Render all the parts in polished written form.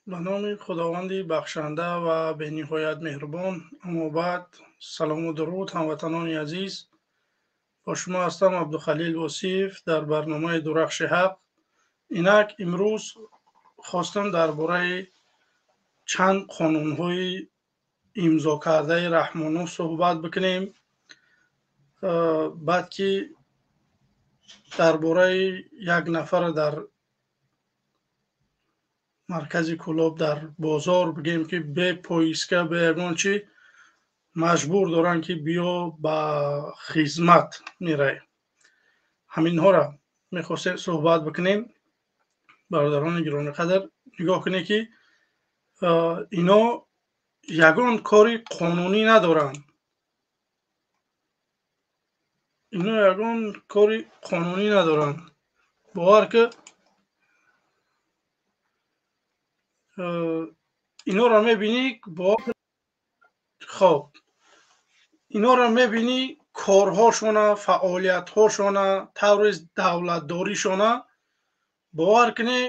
Ба номи Худованди бахшанда ва бениҳоят меҳрубон. Аммо баъд, салому дуруд, ҳамватанони азиз. Бо шумо ҳастам Абдухалил Восиев дар барномаи Дурахши ҳақ. Инак имрӯз хостам дар бораи чанд қонунҳои имзокардаи Раҳмонов суҳбат бикунем. Баъд ки дар бораи як нафара дар маркази Кӯлоб дар бозор бигем ки бе поиска, бе ягон чӣ маҷбур доранд ки биё ба хизмат меравем. Ҳаминҳоро мехостем суҳбат бикунем. Бародарони гиромиқадр, нигоҳ кунед ки ино ягон кори қонунӣ надоранд. Ино ягон кори қонунӣ надоранд. Бовар ки инора мебинӣ, хоб инора мебинӣ, корҳошона, фаъолиятҳошона, таври давлатдоришона, бовар кунӣ,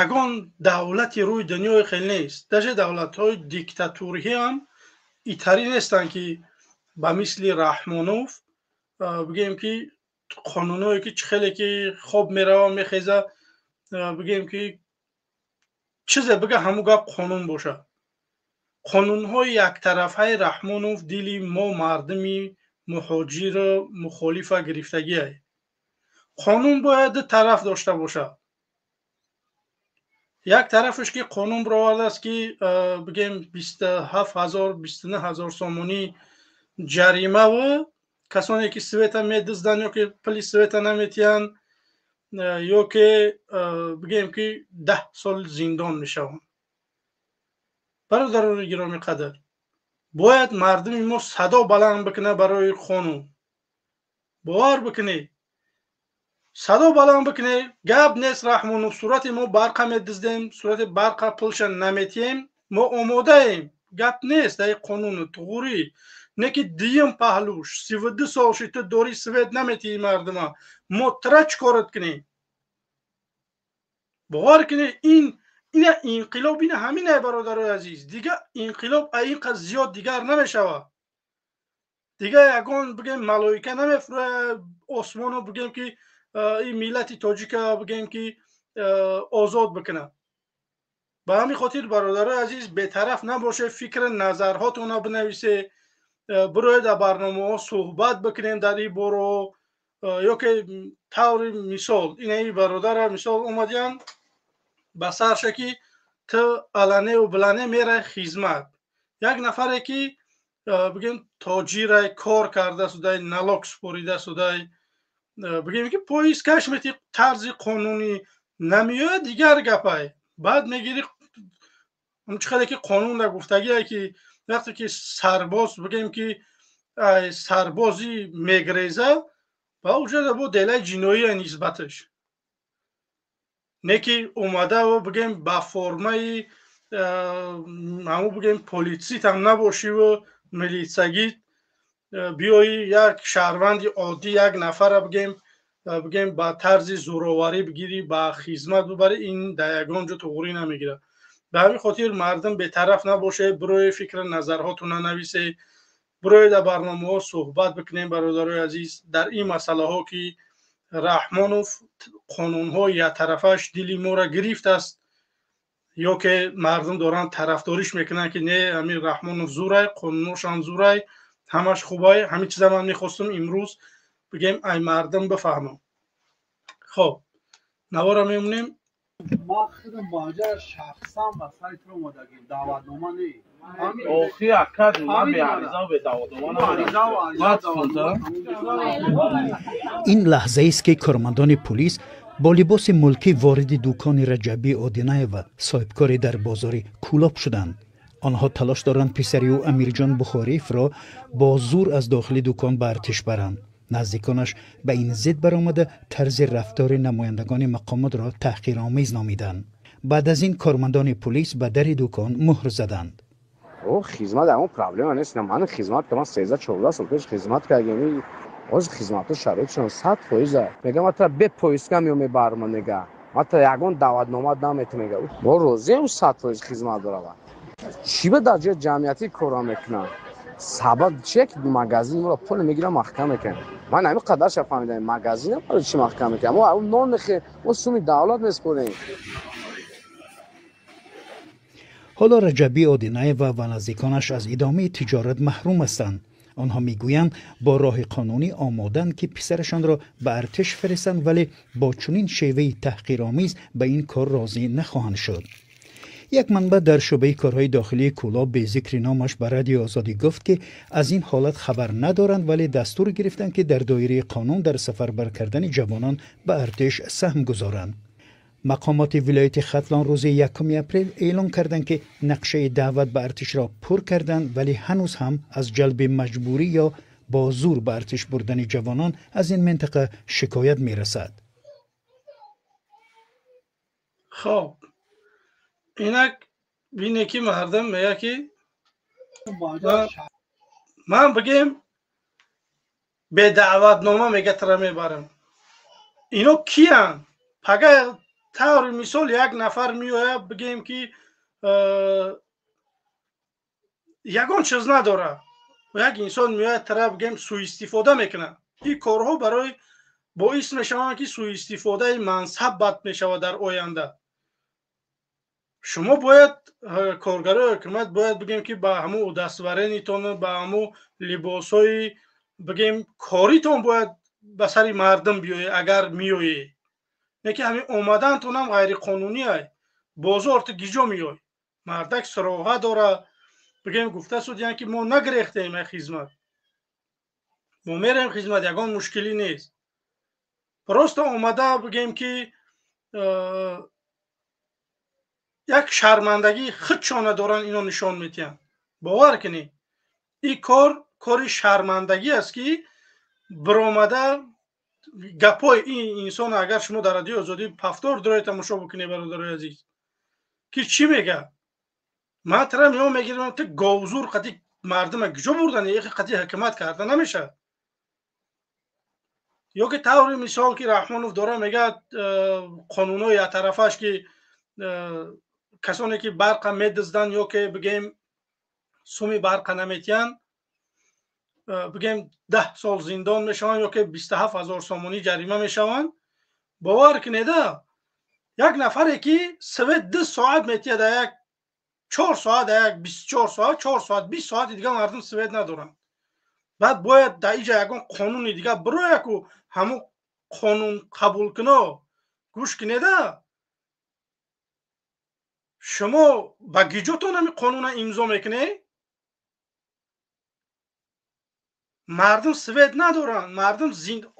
ягон давлати рӯи дунёи хел нест. Даже давлатҳои диктатурӣ ҳам итарӣ нестанд ки ба мисли Раҳмонов бигӯем ки қонунҳое ки чӣ хеле ки хоб мерава, мехеза, бигӯем ки чизе бига, ҳамун гап қонун бошад. Қонунҳои яктарафаи Раҳмонов дили мо мардуми муҳоҷиру мухолифа гирифтагиай. Қонун бояд ду тараф дошта бошад. Як тарафаш ки қонун баровардааст ки бигем 27 000, 29 000 сомонӣ ҷаримаву касоне ки света медузданд ё ки пули света наметиҳанд, ё ки бигем ки 10 сол зиндон мешаванд. Бародарони гиромиқадр, бояд мардуми мо садо баланд бикунад барои қонун. Бовар бикунед, садо баланд бикунед. Гап нест, Раҳмонов, сурати мо барқа медуздем, сурати барқа пулша наметиҳем, мо омодаем. Гап нест дар қонуну туғурӣ. Не ки дуюм паҳлӯш 32 сол ши ту дорӣ свет наметиҳӣ мардума, мо тра чӣ корат кунем? Бовар кунед, ин ина инқилоб, ина ҳаминай, бародарои азиз. Дига инқилоб ин қадр зиёд дигар намешавад. Дига ягон бигем малоика намефурояд осмону бигем ки ин миллати тоҷика бигем ки озод бикунад. Ба ҳамин хотир, бародарои азиз, бетараф набошед, фикри назарҳотонро бинависед, бироед дар барномаҳо суҳбат бикунем дар ин боро. Ё ки таври мисол инаи бародара мисол омадиян ба сарша ки ту аланеу билане мерай хизмат. Як нафаре ки бигем тоҷирай, кор карда судай, налог супорида судай, бигем ки поискаш мети тарзи қонунӣ намеояд, дигар гапай. Баъд мегири чӣ хеле ки қонун дар гуфтагие ки вақте ки сарбоз бигем ки сарбозӣ мегреза, ба уҷода бо делаи ҷиноия нисбаташ. Не ки омадаву бигем ба формаи ҳамун бигем политситам набошиву милитсагит биёӣ як шаҳрванди оддӣ як нафара бигем ба тарзи зӯроварӣ бигирӣ, ба хизмат бибарӣ, ин дар ягон ҷо туғурӣ намегирад. Ба ҳамин хотир мардум бетараф набошед, бирои фикри назарҳотонро нависед, бирои дар барномаҳо суҳбат бикунем, бародарои азиз, дар ин масъалаҳо ки Раҳмонов қонунҳои яктарафааш дили моро гирифтааст, ё ки мардум доранд тарафдориш мекунанд ки не, ҳамин Раҳмонов зӯрай, қонуношам зӯрай, ҳамаш хубай. Ҳамин чиза ман мехостум имрӯз бигем ай мардум бифаҳмам. Хоб, навора мемонем. Ман худам маҷа шахсан ба сайт омадагим, даъватнома не. Охи ака, ман беариза бе даъватнома. Ин лаҳзаест ки кормандони пулис бо либоси мулкӣ вориди дукони Раҷабӣ Одинаева, соҳибкоре дар бозори Кӯлоб, шуданд. Онҳо талош доранд писари ӯ Амирҷон Бухориевро бо зур аз дохили дукон ба артиш баранд. Наздиконаш ба ин зид баромада, тарзи рафтори намояндагони мақомотро таҳқиромез номиданд. Баъд аз ин кормандони пулис ба дари дукон муҳр заданд. Хизмат ягон проблема нест. Ман хизмат кардам, 13-14 сол пеш хизмат кардем. Ҳозир хизматҳо шароитшон 100%. Мегам, ата бе поиска мео мебарма, мега. Ман та ягон даъватнома наметам, мега. Мо розием, 100% хизмат дорава. Чӣ ба дар ҷои ҷамъиятӣ кора мекунанд? Сабаб чие, ки магазини моро пул мегирам, маҳкам мекунем? Ман ҳамин қадарша фаҳмидам, магазина барои чӣ маҳкам мекунем? Мо нон мехӯрем, мо суми давлат меспорем. Ҳоло Раҷабӣ Одинаева ва наздиконаш аз идомаи тиҷорат маҳрум ҳастанд. Онҳо мегӯянд, бо роҳи қонунӣ омоданд, ки писарашонро ба артиш фиристанд, вале бо чунин шеваи таҳқиромез ба ин кор розӣ нахоҳанд шуд. Як манбаъ дар шӯъбаи корҳои дохилии Кӯлоб бе зикри номаш ба Радиои Озодӣ гуфт, ки аз ин ҳолат хабар надоранд, вале дастур гирифтанд, ки дар доираи қонун дар сафарбар кардани ҷавонон ба артиш саҳм гузоранд. Мақомоти вилояти Хатлон рӯзи 1 апрел эълон карданд, ки нақшаи даъват ба артишро пур карданд, вале ҳанӯз ҳам аз ҷалби маҷбурӣ ё бо зур ба артиш бурдани ҷавонон аз ин минтақа шикоят мерасад. Хоб, инак бине, ки мардум мега, ки ман бигем, бедаъватнома мега тара мебарам. Ино киянд? Пага таври мисол як нафар меояд, бигем, ки ягон чиз надорад, як инсон меояд, тара бигем, суистифода мекунад. Ин корҳо барои боис мешаванд, ки суистифодаи мансаб бад мешавад дар оянда. Шумо бояд, коргарои ҳукумат бояд, бигем, ки ба ҳамун удостоверение тон, ба ҳамун либосҳои, бигем, коритон бояд ба сари мардум биёед, агар меоед. Не ки ҳамин омадантонам ғайриқонунӣ ай. Бозор ту гиҷо меой? Мардак суроға дора, бигем, гуфта судиян, ки мо нагирехтем ай хизмат, мо мерем хизмат, ягон мушкилӣ нест. Просто омада, бигем, ки як шармандагии худшона доранд, ино нишон медиҳанд. Бовар кунед, ин кор кори шармандагӣ аст, ки биромада гапҳои ин инсон, агар шумо дар Радиои Озодӣ повтор дорои тамошо бикунед, бародарои азиз, ки чӣ мега: ман тара меом мегирам, ту говзур қати мардума куҷо бурдани, яхе қати ҳукумат карда намешавад. Ё ки таври мисол, ки Раҳмонов дора мегӯяд, қонунҳои яктарафааш, ки касоне ки барқа медизданд ё ки, бигем, суми барқа наметиҳанд, бигем, 10 сол зиндон мешаванд ё ки 27 000 сомонӣ ҷарима мешаванд. Бовар кунеда, як нафаре ки свет 2 соат метиҳад, як 4 соат, як 24 соат, 4 соат, 20 соати дига мардум свет надоранд. Баъд бояд дар иҷа ягон қонуни дига бирояку ҳамун қонун қабул куно. Гӯш кунеда, шумо ба гиҷотон ҳамин қонуна имзо мекунед? Мардум свет надоранд, мардум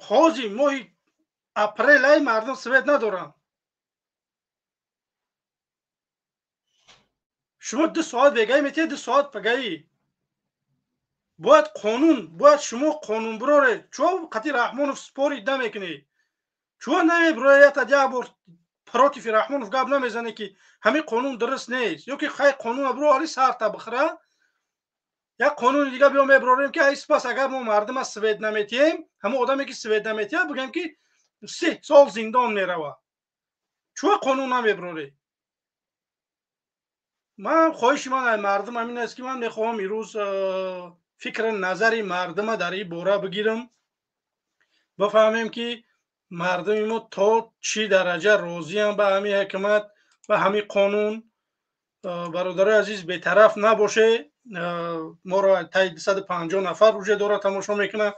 ҳозир моҳи апрел ай, мардум свет надоранд. Шумо 2 соат бегаӣ метиҳед, 2 соат пагаӣ. Бояд қонун, бояд шумо қонун бироред. Чо қати Раҳмонов спорить намекунед? Чо намебироед, як бор против Раҳмонов гап намезанед, ки ҳамин қонун дуруст нест? Ё ки хай, қонуна биро, али сарта бихӯра, як қонуни дига биё мебирорем, ки ай спас агар мо мардума свет наметиҳем, ҳамон одаме ки свет наметиҳад, бигӯем, ки 3 сол зиндон меравад. Чо қонун намебироред? Ман хоҳиши ман ай мардум ҳамин аст, ки ман мехоҳам имрӯз фикри назари мардума дар ин бора бигирам, бифаҳмем, ки мардуми мо то чӣ дараҷа розиям ба ҳамин ҳукумат, ба ҳамин қонун. Бародарои азиз, бетараф набоше. Моро таи 250 нафар уже дора тамошо мекунад.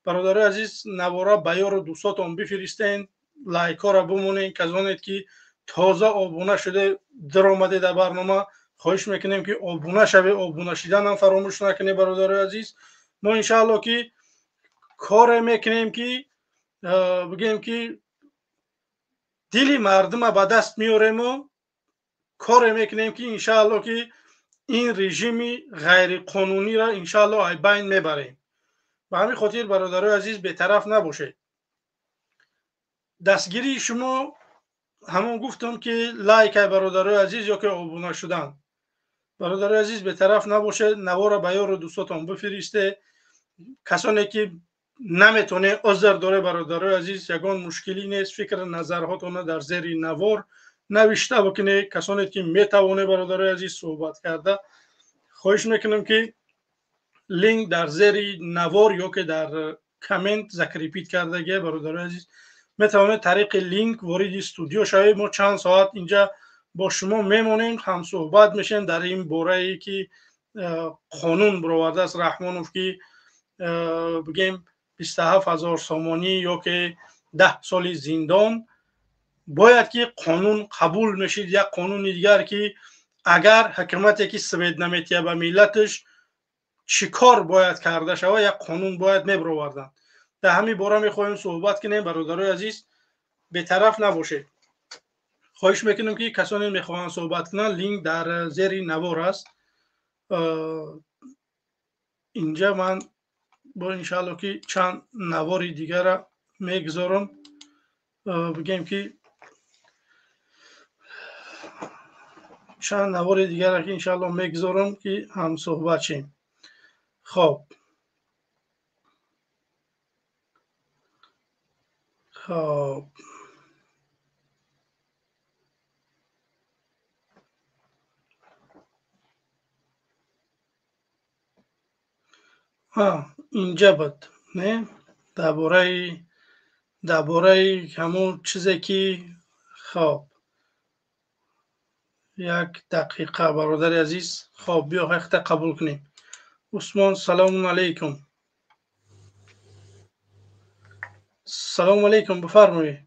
Бародарои азиз, навора ба ёру дӯстотон бифиристен, лайкҳоро бимонед. Казонед ки тоза обуна шуда даромаде дар барнома, хоҳиш мекунем, ки обуна шавед, обуна шиданам фаромӯш накунед. Бародарои азиз, мо иншаалло ки коре мекунем, ки, бигем, ки дили мардума ба даст меорему коре мекунем, ки иншаалло ки ин режими ғайриқонуниро иншаалло ай байн мебарем. Ба ҳамин хотир, бародарои азиз, бетараф набошед. Дастгирии шумо ҳамон гуфтам, ки лайк ай, бародарои азиз, ё ки обуна шудан. Бародарои азиз, бетараф набошед, навора ба ёру дӯстотон бифиристе. Касоне ки Наметоне узр доре бародарои азиз, ягон мушкилӣ нест. Фикр назарҳотона дар зери навор навишта бикунед. Касоне ки метавоне бародарои азиз суҳбат карда, хоҳиш мекунам ки линк дар зери навор ё ки дар коммент закрепить кардагия бародарои азиз, метавонед тариқи линк вориди студио шавед. Мо чанд соат инҷа бо шумо мемонем, ҳамсуҳбат мешем дар ин борае ки қонун баровардааст Раҳмонов, ки бигем 27 ҳазор сомонӣ ё ки 10 соли зиндон. Бояд ки қонун қабул мешид, як қонуни дигар ки агар ҳукумате ки свет наметиҳа ба миллаташ чӣ кор бояд карда шавад, як қонун бояд мебароварданд. Дар ҳамин бора мехоҳем суҳбат кунем бародарои азиз, бетараф набошед. Хоҳиш мекунем ки касоне мехоҳанд суҳбат кунанд, линк дар зери навор аст. Инҷа ман бо иншаалло ки чанд навори дигара мегузорам, бигем ки чанд навори дигара ки иншаалло мегузорам ки ҳамсуҳбат шем. Хоб, хоб, инҷа буд не, дар бораи ҳамон чизе ки хоб, як дақиқа бародари азиз. Хоб, биё ҳақта қабул кунем. Усмон, салому алайкум. Салому алайкум, бифармоед.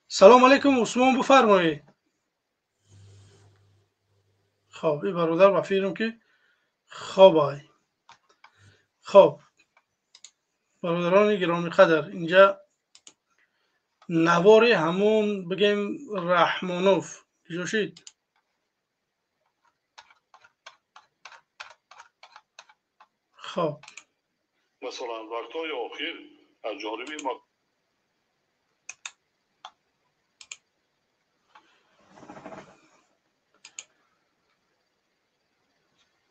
Салому алайкум Усмон, бифармоед. Хоб, ин бародар ба фикрам ки хобай. Хоб, бародарони гиромиқадр, инҷа навори ҳамон бигем Раҳмонов ҷошид. Хоб, масалан вақтҳои охир аз ҷониби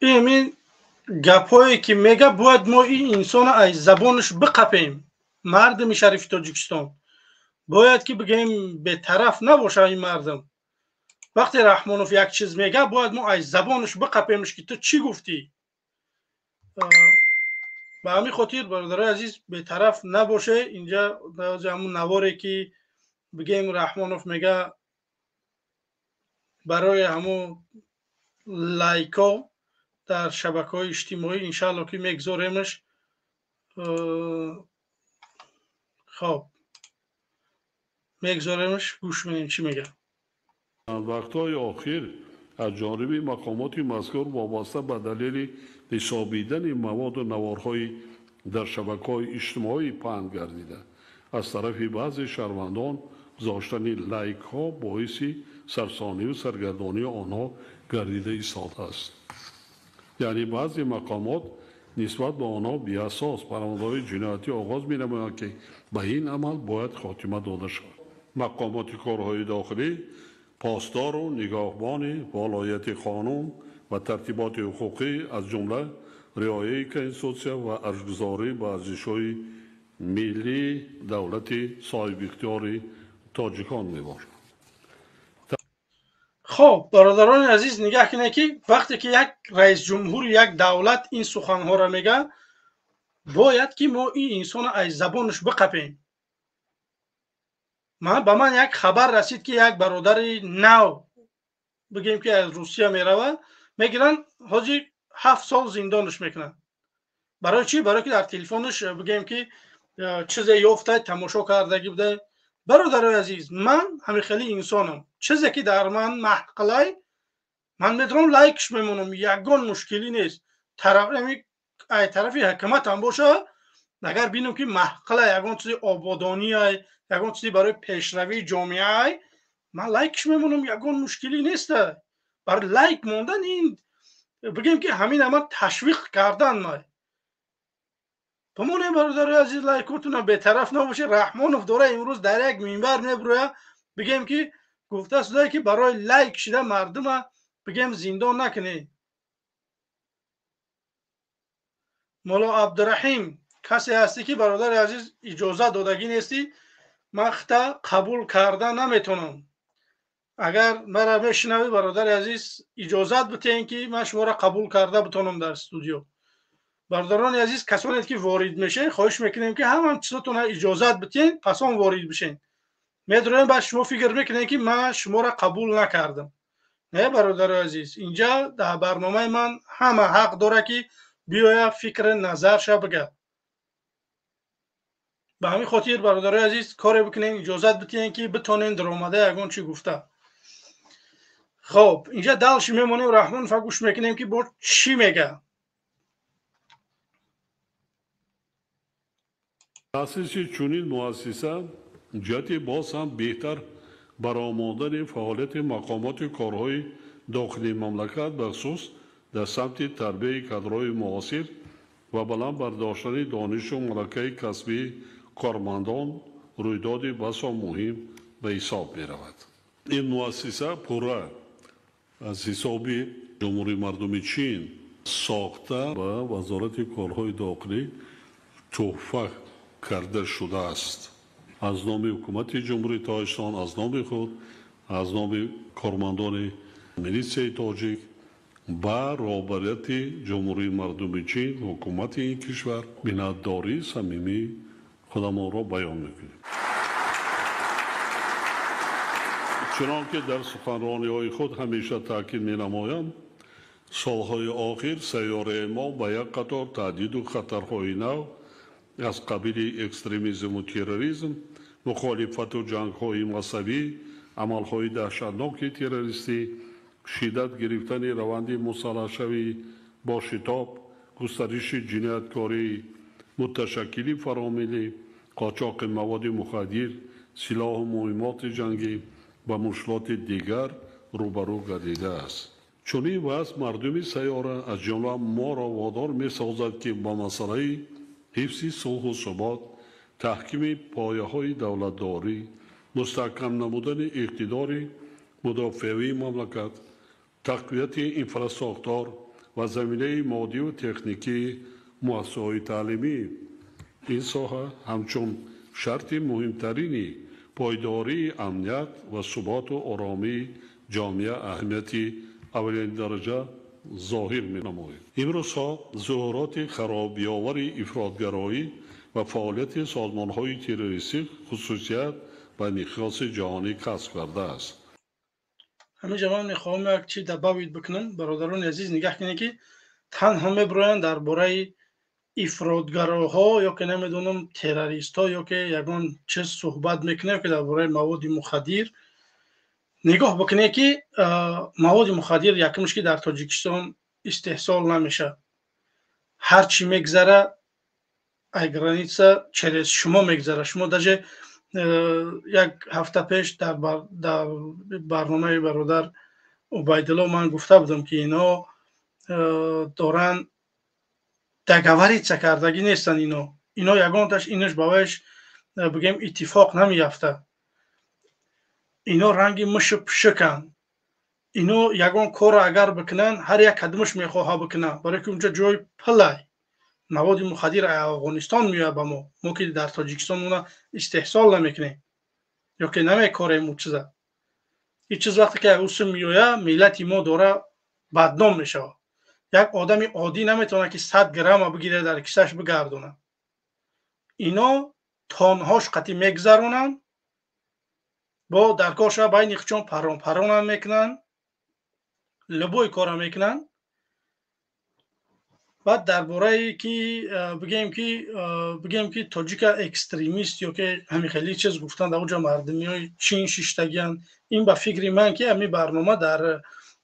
ин гапҳое ки мега, бояд мо ин инсона аз забонаш биқапем. Мардуми шарифи Тоҷикистон бояд ки бигем бетараф набоша ин мардум. Вақте Раҳмонов як чиз мега, бояд мо аз забонаш биқапемш ки ту чӣ гуфтӣ. Ба ҳамин хотир бародарои азиз, бетараф набоше. Инҷа ҳамун наворе ки бигем Раҳмонов мега барои ҳамун лайко дар шабакаҳои иҷтимоӣ, иншаалло ки мегзоремаш. Хоб, мегзоремаш, гӯш менем чӣ мега. Вақтҳои охир аз ҷониби мақомоти мазкур вобаста ба далели ҳисобидани маводу наворҳои дар шабакаҳои иҷтимоӣ паҳн гардида, аз тарафи баъзе шаҳрвандон гузоштани лайкҳо боиси сарсониву саргардонии онҳо гардида истодааст. Яъне баъзе мақомот нисбат ба онҳо беасос парвандаҳои ҷиноятӣ оғоз менамоянд, ки ба ин амал бояд хотима дода шавад. Мақомоти корҳои дохилӣ посдору нигоҳбони волояти қонун ва тартиботи ҳуқуқӣ, аз ҷумла риояи конститутсия ва арҷгузорӣ ба арзишҳои миллии давлати соҳибихтиёри тоҷикон мебошад. Хоб, бародарони азиз, нигаҳ кунед ки вақте ки як раисҷумҳури як давлат ин суханҳоро мега, бояд ки мо ин инсонро аз забонаш биқапем. Ба ман як хабар расид ки як бародари нав бигем ки аз Русия меравад, мегиранд, ҳозир 7 сол зиндонаш мекунанд. Барои чӣ? Барое ки дар телефонаш бигем ки чизе ёфта, тамошо кардагӣ буда. Бародарои азиз, ман ҳамин хели инсонам. Чизе ки дар ман маҳқилай, ман метавонам лайкш мемонам, ягон мушкилӣ нест. Ай тарафи ҳукуматам боша, агар бинам ки маҳқила, ягон чизи ободониай, ягон чизи барои пешравии ҷомеаай, ман лайкш мемонам, ягон мушкилӣ нест. Барои лайк мондан ин бигем ки ҳамин ама ташвиқ кардан май. Бимонем бародарои азиз, лайкотуна, бетараф набошед. Раҳмонов дора имрӯз дар як минбар мебуроя, бигем ки гуфта шуда ки барои лайк шида мардума бигем зиндон накунед. Мулло Абдураҳим, касе ҳастӣ ки, бародари азиз, иҷозат додагӣ нестӣ, ман хита қабул карда наметонам. Агар мара мешунавӣ, бародари азиз, иҷозат битеҳем, ки ман шуморо қабул карда битонам дар студио. Бародарони азиз, касоне ки ворид мешавед, хоҳиш мекунем, ки ҳамам чизотона иҷозат битеҳед, пас он ворид бишед. Медроем, баъд шумо фикр мекунед, ки ман шуморо қабул накардам. Не, бародари азиз, инҷа дар барномаи ман ҳама ҳақ дорад, ки биёя, фикри назарша бигӯяд. Ба ҳамин хотир, бародарои азиз, коре бикунем, иҷозат битиҳем, ки битонем даромада ягон чӣ гуфта. Хоб, инҷа дальше мемонем, Раҳмонова гӯш мекунем, ки бо чӣ мега. Таъсиси чунин муассиса ҷиҳати боз ҳам беҳтар баромадани фаъолияти мақомоти корҳои дохилии мамлакат, бахусус дар самти тарбияи кадрҳои муосир ва баланд бардоштани донишу малакаи касбии кормандон, рӯйдоди басо муҳим ба ҳисоб меравад. Ин муассиса пурра аз ҳисоби Ҷумҳурии Мардуми Чин сохта, ба Вазорати корҳои дохилӣ тӯҳфа карда шудааст. Аз номи Ҳукумати Ҷумҳурии Тоҷикистон, аз номи худ, аз номи кормандони милитсияи тоҷик ба роҳбарияти Ҷумҳурии Мардуми Чин, ҳукумати ин кишвар миннатдории самимии худамонро баён мекунем. Чунон ки дар суханрониҳои худ ҳамеша таъкид менамоям, солҳои охир сайёраи мо ба як қатор таҳдиду хатарҳои нав аз қабили экстремизму терроризм, мухолифату ҷангҳои мазҳабӣ, амалҳои даҳшатноки террористӣ, шиддат гирифтани раванди мусаллаҳшавӣ бо шитоб, густариши ҷинояткории муташаккили фаромиллӣ, қочоқи маводи мухаддир, силоҳу муҳиммоти ҷангӣ ва мушкилоти дигар рӯбарӯ гардидааст. Чунин вазъ мардуми сайёра, аз ҷумла моро, водор месозад, ки ба масъалаи ҳифзи сулҳу субот, таҳкими пояҳои давлатдорӣ, мустаҳкам намудани иқтидори мудофиавии мамлакат, тақвияти инфрасохтор ва заминаи моддиву техникии муассисаҳои таълимӣ ин соҳа ҳамчун шарти муҳимтарини пойдории амният ва суботу оромии ҷомеа аҳамияти аввалиндараҷа зоҳир менамояд. Имрӯзҳо зуҳуроти харобиовари ифротгароӣ ва фаъолияти созмонҳои террористӣ хусусият ба миқёси ҷаҳонӣ касб кардааст. Ҳаминҷа ман мехоҳам як чи добавить бикунам. Бародарони азиз, нигаҳ кунед, ки танҳо мебироянд дар бораи ифротгароҳо ё ки намедонам террористҳо, ё ки ягон чиз суҳбат мекунем, ки дар бораи маводи мухаддир. Нигоҳ бикунед, ки маводи мухаддир якумш ки дар Тоҷикистон истеҳсол намешавад. Ҳар чӣ мегзара, ай граница через шумо мегзара. Шумо даже як ҳафта пеш дар барномаи бародар Убайдулло ман гуфта будам, ки ино доранд договориться кардагӣ нестанд. Ино ягонташ инаш ба вайш, бигем, иттифоқ намеяфта. Ино ранги мушу пушуканд. Ино ягон корро агар бикунанд, ҳар як кадомаш мехоҳа бикунад, барое ки унҷо ҷои пулай. Маводи мухаддир Афғонистон меояд ба мо, мо ки дар Тоҷикистон она истеҳсол намекунем ё ки намекорем. У чиза, ин чиз вақте ки усум меояд, миллати мо дора бадном мешавад. Як одами оддӣ наметавонад, ки 100 грамма бигирад, дар кисаш бигардонад. Ино тонҳош қатӣ мегузаронанд, бо дар кор шава, байни хучон парон паронам мекунанд, любой кора мекунанд. Баъд дар бораи ки бигем ки тоҷика экстремист ё ки ҳамин хеле чиз гуфтанд, дар онҷо мардумиҳои Чин шиштагианд. Ин ба фикри ман, ки ҳамин барнома дар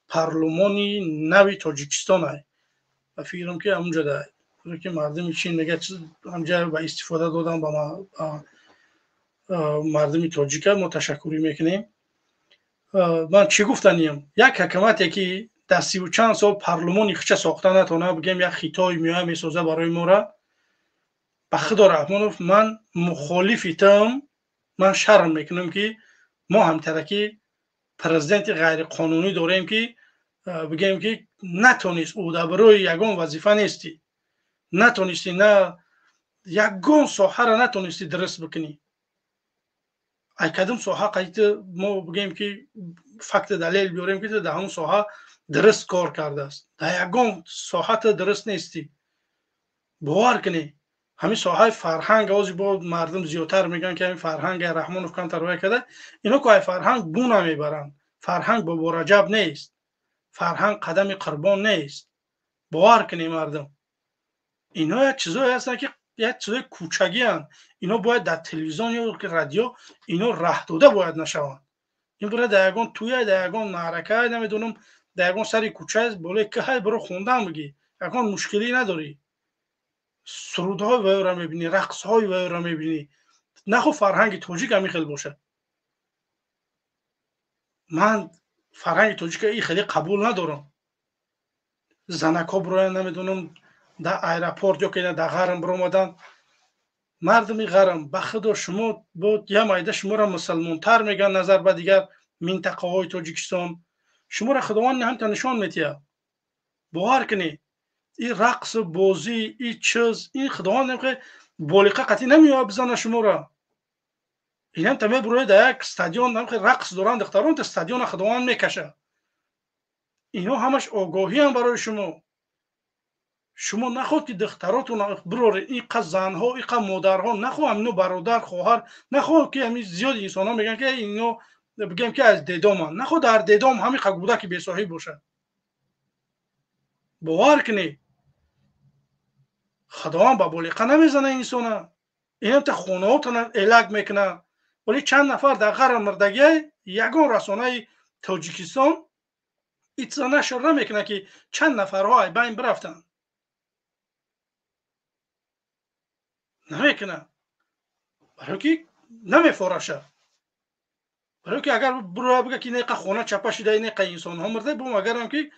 парлумони нави Тоҷикистон ай, ба фикрам, ки ҳамунҷо да ки мардуми Чин мега, ҳамҷа ба истифода додан. Ба мардуми тоҷика мо ташаккурӣ мекунем. Ман чӣ гуфтаниям? Як ҳакамате ки дар сиву чанд сол парлумони хича сохта натавона, бигем, як Хитой меоя, месоза барои мора. Ба Худо, Раҳмонов, ман мухолифи туам. Ман шарм мекунам, ки мо ҳамтараки президенти ғайриқонунӣ дорем, ки бигем, ки натонист, ӯдабарои ягон вазифа нестӣ. Натонистӣ, на ягон соҳаро натонистӣ дуруст бикунӣ. Ай кадом соҳа қайти мо бигӯем ки факти далел биёрем ки дар ҳамон соҳа дуруст кор кардааст? Дар ягон соҳа ту дуруст нестӣ. Бовар кунӣ, ҳамин соҳаи фарҳанг ози бо мардум зиёдтар мегӯянд ки ҳамин фарҳанг Раҳмонов камтар вай карда. Ино ку ай фарҳанг бу намебаранд. Фарҳанг Бобораҷаб нест, фарҳанг Қадами Қурбон нест. Бовар кунӣ, мардум, ино як чизое ҳастанд ки як чизои кӯчагианд. Ино бояд дар телевизион ё радио ино раҳдода бояд нашаванд. Ин бора дар ягон тӯя, дар ягон маърака, намедонам, дар ягон сари кӯча, болои кӯҳай биро хондан бигӣ, ягон мушкилӣ надорӣ. Сурудҳои вайро мебинӣ, рақсҳои вайро мебинӣ. Нахо фарҳанги тоҷик ҳамин хел бошад. Ман фарҳанги тоҷика и хеле қабул надорам. Занакҳо бироянд, намедонам, дар аэропорт ё ки дар ғарм биромаданд. Мардуми ғарм, ба худо, шумо бо я майда шуморо мусалмонтар мегӯянд назар ба дигар минтақаҳои Тоҷикистон. Шуморо Худованд ҳамта нишон метиҳад. Бовар кунед, ин рақсу бозӣ, ин чиз, ин Худованд болиқа қатъӣ намеояд бизана шуморо. Инам та мебурояд дар як стадион рақс доранд духтарон, та стадиона Худованд мекашад. Ино ҳамаш огоҳиам барои шумо. Шумо нахоҳед ки духтаротон бироред, ин қа занҳо, ин қа модарҳо нахоҳ, ҳамино бародар, хоҳар нахоҳ ки ҳамин зиёди инсонҳо мегӯянд ки ино бигӯем ки аз дедоманд. Нахоҳ дар дедом ҳамин қа кӯдаки бесоҳиб бошад. Бовар кунед, Худованд ба болиқа намезана инсона. Инам та хонаотона элак мекунад. Вале чанд нафар дар ғарм мурдагиай, ягон расонаи Тоҷикистон итса нашр намекунад ки чанд нафарҳо ай байн бирафтанд. Намекунад, барое ки намефораша, барое ки агар бироя бига ки неқа хона чапа шуда, неқа инсонҳо мурда, бум агарам ки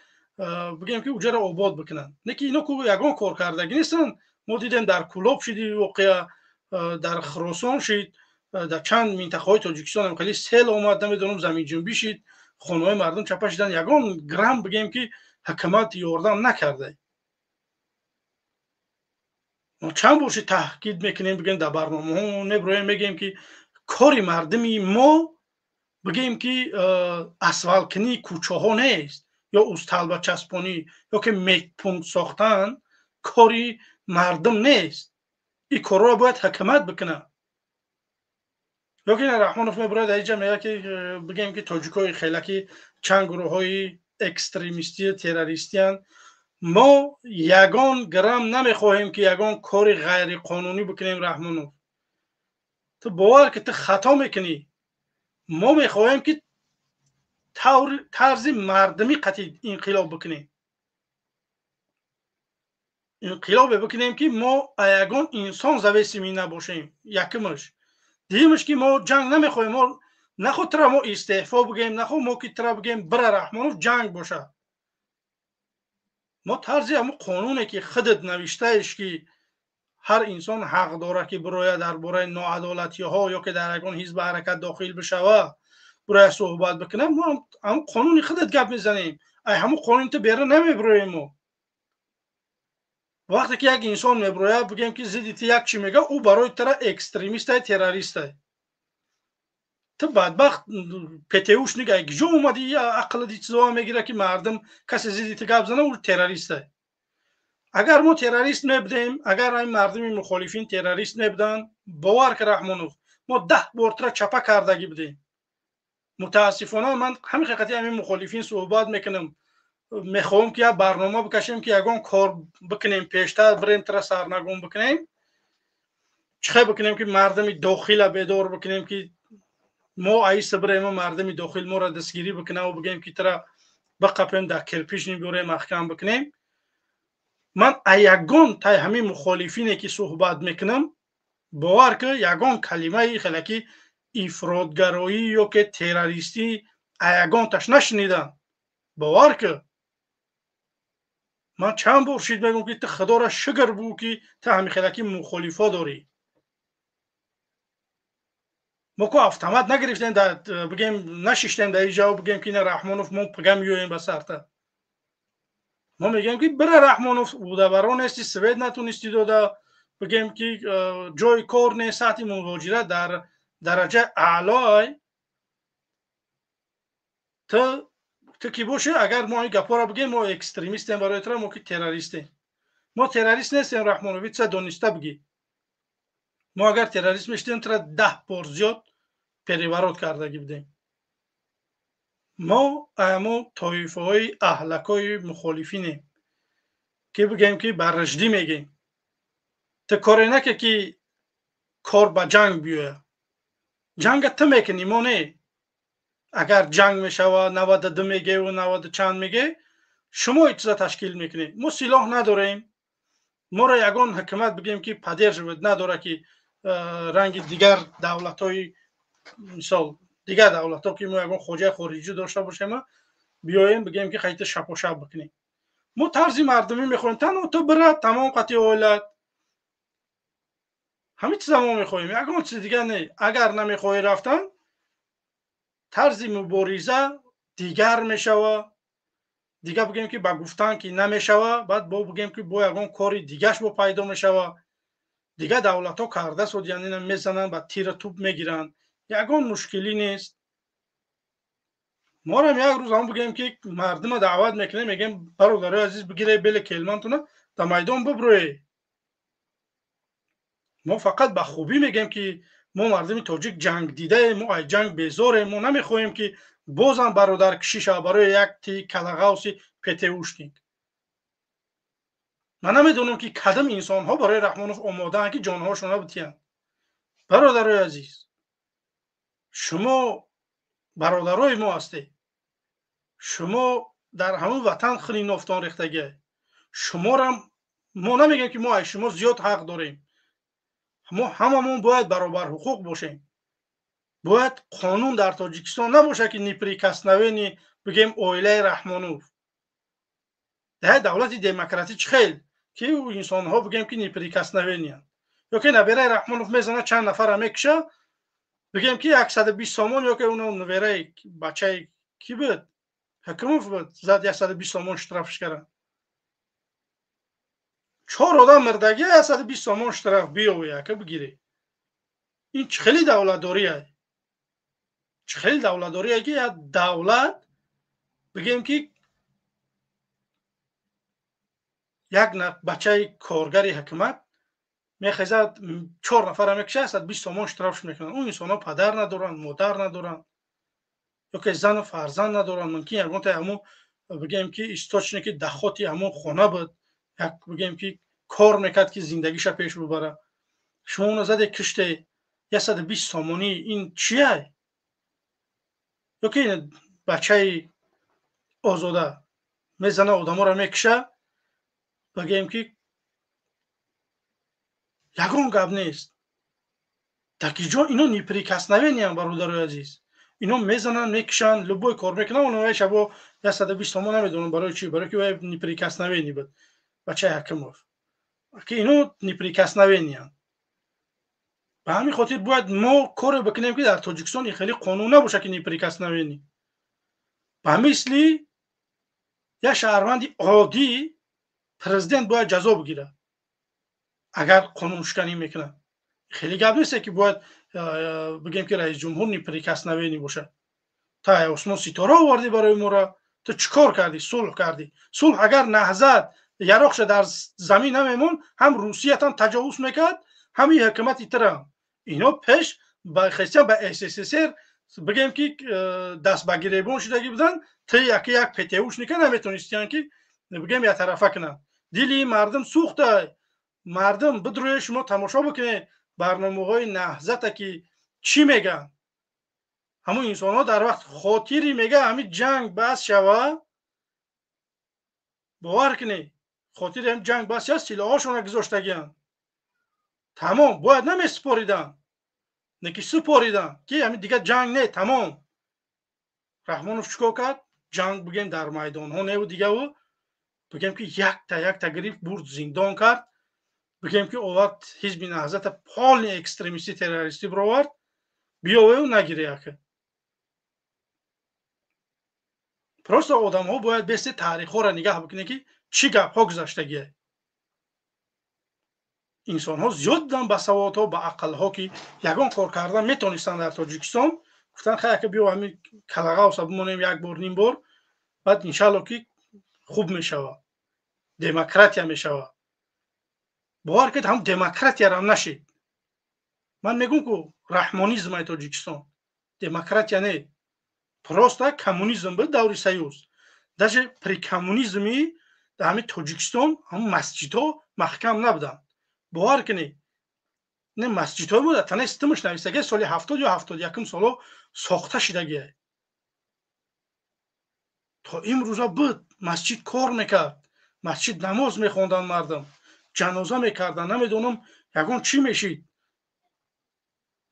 бигем ки уҷаро обод бикунанд. Не ки ино ку ягон кор кардагӣ нестанд. Мо дидем, дар Кӯлоб шиди воқеа, дар Хуросон шид, дар чанд минтақаҳои Тоҷикистон ҳам хеле сел омад, намедонам, заминҷунбӣ шид, хонаҳои мардум чапа шиданд. Ягон грамм бигем ки ҳукумат ёрдам накарда. Мо чанд бор ши таҳкид мекунем, бигем, дар барномаҳо мебироем, мегӯем ки кори мардуми мо, бигем ки, асфалткунии кӯчаҳо нест ё усталбачаспонӣ ё ки медпункт сохтан кори мардум нест. Ин корҳоро бояд ҳукумат бикунад. Ё ки Раҳмонов мебирояд аиҷа мегӯяд ки, бигем ки, тоҷикҳои хелаки чанд гурӯҳҳои экстремистию террористиянд. Мо ягон грамм намехоҳем ки ягон кори ғайриқонунӣ бикунем. Раҳмонов, ту бовар ки ту хато мекунӣ. Мо мехоҳем ки тарзи мардумӣ қатъи инқилоб бикунем, инқилобе бикунем ки мо ягон инсон зависимый набошем. Якумаш. Дуюмаш, ки мо ҷанг намехоҳем. Мо нахо тра мо истеъфо бигӯем, нахо мо ки тра бигӯем бира, Раҳмонов, ҷанг бошад. Мо тарзи ҳамун қонуне ки худат навиштаеш ки ҳар инсон ҳақ дорад ки бирояд дар бораи ноадолатиҳо ё ки дар ягон ҳизби ҳаракат дохил бишава, бирояд суҳбат бикунад, мо ҳамун қонуни худат гап мезанем. Ай ҳамун қонуни ту берун намебироем. Мо вақте ки як инсон мебирояд, бигӯем ки зидди ту як чӣ мега, ӯ барои тура экстремистай, террористай. Ту бадбахт ПТУшник, ай киҷо омадӣ, ақли чизоа мегирад ки мардум касе зидди ту гап зана, ӯ террористай? Агар мо террорист мебудем, агар айн мардуми мухолифин террорист мебуданд, бовар ки, Раҳмонов, мо 10 бор тура чапа кардагӣ будем. Мутаассифона, ман ҳамин ҳақиқати ҳамин мухолифин суҳбат мекунам. Мехоҳам ки як барнома бикашем ки ягон кор бикунем, пештар бирем, тура сарнагун бикунем. Чӣ хел бикунем ки мардуми дохила бедор бикунем, ки мо аиса бирем, мардуми дохил моро дастгирӣ бикунаву бигӯем ки тура биқапем, дар кирпич нибурем, маҳкам бикунем? Ман ягон тай ҳамин мухолифине ки суҳбат мекунам, бовар ки, ягон калимаи хелаки ифротгароӣ ё ки террористӣ ягонташ нашунидам. Бовар ки, ман чанд бор шид мегӯм ки ту Худоро шукр бу ки ту ҳамин хелаки мухолифо дорӣ. Мо ку автомат нагирифтем, бигем, нашиштем дар ин ҷо, бигем ки ина, Раҳмонов, мо пага меоем ба сарта. Мо мегӯем, ки бира, Раҳмонов, удабаро нести, свет натунистӣ дода, бигем, ки ҷои кор нест, сатҳи муҳоҷират дар дараҷаи аълой. Ту ки бошӣ, агар мо ин гапҳоро бигем, мо экстремистем барои тура, мо ки террористем. Мо террорист нестем, Раҳмонов, чиза дониста бигӣ. Мо агар террорист мешудем, тура 10 бор зиёд переворот кардагӣ будем. Мо амо тоифаҳои аҳлакои мухолифинем, ки бигем, ки ба рашдӣ мегем: ту коре наке, ки кор ба ҷанг биёяд. Ҷанга ту мекунӣ, мо не. Агар ҷанг мешавад, 92 мегеву наваду чанд меге, шумо чиза ташкил мекунед. Мо силоҳ надорем, моро ягон ҳукумат, бигем, ки поддерживать надора, ки ранги дигар давлатҳои, мисол, дигар давлатҳо, ки мо ягон хоҷаи хориҷӣ дошта бошем, биёем, бигем, ки хайта шапошап бикунем. Мо тарзи мардумӣ мехоҳем. Танҳо ту бира, тамом, қатъи оилат, ҳамин чиза мо мехоҳем, ягон чизи дигар не. Агар намехоҳӣ рафтан, тарзи мубориза дигар мешава. Дигар, бигем, ки ба гуфтан ки намешава, баъд бо, бигем, ки бо ягон кори дигаш бо пайдо мешава. Дигар давлатҳо карда содиян, ина мезананд, ба тира туп мегиранд, ягон мушкилӣ нест. Морам як рӯз ҳам, бигем, ки мардума даъват мекунем, мегем: бародарои азиз, бигире бели келмантуна, да майдон бибурӯе. Мо фақат ба хубӣ мегем, ки мо мардуми тоҷик ҷангдидаем, мо аз ҷанг безорем, мо намехоҳем, ки бозам бародаркушӣ шавад барои як ти калағавси ПТУшник. Ман намедонам, ки кадом инсонҳо барои Раҳмонов омодаанд, ки ҷонҳошонро битиҳанд. Бародарои азиз, шумо бародарои мо ҳастед, шумо дар ҳамон ватан хуни нофтон рехтагия. Шуморам мо намегӯем, ки мо аз шумо зиёд ҳақ дорем. Мо ҳамамон бояд баробарҳуқуқ бошем. Бояд қонун дар Тоҷикистон набошад, ки неприкосновенный, бигем, оилаи Раҳмонов. Дар давлати демократӣ чӣ хел ки инсонҳо, бигем, ки неприкосновенный янд? Ё ки набераи Раҳмонов мезанад, чанд нафара мекуша, бигем, ки 120 сомон, ё ки уно набераи бачаи ки буд, Ҳакимов буд, зад, 120 сомон штрафш кард. Чор одам мирдагӣ, 120 сомон штраф биёве, яка бигире. Ин чӣ хели давлатдория? Чӣ хели давлатдория, ки як давлат, бигем, ки як бачаи коргари ҳукумат мехезад, чор нафара мекушад, 120 сомон штрафш мекунанд? Он инсонҳо падар надоранд, модар надоранд, ё ки зану фарзанд надоранд. Мумкин ягонта ҳамун, бигем, ки источники доходи ҳамон хона буд, як, бигем, ки кор мекард, ки зиндагиша пеш бибара. Шумо уно заде, киште, 120 сомонӣ ин чия? Ё ки бачаи Озода мезана, одаморо мекуша, бигем, ки ягон гап нест. Дар ки ҷо ино неприкосновенный ям? Бародарои азиз, ино мезананд, мекушанд, любой кор мекунанд. Оно шабо 120 сомон намедонам барои чӣ, барои ки вай неприкосновенный буд, бачаи Ҳакимов, ки ино неприкосновенный янд. Ба ҳамин хотир бояд мо коре бикунем, ки дар Тоҷикистон ин хеле қонун набошад, ки неприкосновенный. Ба мисли як шаҳрванди оддӣ президент бояд ҷазо бигирад, агар қонуншиканӣ мекунад. Хеле гап несте, ки бояд, бигем, ки раисҷумҳур неприкосновенный бошад. Та осмон ситора овардӣ барои мора, ту чӣ кор кардӣ? Сулҳ кардӣ. Сулҳ агар Наҳзат яроқша дар замин намемон, ҳам Русиятам таҷовуз мекард, ҳам ин ҳукумати тирам. Ино пеш ба хестиан ба СССР, бигем, ки даст ба гиребон шудагӣ буданд. Ти яки як ПТУшника наметонистиян, ки, бигем, яктарафа кунанд. Дили мардум сӯхта. Мардум бидурӯе, шумо тамошо бикунед барномаҳои Наҳзата, ки чӣ мегӯянд ҳамун инсонҳо дар вақт хотири. Мега, ҳамин ҷанг бас шава, бовар кунед, хотири ҳам ҷанг бас шава, силоҳошона гузоштагианд, тамом. Бояд намесупориданд, неки супориданд, ки ҳамин дигар ҷанг не, тамом. Раҳмонов чӣ кор кард? Ҷанг, бигем, дар майдонҳо неву дигаву, бигем, ки якта якта гирифт, бурд, зиндон кард, бигем, ки овард ҳизби Наҳзата, полный экстремистӣ, террористӣ бировард. Биёвеу нагире яка. Просто одамҳо бояд бесе таърихҳоро нигаҳ бикунед, ки Чӣ гапҳо гузаштагие? Инсонҳо зиёд буданд, ба саводҳо, ба ақлҳо, ки ягон кор кардан метонистанд дар Тоҷикистон. Гуфтанд, хай, ака, биё ҳамин калағавса бимонем як бор, ним бор, баъд иншаалло ки хуб мешавад, демократия мешавад. Бовар кунед, ҳам демократиярам нашид. Ман мегӯм, ку раҳмонизм ай Тоҷикистон демократия не, просто коммунизм буд даври союз. Даже при коммунизми дар ҳамин Тоҷикистон ҳамн масҷидҳо маҳкам набуданд. Бовар кунед, не, масҷидҳои мо дар танаи стимаш нависагия, соли 70 ё 71-ум соло сохта шидагия. То имрӯза буд, масҷид кор мекард, масҷид намоз мехонданд, мардум ҷаноза мекарданд, намедонам, ягон чӣ мешид,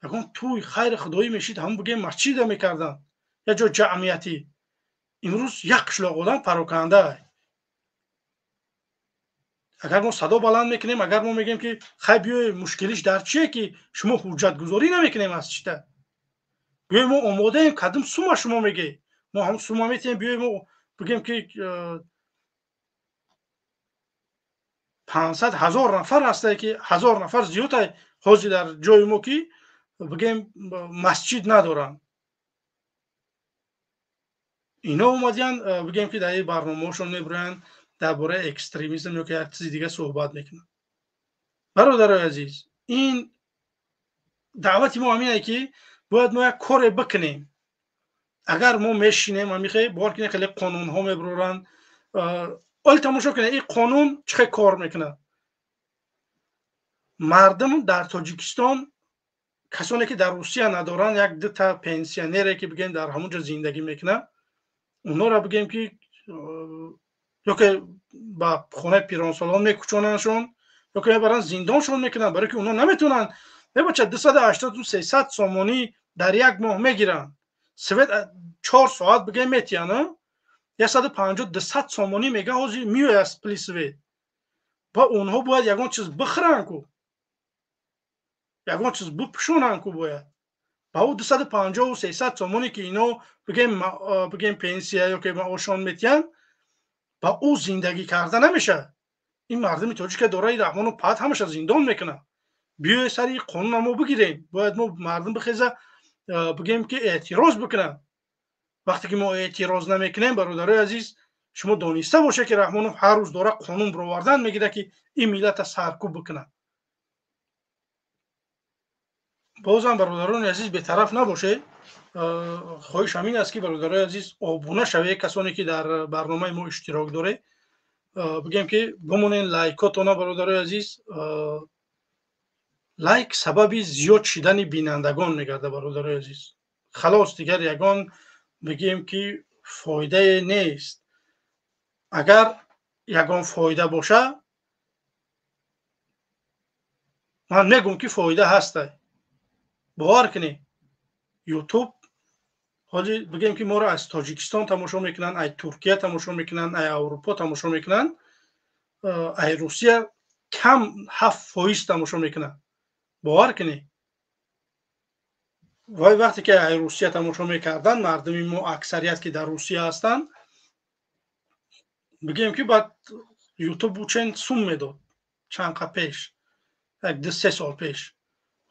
ягон тӯй хайри худоӣ мешид, ҳамн бигем, масҷида мекарданд, як ҷо ҷамъиятӣ. Имрӯз як қишлоқ одам пароканда. Агар мо садо баланд мекунем, агар мо мегӯем, ки хай, биёй, мушкилиш дар чие, ки шумо ҳуҷҷатгузорӣ намекунем масҷида, биёй, мо омодаем, кадом сума шумо мегӯед, мо ҳам сума метиҳем, биёй, мо бигем, ки 500 000 нафар ҳастае, ки 1000 нафар зиёд ҳозир дар ҷои мо, ки бигем, масҷид надоранд. Ино омадиян, бигем, ки дар ин барномаҳошон мебироянд, дар бораи экстремизм ё ки як чизи дига суҳбат мекунанд. Бародарои азиз, ин даъвати мо ҳамине, ки бояд мо як коре бикунем. Агар мо мешинем ҳамихе, бовар кунед, хеле қонунҳо мебуроранд. Оли тамошо кунед, ин қонун чӣ хел кор мекунад. Мардум дар Тоҷикистон, касоне ки дар Русия надоранд, як дута пенсионере, ки бигем, дар ҳамон ҷо зиндагӣ мекунад, онҳоро, бигем, ки ё ки ба хонаи пиронсолон мекучонандшон, ё ки мебаранд зиндоншон мекунанд, барое ки онҳо наметавонанд. Мебача, 280, 300 сомонӣ дар як моҳ мегиранд, свет 4 соат, бигем, метиҳанд, 150, 200 сомонӣ мега ҳозир меояд пули свет. Ба онҳо бояд ягон чиз бихӯранд ку, ягон чиз бипӯшонанд ку. Бояд ба ӯ 250, 300 сомонӣ, ки ино, бигем, пенсия ё ки маошон метиҳанд, ба ӯ зиндагӣ карда намешавад. Ин мардуми тоҷика дораи Раҳмону пат ҳамаша зиндон мекунад. Биёе, сари қонуна мо бигирем. Бояд мо мардум бихеза, бигем, ки эътироз бикунад. Вақте ки мо эътироз намекунем, бародарои азиз, шумо дониста бошед, ки Раҳмонов ҳар рӯз дора қонун бировардан мегирад, ки ин миллата саркӯб бикунад. Бозам, бародарони азиз, бетараф набошед. Хоҳиш ҳамин аст, ки, бародарои азиз, обуна шавед, касоне ки дар барномаи мо иштирок доред, бигем, ки бимонед лайкотона. Бародарои азиз, лайк сабаби зиёд шидани бинандагон мегардад, бародарои азиз. Халос, дигар ягон, бигем, ки фоидае нест. Агар ягон фоида боша, ман мегӯм, ки фоида ҳаста. Бовар кунед, Ютуб ҳоли, бигем, ки моро аз Тоҷикистон тамошо мекунанд, ай Туркия тамошо мекунанд, ай Аврупо тамошо мекунанд, ай Русия кам 7% тамошо мекунанд. Бовар кунед, вай вақте ки ай Русия тамошо мекарданд, мардуми мо аксарият, ки дар Русия ҳастанд, бигем, ки баъд Ютуб учен сум медод чанд қа пеш, як ду се сол пеш.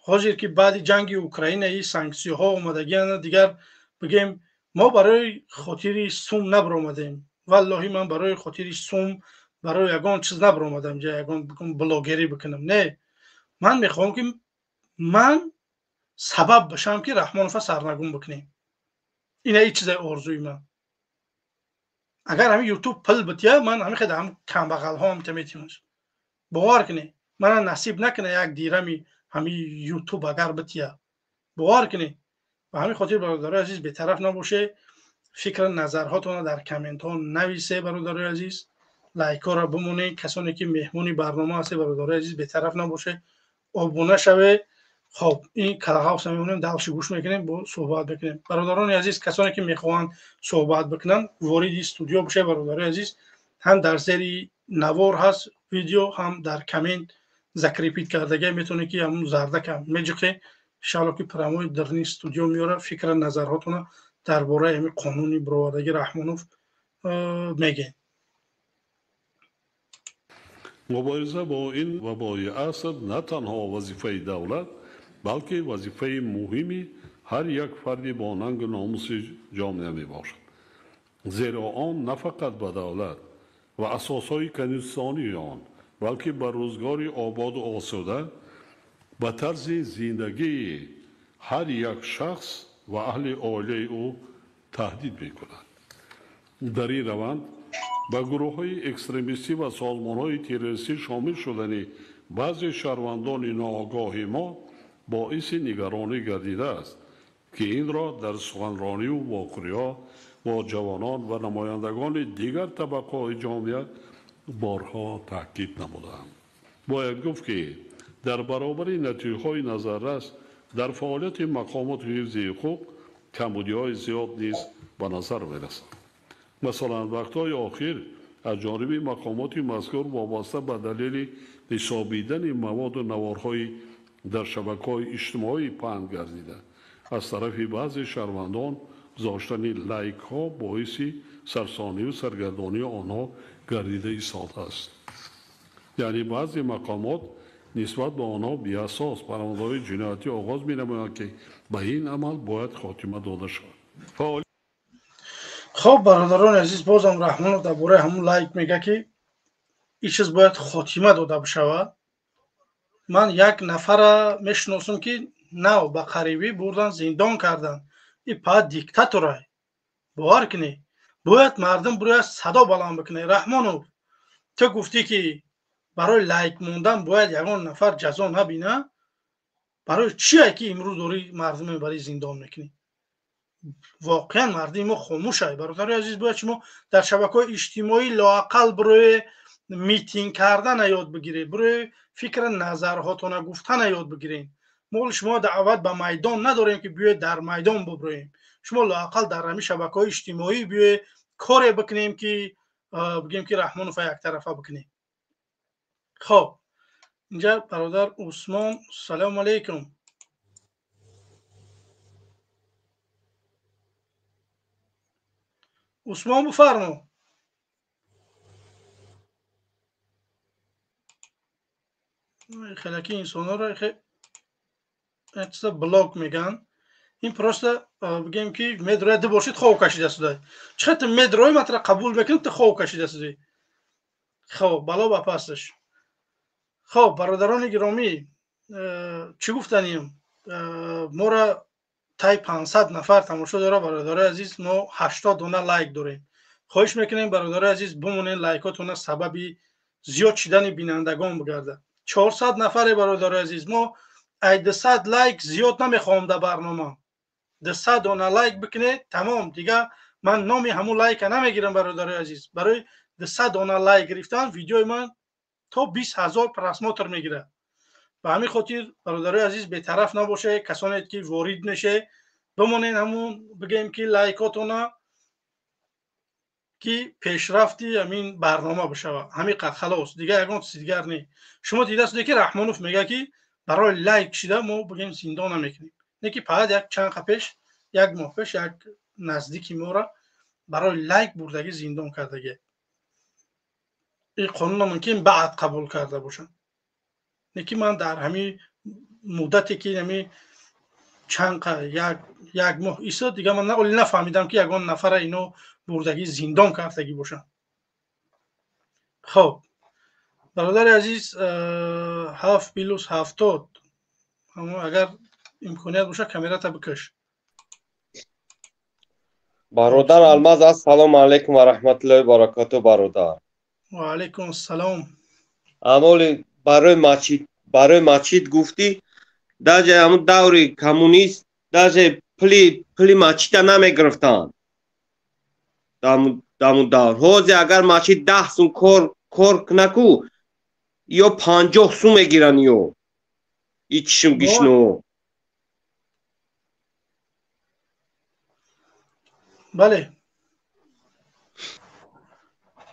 Ҳозир ки баъди ҷанги Украина и санксияҳо омадагиана, дигар, бигем, мо барои хотири сум набаромадем. Валлоҳи, ман барои хотири сум, барои ягон чиз набаромадам ҷа ягон блогерӣ бикунам. Не, ман мехоҳам, ки ман сабаб бошам, ки Раҳмонова сарнагун бикунем. Ина и чизаи орзуи ман. Агар ҳамин Ютуб пул бития, ман ҳамин хел ҳам камбағалҳо ҳам метиҳам. Бовар кунед, мана насиб накуна як дирами ҳамин Ютуб агар бития, бовар кунед. Ба ҳамин хотир, бародарои азиз, бетараф набошед, фикр назарҳотонро дар комментҳо нависе. Бародарои азиз, лайкҳоро бимонед. Касоне ки меҳмони барнома ҳастед, бародарои азиз, бетараф набошед, обуна шавед. Хоб, ин калағавса мемонем, дальше гӯш мекунем, бо суҳбат мекунем. Бародарони азиз, касоне ки мехоҳанд суҳбат бикунанд, вориди студио бошед. Бародарои азиз, ҳам дар зери навор ҳаст видео, ҳам дар коммент закрепить кардагия, метавонед, ки ҳамун зардака меҷиқе, иншаалло, ки прямой дарни студио меёра, фикра назарҳотона дар бораи ҳамин қонуни бировардаги Раҳмонов мегӯед. Мубориза бо ин вабои аср на танҳо вазифаи давлат, балки вазифаи муҳими ҳар як фарди бо нангу номуси ҷомеа мебошад, зеро он на фақат ба давлат ва асосҳои конститутсионии он, балки ба рӯзгори ободу осуда, ба тарзи зиндагии ҳар як шахс ва аҳли оилаи ӯ таҳдид мекунад. Дар ин раванд ба гурӯҳҳои экстремистӣ ва созмонҳои террористӣ шомил шудани баъзе шаҳрвандони ноогоҳи мо боиси нигаронӣ гардидааст, ки инро дар суханронию вохӯриҳо бо ҷавонон ва намояндагони дигар табақаҳои ҷомеа борҳо таъкид намудаам. Бояд гуфт, ки дар баробари натиҷаҳои назаррас дар фаъолияти мақомоти ҳифзи ҳуқуқ камбудиҳои зиёд низ ба назар мерасанд. Масалан, вақтҳои охир аз ҷониби мақомоти мазкур вобаста ба далели ҳисобидани маводу наворҳои дар шабакаҳои иҷтимоӣ паҳн гардида, аз тарафи баъзе шаҳрвандон гузоштани лайкҳо боиси сарсонию саргардонии онҳо гардида истодааст. Яъне баъзе мақомот нисбат ба онҳо беасос парвандаҳои ҷиноятӣ оғоз менамоянд, ки ба ин амал бояд хотима дода шавад. Хоб, бародарони азиз, бозам Раҳмонов дар бораи ҳамун лайк мега, ки ин чиз бояд хотима дода бишавад. Ман як нафара мешиносам, ки нав ба қарибӣ бурдан зиндон карданд. И па диктаторай, бовар кунед. Бояд мардум бирояд садо баланд бикунад. Раҳмонов, ту гуфтӣ, ки барои лайк мондан бояд ягон нафар ҷазо набина. Барои чие, ки имрӯз дорӣ мардуме барои зиндон мекунӣ? Воқеан мардуми мо хомӯшай. Бародари азиз, бояд шумо дар шабакаҳои иҷтимоӣ лоақал бирои митинг кардана ёд бигиред, бирои фикри назарҳотона гуфтана ёд бигиред. Мо шумо даъват ба майдон надорем, ки биёед дар майдон буброем. Шумо лоақал дар ҳамин шабакаҳои иҷтимоӣ биёед коре бикунем, ки бигем, ки Раҳмонова яктарафа бикунем. Хоб, инҷа бародар Усмон, салому алайкум. Усмон, бифармо. Хелаки инсонҳоро чиза блок меган. Ин просто бигем, ки медроя ду бошид, хов кашида шуда. Чӣ ту медрои матра қабул мекунӣ, ту хов кашида шудӣ. Хоб, бало ба пасташ. Хоб, бародарони гиромӣ, чӣ гуфтанем? Мора тай 500 нафар тамошо дора. Бародарои азиз, мо 80 дона лайк дорем. Хоҳиш мекунем, бародарои азиз, бимонед, лайкотона сабаби зиёд шидани бинандагон бигардад. 400 нафаре, бародарои азиз. Мо ай 200 лайк зиёд намехоҳам дар барнома. 200 дона лайк бикунед, тамом. Дига ман номи ҳамун лайка намегирам, бародарои азиз. Барои 200 дона лайк гирифтан видеои ман то 20 000 просмотр мегирад. Ба ҳамин хотир, бародарои азиз, бетараф набошед. Касоне ки ворид мешед, бимонед, ҳамун бигем, ки лайкотона, ки пешрафти ҳамин барнома бишавад. Ҳамин қад, халос, дигар ягон чизи дигар не. Шумо дида шуде, ки Раҳмонов мега, ки барои лайк шида мо бигем зиндон намекунем. Не ки фақат як чанд қа пеш, як моҳ пеш, як наздики мора барои лайк бурдагӣ зиндон кардагӣ. Ин қонунро мумкин баъд қабул карда бошанд. Не ки ман дар ҳамин муддате, ки ҳамин чанд қа як моҳ истод, дига ман оли нафаҳмидам, ки ягон нафара ино бурдагӣ зиндон кардагӣ бошанд. Хоб, бародари азиз, 7 плюс 70, агар имконият бошад, камерата бикаш. Бародар Алмаз, ассалому алайкум ва раҳматуллоҳи баракату, бародар. Ва алайкум ассалом. Амоли барои мачид гуфтӣ, даже ҳамун даври коммунист даже пули мачида намегирифтанд дамун давр. Ҳозир агар мачид 10 сум кор кунаку, ё 50 сум мегиранд, ё ичишум гишно. Бале,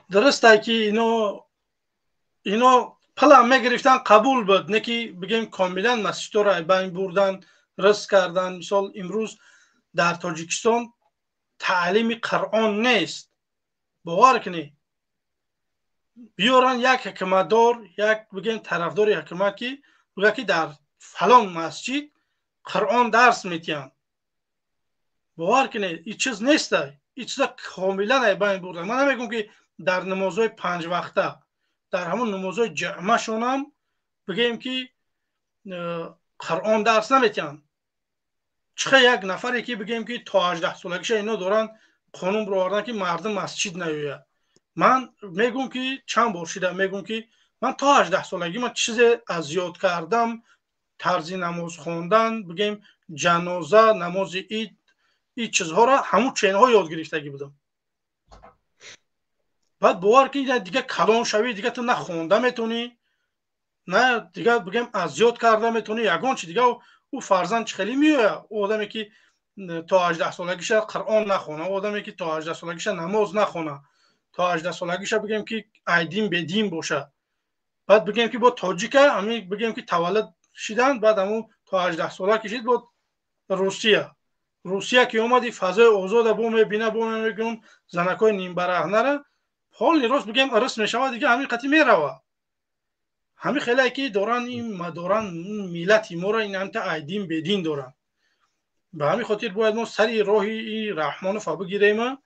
дурусте, ки ино пулам мегирифтан, қабул буд. Не ки бигем комилан масҷидҳоро байн бурдан, ризқ кардан. Мисол, имрӯз дар Тоҷикистон таълими Қуръон нест, бовар кунед. Биёранд як ҳукуматдор, як бигем тарафдори ҳукумат, ки бигӯяд, ки дар фалон масҷид Қуръон дарс метиҳанд. Бовар кунед, ин чиз неста, ин чиза комилан айбайн бурда. Ман намегӯям, ки дар намозҳои панҷвақта, дар ҳамон намозҳои ҷамъашонам бигӯем, ки Қуръон дарс наметиҳанд. Чихе як нафаре, ки бигӯем, ки то 18 солагиша ино доранд, қонун бировардан, ки мардум масҷид наёяд. Ман мегӯм, ки чанд бор шида мегӯм, ки ман то 18 солагӣ ман чизе аз ёд кардам, тарзи намоз хондан, бигем, ҷаноза, намози ид, ин чизҳоро ҳамун ченҳо ёд гирифтагӣ будам. Баъд бовар ки дига калон шавӣ, дига ту на хонда метавонӣ, на дига, бигем, аз ёд карда метавонӣ ягон чи. Дига ӯ фарзанд чӣ хеле меояд? Ӯ одаме, ки то 18 солагиша Қуръон нахона, ӯ одаме, ки то 18 солагиша намоз нахона, то 18 солагиша, бигем, ки айдин бедин боша, баъд бигем, ки бо тоҷика ами, бигем, ки таваллуд шиданд, баъд ҳамун то 18 сола кишид, бо Русия ки омади, фазои озода бо мебина, бо мегӯм, занакҳои нимбараҳнара ҳоли рост, бигем, ырс мешавад, дига ҳамин қати мерава. Ҳамин хеле ки доранд, ин доранд миллати моро, ин ҳамта айдин бедин доранд. Ба ҳамин хотир бояд мо сари роҳи Раҳмонова бигирем,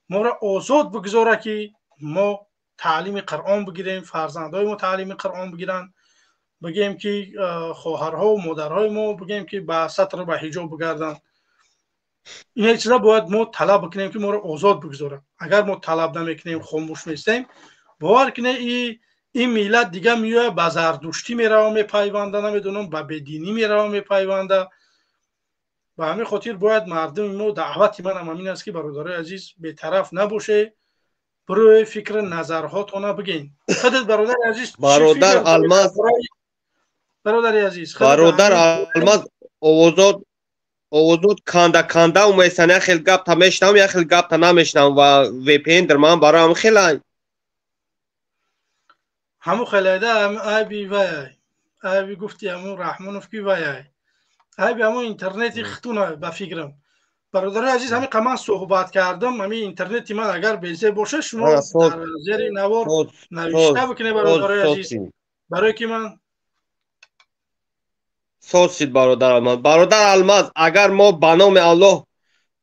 моро озод бигзора, ки мо таълими Қуръон бигирем, фарзандҳои мо таълими Қуръон бигиранд, бигем, ки хоҳарҳо модарҳои мо, бигем, ки ба сатр, ба ҳиҷоб бигарданд. Ин чиза бояд мо талаб бикунем, ки моро озод бигзорад. Агар мо талаб намекунем, хомӯш местем, бовар кунед, ин миллат дига меояд, ба зардуштӣ мерава, мепайванда, намедонам, ба бединӣ мерава, мепайванда. Ба ҳамин хотир бояд мардуми мо, даъвати манам ҳамин аст, ки бародарои азиз, бетараф набоше, бирои фикри назарҳотона бигӯен. Худат, бародари азиз. Бародар Алмаз. Бародари азиз. Бародар Алмаз, овозот канда канда умесан, як хел гапта мешнавам, як хел гапта намешнавам ва VPN дар ман бароям хелай. Ҳамун хелайда айби вай, айби гуфти ҳамун Раҳмонов, ки вай айби ҳамун интернети хитуна, ба фикрам. Бародари азиз, ҳамин қа ман суҳбат кардам, ҳамин интернети ман агар безе боша, шумо дар зери навор навишта бикунед, бародари азиз, барое ки ман Сосид, бародар Алмаз. Бародар Алмаз, агар мо ба номи Аллоҳ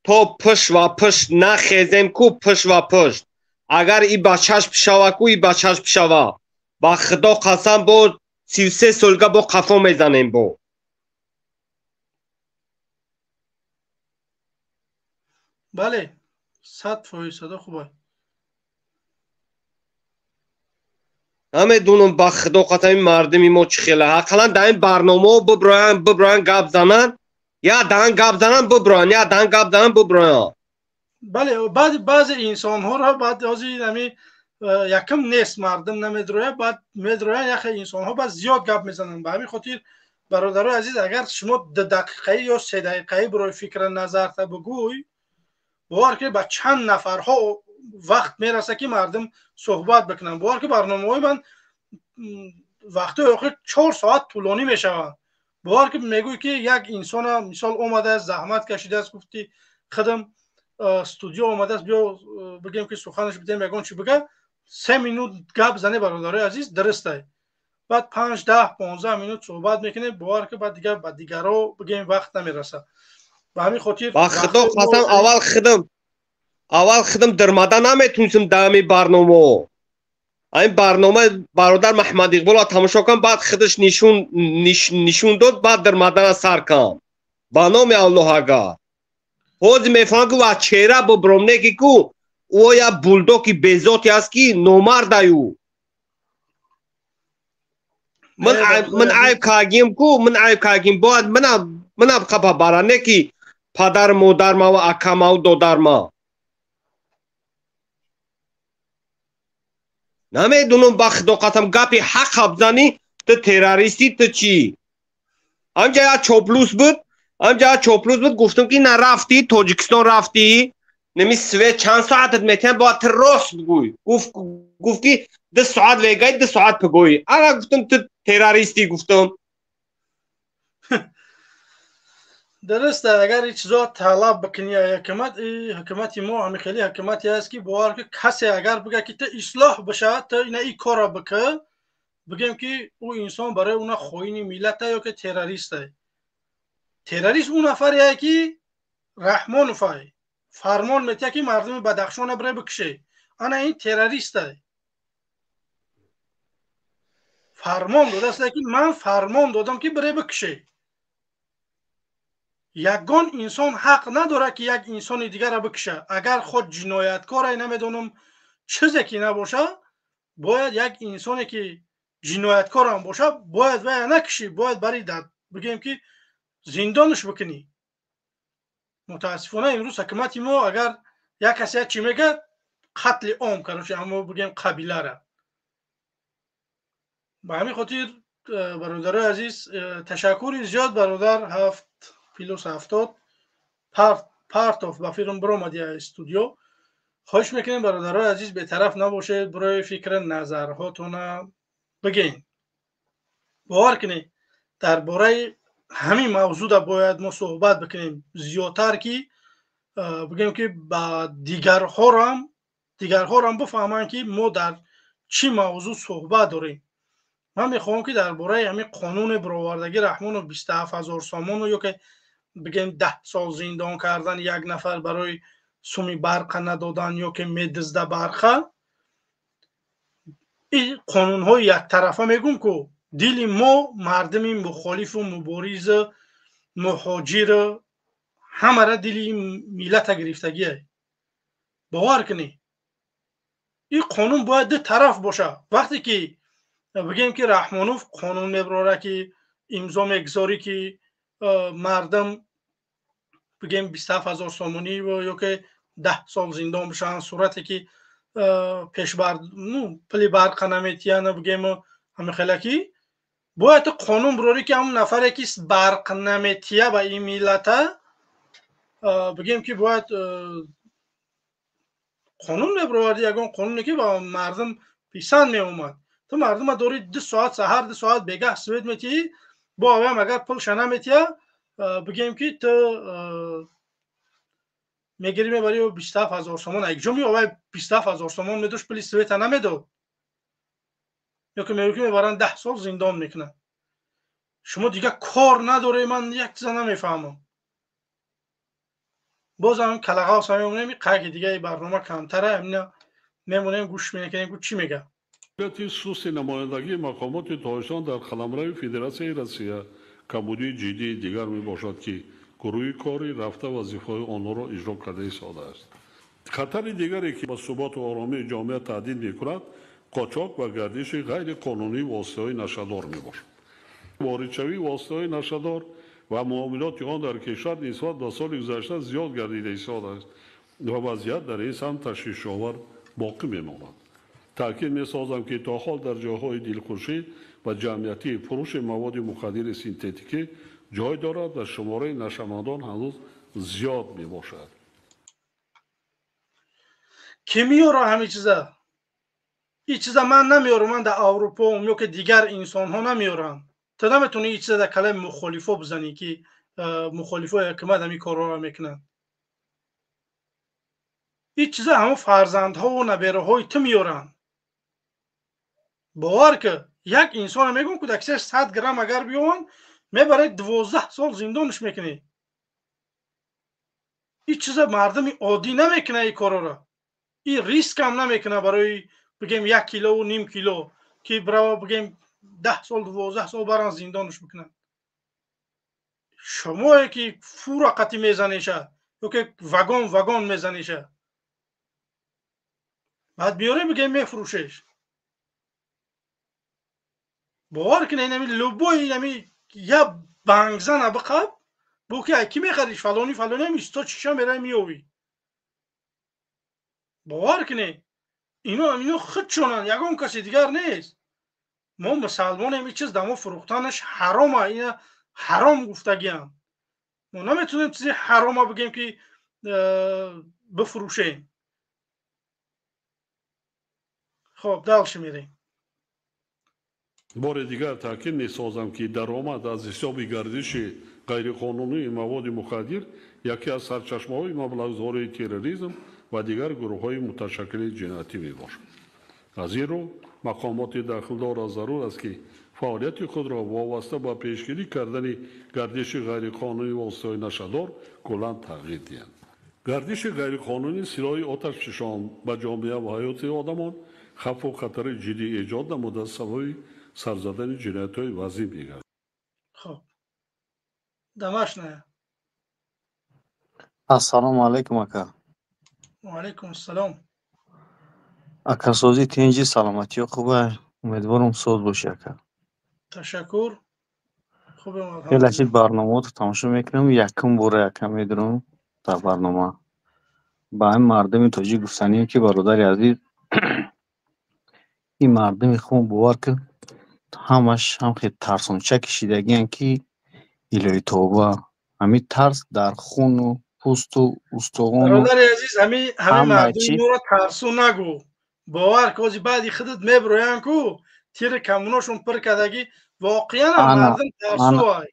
то пушт ва пушт нахезем ку, пушт ва пушт, агар и ба чашм шава ку, и ба чашм шава, ба Худо қасам, бо 33 солга бо қафо мезанем бо. Бале, 100%, садо хуб. Намедонам, ба Худо қасам, ин мардуми мо чӣ хела. Ақаллан дар ин барномаҳо биброянд, биброянд, гап зананд, я даҳан гап зананд, биброянд, я даҳан гап зананд, биброянд. Бале, баъд баъзе инсонҳоро баъд ҳозир ҳами якм нест, мардум намедрояд, баъд медроянд, яхе инсонҳо баъд зиёд гап мезананд. Ба ҳамин хотир, бародарои азиз, агар шумо 2 дақиқаӣ ё 3 дақиқаӣ бирои фикра назарта бигӯй, бовар ки ба чанд нафарҳо вақт мераса, ки мардум суҳбат бикунанд. Бовар ки барномаҳои ман вақтҳои охир 4 соат тӯлонӣ мешаванд. Бовар ки мегӯй, ки як инсона, мисол, омадааст, заҳмат кашидааст, гуфти худам, студио омадааст, биё, бигем, ки суханаш бидем, ягон чи бига, 3 минут гап зане, бародарои азиз, дурустай. Баъд 5, 10, 15 минут суҳбат мекунем, бовар ки баъд дигар ба дигарро, бигем, вақт намераса. Ба ҳамин хотир Ба Худо қасам, аввал худам дирмада наметунистам дар ҳамин барномаҳо. Ҳамин барнома бародар Маҳмад Иқболро тамошо кардам, баъд худаш нишун дод, баъд дирмадана сар кардам. Ба номи Аллоҳ, агар ҳозир мефаҳмам, ки ва чера бубром, не ки ку ӯ як булдоки безоте аст, ки номардаю. Ман айб кардагим ку, ман айб кардагим, бояд манам қапа бара, не ки падар модармаву акамаву додарма. Намедонам, ба Худо қасам, гапи ҳақ ҳабзанӣ, ту террористӣ, ту чӣ. Ҳамҷа як чоплус буд, ҳамҷа як чоплус буд, гуфтам, ки на рафтӣ Тоҷикистон, рафтӣ, неми свет чанд соатат метиҳанд, бояд ту рост бигӯй. Гуфт, ки 2 соат вегай, 2 соат бигӯй. Ана, гуфтам, ту террористӣ, гуфтам. Дуруст, агар ин чизо талаб бикунӣ ҳукумат, ҳукумати мо ҳамин хеле ҳукумате аст ки бовар ки касе агар бигӯяд ки ту ислоҳ бишавад, ту ина ин корро бикун, бигӯем ки ӯ инсон барои уна хоини миллата ё ки террористае. Террорист ӯ нафаре ки Раҳмоновай фармон метиҳад ки мардуми Бадахшона бире бикуше. Ана ин террористае. Фармон додааст ки ман фармон додам ки бире бикуше. Ягон инсон ҳақ надорад ки як инсони дигарро бикуша. Агар худ ҷинояткоре намедонам чизе ки набоша, бояд як инсоне ки ҷинояткорам боша, бояд вая накушӣ, бояд бари бигӯем ки зиндонаш бикунӣ. Мутаассифона имрӯз ҳукумати мо агар як касе як чӣ мегӯяд, қатли ом, короче, ҳамо бигӯем қабилара. Ба ҳамин хотир бародарои азиз, ташаккури зиёд бародар 7+70 партов ба филм биромади аз студио. Хоҳиш мекунем бародарои азиз бетараф набошед, барои фикри назарҳотона бигӯен. Бовар кунед, дар бораи ҳамин мавзӯъда бояд мо суҳбат бикунем зиёдтар, ки бигӯем ки ба дигарҳорам бифаҳманд ки мо дар чӣ мавзӯъ суҳбат дорем. Ман мехоҳам ки дар бораи ҳамин қонуни баровардагии Раҳмонов 27 ҳазор сомону ё ки бигӯем 10 сол зиндон кардан як нафар барои суми барқа надодан ё ки медизда барқа, ин қонунҳои яктарафа мегӯм ку дили мо мардуми мухолифу муборизу муҳоҷир ҳамара дили миллата гирифтагие. Бовар кунед, ин қонун бояд ду тараф боша. Вақте ки бигӯем ки Раҳмонов қонун мебарорад ки имзо мегузорӣ ки мардум бигӯем 27 ҳазор сомонӣ ё ки 10 сол зиндон бишаванд, сурате ки пешбар пули барқа наметиҳанд, бигӯем ҳамин хела ки бояд қонун бирорӣ ки ҳамон нафаре ки барқ наметиҳа ба ин миллата, бигӯем ки бояд қонун мебароварди, ягон қонуне ки ба мардум писанд меомад. Ту мардума дори 2 соат саҳар, 2 соат бегаҳ свет метиҳӣ, бо авам агар пулша наметиҳа, бигӯем ки ту мегирӣ мебарӣ 27 ҳазор сомон. Якҷо меовай 27 ҳазор сомон медошт, пули света намедод. Ё ки мегӯ ки мебаранд 10 сол зиндон мекунанд. Шумо дигар кор надоред, ман як чиза намефаҳмам. Боз ҳам калағавс мемонем, қайки дигаи барнома камтара, ҳамина мемонем, гӯш мекунем, чӣ мегӯяд. Сусти намояндагии мақомоти Тоҷикистон дар қаламрави Федератсияи Россия камбудии ҷиддии дигар мебошад, ки гурӯҳи корӣ рафта вазифаҳои онҳоро иҷро карда истодааст. Хатари дигаре, ки ба суботу оромии ҷомеа таҳдид мекунад, қочоқ ва гардиши ғайриқонунии воситаҳои нашъадор мебошад. Воридшавии воситаҳои нашъадор ва муомилоти он дар кишвар нисбат ба соли гузашта зиёд гардида истодааст ва вазъият дар ин самт ташвишовар боқӣ мемонад. Таъкид месозам, ки то ҳол дар ҷойҳои дилхушӣ ва ҷамъиятӣ фурӯши маводи мухаддири синтетикӣ ҷой дорад ва шумораи нашъамандон ҳанӯз зиёд мебошад. Ки меёра ҳамин чиза? Ин чиза ман намеёрам, ман дар Аврупо ё ки дигар инсонҳо намеёрам. Ту наметавонӣ ин чиза дар калаи мухолифо бизанӣ, ки мухолифои ҳукумат ҳамин корҳоро мекунанд. Ин чиза ҳамон фарзандҳову набераҳои ту меёранд. Бовар ки як инсона мегӯм ки дар кисаш 100 грамм агар биёванд, мебарад 12 сол зиндонаш мекунӣ. Ин чиза мардуми оддӣ намекунад ин корҳоро. Ин рискам намекунад барои бигем 1 килову ним кило, ки бирава бигем 10 сол 12 сол баран зиндонаш бикунанд. Шумое ки фура қатӣ мезанеша ё ки вагон вагон мезанеша, баъд меёре бигем мефурӯшеш. Бовар кунед, инами любой инами я бангзана биқаб, бо ки ай ки мехариш фалони фалони ҳам исто чиша мерай меёвӣ. Бовар кунед, ино худшонанд, ягон каси дигар нест. Мо мусалмонем, ин чиз дар мо фурӯхтанаш ҳарома, ина ҳаром гуфтагиам. Мо наметавонем чизи ҳарома бигем ки бифурӯшем. Хоб, дальше мерем. Бори дигар таъкид месозам, ки даромад аз ҳисоби гардиши Ғайриқонунии маводи мухаддир яке аз сарчашмаҳои маблағгузории терроризм ва дигар гурӯҳҳои муташаккили ҷиноятӣ мебошад. Аз ин рӯ мақомоти дахлдорро зарур аст, ки фаъолияти худро вобаста ба пешгирӣ кардани гардиши ғайриқонунии воситаҳои нашъадор куллан тағйир диҳанд. Гардиши ғайриқонунии силоҳи оташфишон ба ҷомеа ва ҳаёти одамон хавфу хатари ҷиддӣ эҷод намуда, сабаби сар задани ҷиноятҳои вазин мегардад. Хоб, дамашная. Ассалому алайкум, ака. Ваалайкум ассалом. Акасозӣ, тинҷи, саломатиё хуба? Умедворам, соз бошӣ, ака. Ташаккур, хубем. Хеле шид барномаото тамошо мекунам, якум бора, ака, медурам дар барнома. Ба ҳамин мардуми тоҷик гуфтанием, ки, бародари азиз, ин мардуми хуб, бовар кун, ҳамаш ҳам хел тарсонча кишидагиянд, ки илоҳи тавба, ҳамин тарс дар хуну пӯсту устухону Бародари азиз, ҳами мардуми моро тарсу нагӯ. Бовар ки, ози баъди худат меброянд ку, тири камуношон пир кардагӣ. Воқеан мардум тарсуай.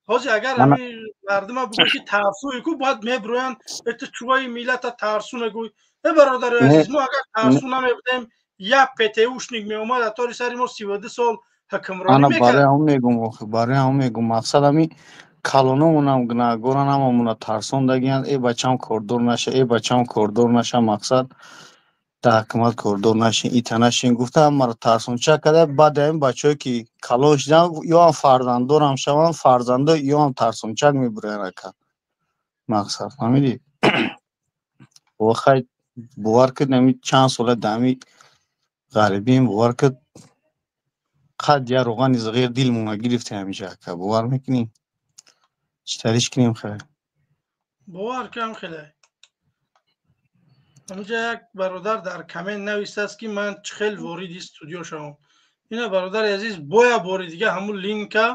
Ҳозир агар ҳами мардума бигӯ, ки тарсуи ку, бояд меброянд: это чуваи миллата тарсу нагӯй. Э, бародари азиз, мо агар тарсу намебудем, як ПТУшник меомад, атори сари мо 32 сол ҳукмронӣ мекард? Барои ҳамон мегум, охи, барои ҳамон мегум. Мақсад, ҳами калономонам гунаҳгоран, ҳамамона тарсондагиянд: э бачам кордор наша, э бачам кордор наша. Мақсад, дар ҳукумат кордор нашин, ита нашин гуфта, ҳамаро тарсонча карда. Баъд ҳамин бачаҳое ки калон шуданд, ёам фарзанддорам шаванд, фарзандо ёам тарсончак мебурянд, ака. Мақсад, фаҳмидӣ? Хай, бовар кунед, ҳами чанд сола дар ҳами ғарибием, бовар кунед, қад я роғани зағир дилмона гирифтем ҳамиша, ака, бовар мекунӣ? Чӣ тариш кунем, хай? Бовар кам, хеле. Ҳаминҷа як бародар дар коммент навистааст, ки ман чӣ хел вориди студио шавам. Ина, бародари азиз, боя бори дига ҳамун линка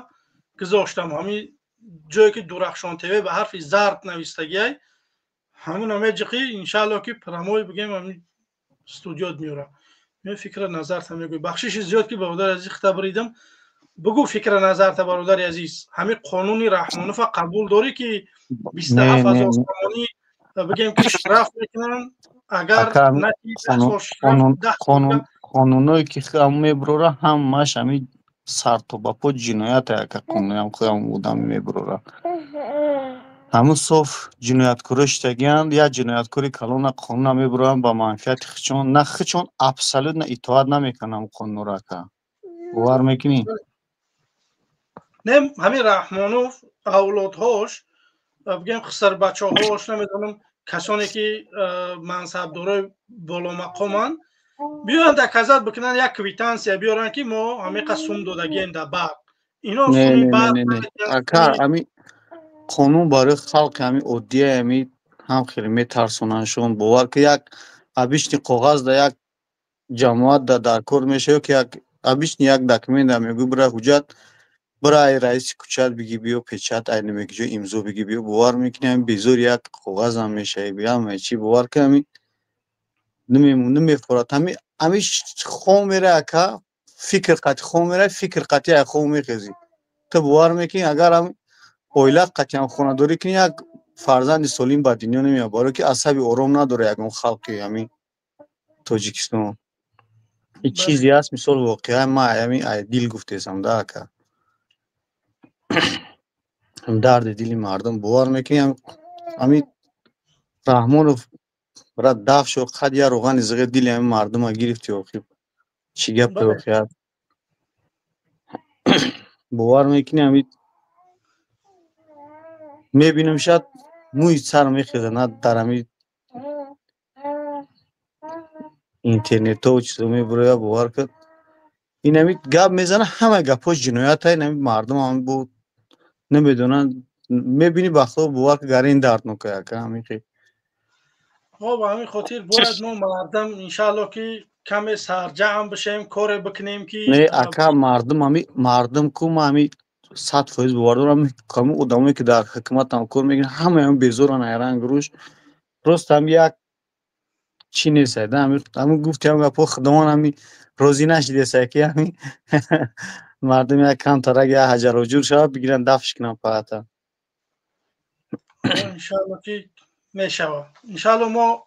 гузоштам, ҳамин ҷое ки Дурахшон ТВ ба ҳарфи зард навистагиай, ҳамуна меҷиқӣ, иншаалло, ки прямой бигем, ҳамин студиот меёра. Фикра назарта мегӯй. Бахшиши зиёд, ки, бародари азиз, хита буридам. Бугӯ фикра назарта, бародари азиз. Ҳамин қонуни Раҳмонова қабул дорӣ, ки 27 000 сомонӣ бигем, ки штраф мекунанд, агар Қонуное ки мебурора, ҳамааш ҳами сартобапо ҷиноят, ака. Қонуям хуям одам мебурора, ҳамун соф ҷинояткоро шитагиянд. Як ҷинояткори калона қонуна мебуроранд ба манфиати хичон, на хичон, абсолютно итоат намекунанд қонунро, ака, бовар мекунӣ? Не, ҳамин Раҳмонов авлодҳош, бигем, хисарбачаҳош, намедонам, касоне ки мансабдорои боломақоманд, биёянд, доказать бикунанд, як квитансия биёранд, ки мо ҳамиқа сум додагием дар барқ. Ино суми барқ. Ака, ҳами қонун барои халқи ҳами оддия, ҳами ҳам хеле метарсонандшон. Бовар ки, як обычный коғаз да як ҷамоат да дар кор мешава, ки як обычный як документ да мегӯй: бира, ҳуҷҷат бира, ай раиси кӯчат биги биё, печать, ай намегиҷо имзо биги биё. Бовар мекунӣ, ҳами безор як коғазам мешавӣ, ҳама чи. Бовар ки, ҳами намефорад, ҳами хом мера, ака. Фикр қати хом мера, фикр қати ай хом мехезӣ. Ту бовар мекунӣ, агар ҳами оилат қатъиан хонадорӣ кунӣ, як фарзанди солим ба дунё намеяд, барое ки асаби ором надора ягон халқи ҳамин Тоҷикистон. Ин чизе аст, мисол, воқеа, ма ҳами ай дил гуфтесам да, ака, дарди дили мардум. Бовар мекунӣ, ҳами Раҳмонов бра даф шо, қад я роғани зиғир дили ҳами мардума гирифти. Охир, чӣ гапе воқеа? Бовар мекунӣ, ҳами мебинам, шояд мӯи сар мехезад, на дар ҳами интернетҳо чизо мебуроя. Бовар кун, инами гап мезана, ҳама гапҳо ҷиноята. Инами мардум ҳам бу намедонанд. Мебинӣ, бахто, бовар кун, гарин дарднока, ака, ҳамин. Мо ба ҳамин хотир бояд мо мардам, иншаалло, ки каме сарҷамъ бишем, коре бикунем, ки Не, ака, мардум, ҳами мардум ку, ма ҳами 100% бовар дорам, ҳамин одамое ки дар ҳукуматам кор мекунанд, ҳамаам безоран, айранг рӯш. Просто ҳами як чӣ нестай да, ҳами гуфти, ҳами гапҳо, худованд ҳами розӣ нашидесай, ки ҳами мардум як камтарак як ҳаҷароҷур шавад, бигиранд, дафш кунанд паата. Иншалло ки мешавад. Иншалло мо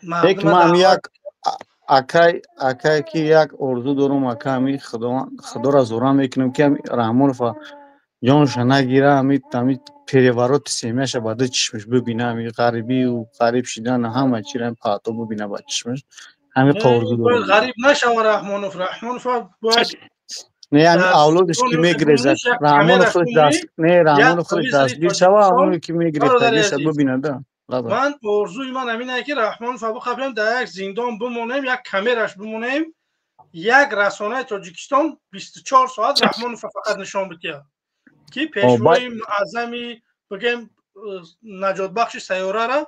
як ман як акай акай ки як орзу дорум, ака, ами Худоро зора мекунем ки Раҳмонов ҷонша нагира, ами перевороти семьяша ба ду чишмаш бибина, ами ғарибию ғариб шидан ҳама чира паҳто бибина ба чишмаш. Ҳами орзу дорум. Ғариб нашава Раҳмонов. Раҳмонов бояд не, ами авлодаш ки мегирезад, Раҳмонов худаш даст не, Раҳмонов худаш дастгир шава, авлоде ки мегирефтагиша бибинада. Ман орзуи ман ҳамин ае ки Раҳмонов бихапем, дар як зиндон бимонем, як камераш бимонем, як расонаи Тоҷикистон 24 соат Раҳмонов фақат нишон бидиҳад, ки пешвои муаззами, бигем, наҷотбахши сайёрара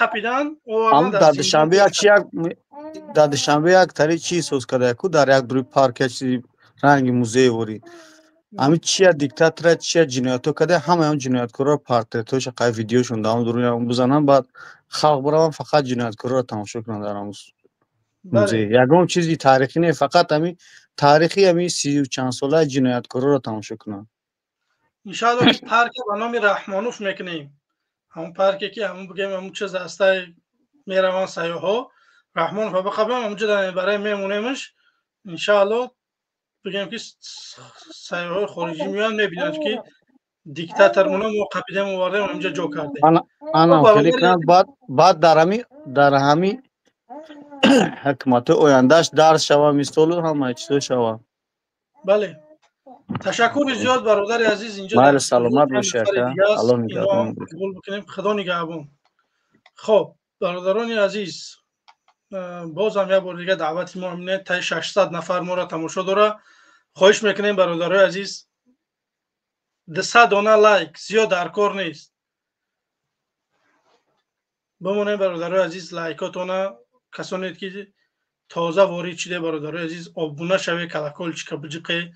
қапидан. Дар Душанбе як чи, як дар Душанбе як тари чи соз карда ку, дар як дури парк як чизи ранги музей ворид. Ами чия диктатора, чия ҷиноятҳо карда, ҳамаи он ҷинояткорро портретҳоша қай видеошон дар он дуруни бизананд, баъд халқ бираванд, фақат ҷинояткорро тамошо кунанд дар ҳамун музей. Ягон чизи таърихӣ не, фақат ами таърихи ами сию чанд солаи ҷинояткорро тамошо кунанд. Иншоалло ки парке ба номи Раҳмонов мекунем. Ҳамун парке ки ҳамун, бигем, ҳамун чиз ҳастай, мераванд сайёҳҳо, Раҳмонов бихабем, ҳамунҷо барои мемонемш. Иншоалло, бигем ки сайёҳҳои хориҷӣ меоянд, мебинанд ки диктатормона мо қапидем, овардем, ҳаминҷо ҷо кардем. Ана хеле кунанд, баъд дар ҳами ҳукуматҳои ояндааш дарс шава, мисолу ҳамаи чизо шава. Бале, ташаккури зиёд, бародари азиз. Инҷо майли, саломат бошӣ, ака, Аллоҳ нигаҳбон. Қабул бикунем, Худо нигаҳбон. Хоб, бародарони азиз, бозам як бор дига даъвати мо ҳамине. Таи 600 нафар моро тамошо дора. Хоҳиш мекунем, бародарои азиз, 200 дона лайк зиёд дар кор нест. Бимонем, бародарои азиз, лайкотона. Касоне ки тоза ворид шиде, бародарои азиз, обуна шаве, колокольчика биҷиқе,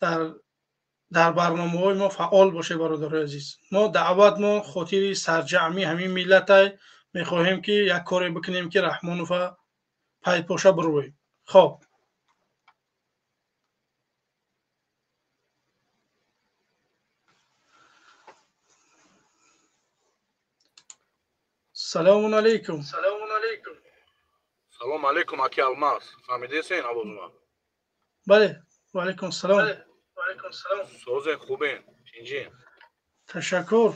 дар барномаҳои мо фаъол боше. Бародарои азиз, мо даъват мо хотири сарҷамъи ҳамин миллатай мехоҳем ки як коре бикунем ки Раҳмонова пайпоша бирӯем. Хоб, салому алайкум. Салом алейкум, аки Алмаз, фаҳмидесен овозума? Бале, ва алайкум салом. Созен, хубен, тинҷин? Ташаккур.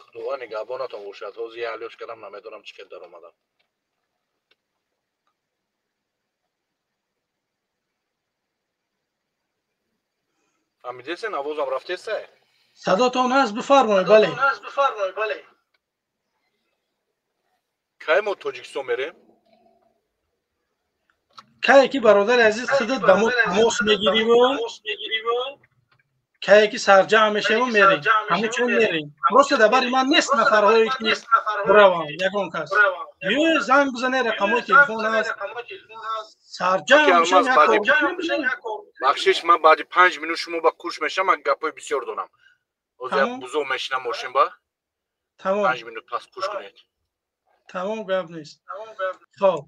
Худованд нигаҳбонатон бошад. Ҳозир я алёш кардам, намедонам чӣ хел даромадам. Фаҳмидесен, овозам рафтеса? Садотон ҳаст, бифармоед, бале. Кай мо Тоҷикистон мерем? Кае ки, бародари азиз, худат ба мо тамос мегириву кае ки сарҷамъ мешаву мерем, ҳамун чун мерем. Просто дар бари ман нест нафарҳое ки бираванд, ягон кас биёе, занг бизане, рақамҳои телефон ҳаст, сарҷамъ мешавем, як кор мекунем. Бахшиш, ман баъди 5 минут шумо ба куш мешавам, ман гапҳои бисёр дорам. Ҳозир як Тамом. бузо мешинам мошин ба. Тамом. 5 минут пас куш кунед. Тамом, гап нест. Хоб,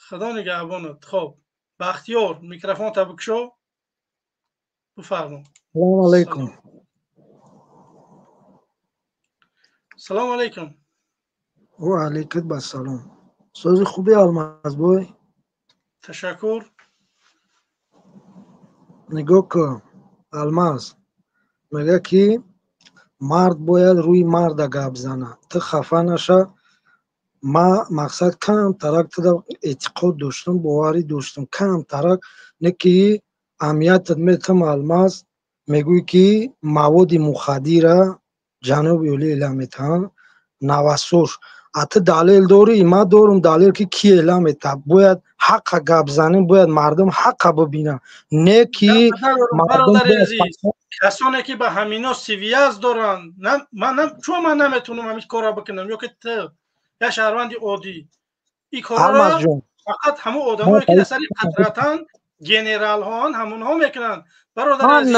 Худо нигаҳбонат. Хоб, Бахтиёр, микрофонта бикушо, бифармо. Салому алайкум. Салому алайкум. Ва алайкум ассалом. Сози, хуби, Алмазбой? Ташаккур. Нигоҳ кун, Алмаз, мега ки мард бояд рӯи марда гап зана. Ту хафа наша, ма мақсад камтарак туда эътиқод доштам, боварӣ доштам камтарак, не ки аҳамиятат метам. Алмаз, мегӯӣ ки маводи мухаддира ҷаноби олӣ эълам метаҳанд навасош, а ту далел дорӣ? Ман дорум далел, ки ки эълам метаҳад. Бояд ҳаққа гап занем, бояд мардум ҳаққа бибинанд, не ки мардум Бародари бояд азиз, касоне ки ба ҳамино связь доранд, чун ман наметавонам ҳамин корро бикунам ё ки ту як шаҳрванди оддӣ ин корро Алмазҷон, фақат ҳамон одамое ки дар сари қудратанд, генералҳоан, ҳамонҳо мекунанд, бародари ман азиз.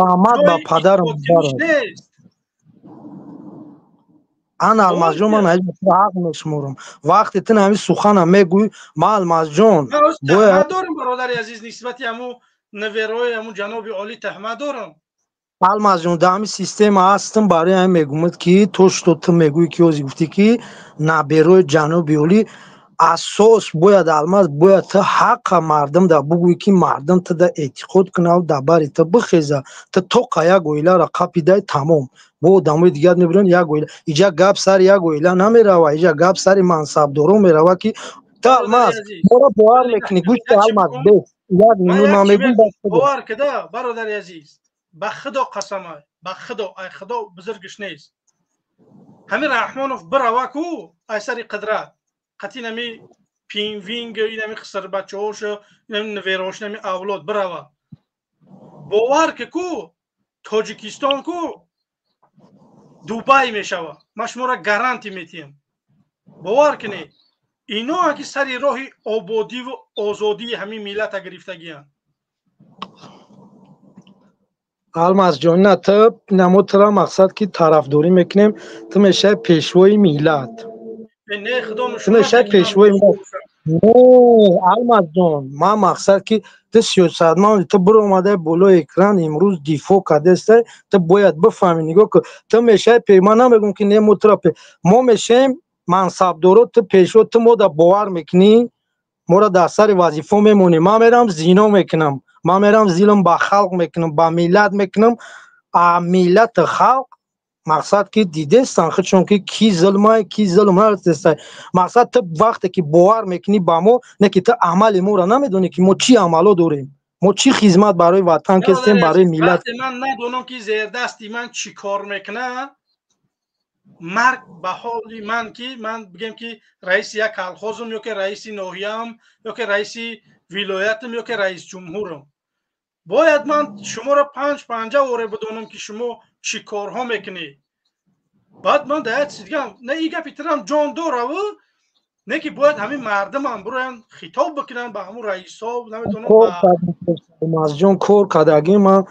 раҳмат ба Ҷои падару исботкуниш модарам. нест. Ан, Алмазҷон, ман ҳақ мешуморам, вақте ту ҳамин сухана мегӯӣ, ман, Алмазҷон, Ман рост бояд таҳмат дорам, бародари азиз, нисбати ҳамун неверои ҳамун ҷаноби олӣ таҳмат дорам. Алмазҷон, дар ҳамин система ҳастам, барои ҳамин мегӯмад, ки то что ту мегӯӣ, ки ҳозир гуфтӣ, ки наберои ҷаноби олӣ асос бояд, Алмаз, бояд ту ҳаққа мардум да бугӯӣ, ки мардум ту да эътиқод кунав, дар бари ту бихеза. Ту тоқа як оиларо қапидай, тамом, бо одамои дигар мебиранд. Як оила иҷа гап сари як оила намерава, иҷа гап сари мансабдоро мерава, ки ту, Алмаз, моро бовар мекунӣ. Гӯш, Алмаз, бес як минут, ман мегӯм. Бовар кида, бародари азиз, ба худо қасамай, ба худо, ай худо бузургиш нест. Ҳамин Раҳмонов бирава ку ай сари қудрат, қатъи нами пинвинг, инами хисарбачаҳошо, инами неверош, инами авлод бирава, бовар ки ку Тоҷикистон ку Дубай мешава. Ман шуморо гарантӣ метиҳам, бовар кунед, ино ки сари роҳи ободиву озодии ҳамин миллата гирифтагиянд. Алмазҷон, на, ту намо, тура мақсад ки тарафдорӣ мекунем, ту мешавӣ пешвои миллат, ту мешавӣ пешвои миллат. Не, Алмазҷон, ман мақсад ки ту сиёсатманд, ту биромадаи болои экран, имрӯз дифоъ кардастай, ту бояд бифаҳмӣ. Нигоҳ кун, ту мешавӣ, ман намегӯм ки не, мо тура, мо мешавем мансабдоро, ту пешво, ту мода бовар мекунӣ, моро дар сари вазифа мемонӣ. Ман мерам зино мекунам, ман мерам зилм ба халқ мекунам, ба миллат мекунам, а миллати халқ мақсад ки дидестан худшон, ки ки зулмай, ки зулм нарастай. Мақсад, ту вақте ки бовар мекунӣ ба мо, не ки ту амали моро намедонӣ, ки мо чӣ амало дорем, мо чӣ хизмат барои ватан кестем, барои миллат. Ман надонам, ки зердасти ман чӣ кор мекунад, марг ба ҳоли ман, ки ман бигем, ки раиси як колхозам ё ки раиси ноҳияам ё ки раиси вилоятам ё ки раис ҷумҳурам. Бояд ман шуморо панҷ панҷа оре бидонам, ки шумо чӣ корҳо мекунед. Баъд ман дар як чиз дигам, не, и гапи тирам ҷон дораву, не ки бояд ҳамин мардумам бироянд, хитоб бикунанд ба ҳамун раисҳо, намедонам. Ҷон, кор кардагӣ ман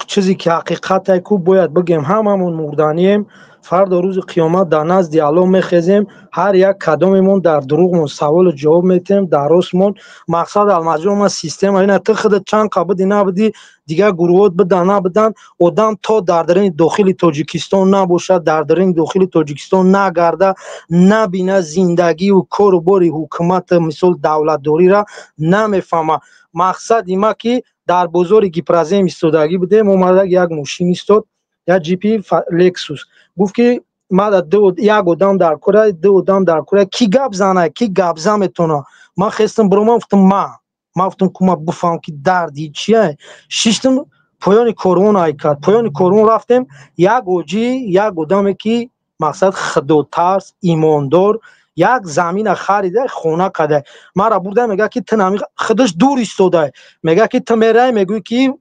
чизе ки ҳақиқате ку бояд бигем. Ҳамамон мурданием, фардо рӯзи қиёмат дар назди Аллоҳ мехезем, ҳар як кадомемон дар дурӯғмон саволу ҷавоб метиҳем, дар ростмон. Мақсад, Алмазҷон, ман система ина, ту худат чанд қа бидӣ, набудӣ, дигар гурӯҳот бидан, набудан, одам то дар дарини дохили Тоҷикистон набошад, дар дарини дохили Тоҷикистон нагарда, набина зиндагию кору бори ҳукумата, мисол давлатдориро намефаҳма. Мақсади ма ки дар бозори Гипрозем истодагӣ будем, омада як мошин истод, як ҷипи Лексус. Гуфт, ки мада як одам дар кора, ду одам дар кора, ки гап зана, ки гапза метона. Ман хестам, биромам, гуфтам, ма гуфтам ку ма бифаҳмам, ки дарди чия. Шиштам, поёни корвон ай кард, поёни корвон рафтем, як оҷӣ, як одаме, ки мақсад худотарс, имондор, як замина харида, хона карда, мара бурда, мега, ки ту нами, худаш дур истода, мега, ки ту мерай, мегӯӣ, ки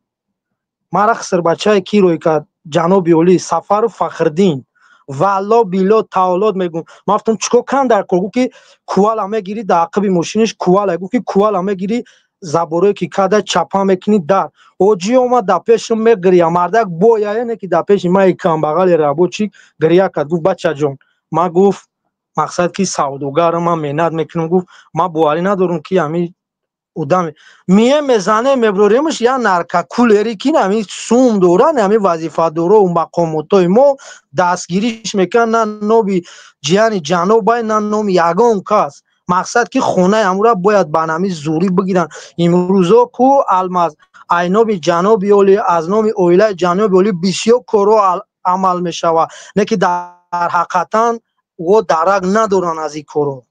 мара хисрбачае ки рӯй кард, ҷаноби олӣ Сафару Фахриддин. Валло било таолот мегӯм. Ман гуфтам, чикор кан дар кор? Гуфт, ки кувала мегирӣ, дар ақиби мошиниш кувала. Гуфт, ки кувала мегирӣ, заборое ки када чапа мекунӣ. Дар оҷӣ омад, дар пешам мегирия, мардак бояе, не ки дар пеши ман камбағали рабочий гирия кард. Гуфт, бачаҷон, ман, гуфт, мақсад ки савдогарам, ман меҳнат мекунам, гуфт, ман боварӣ надорам, ки ҳамин одам мие мезане, меброремш, я наркокулери, ки ҳамин сум доран, ҳамин вазифадоро, мақомотои мо дастгириш мекунанд, на номи ҷияни ҷанобай, на номи ягон кас. Мақсад ки хонаи ҳамура бояд ба нами зурӣ бигиранд. Имрӯзо ку, Алмаз, ай номи ҷаноби олӣ, аз номи оилаи ҷаноби олӣ бисёр корҳо амал мешавад, не ки дар ҳақиқатан во дарак надоранд аз ин корҳо.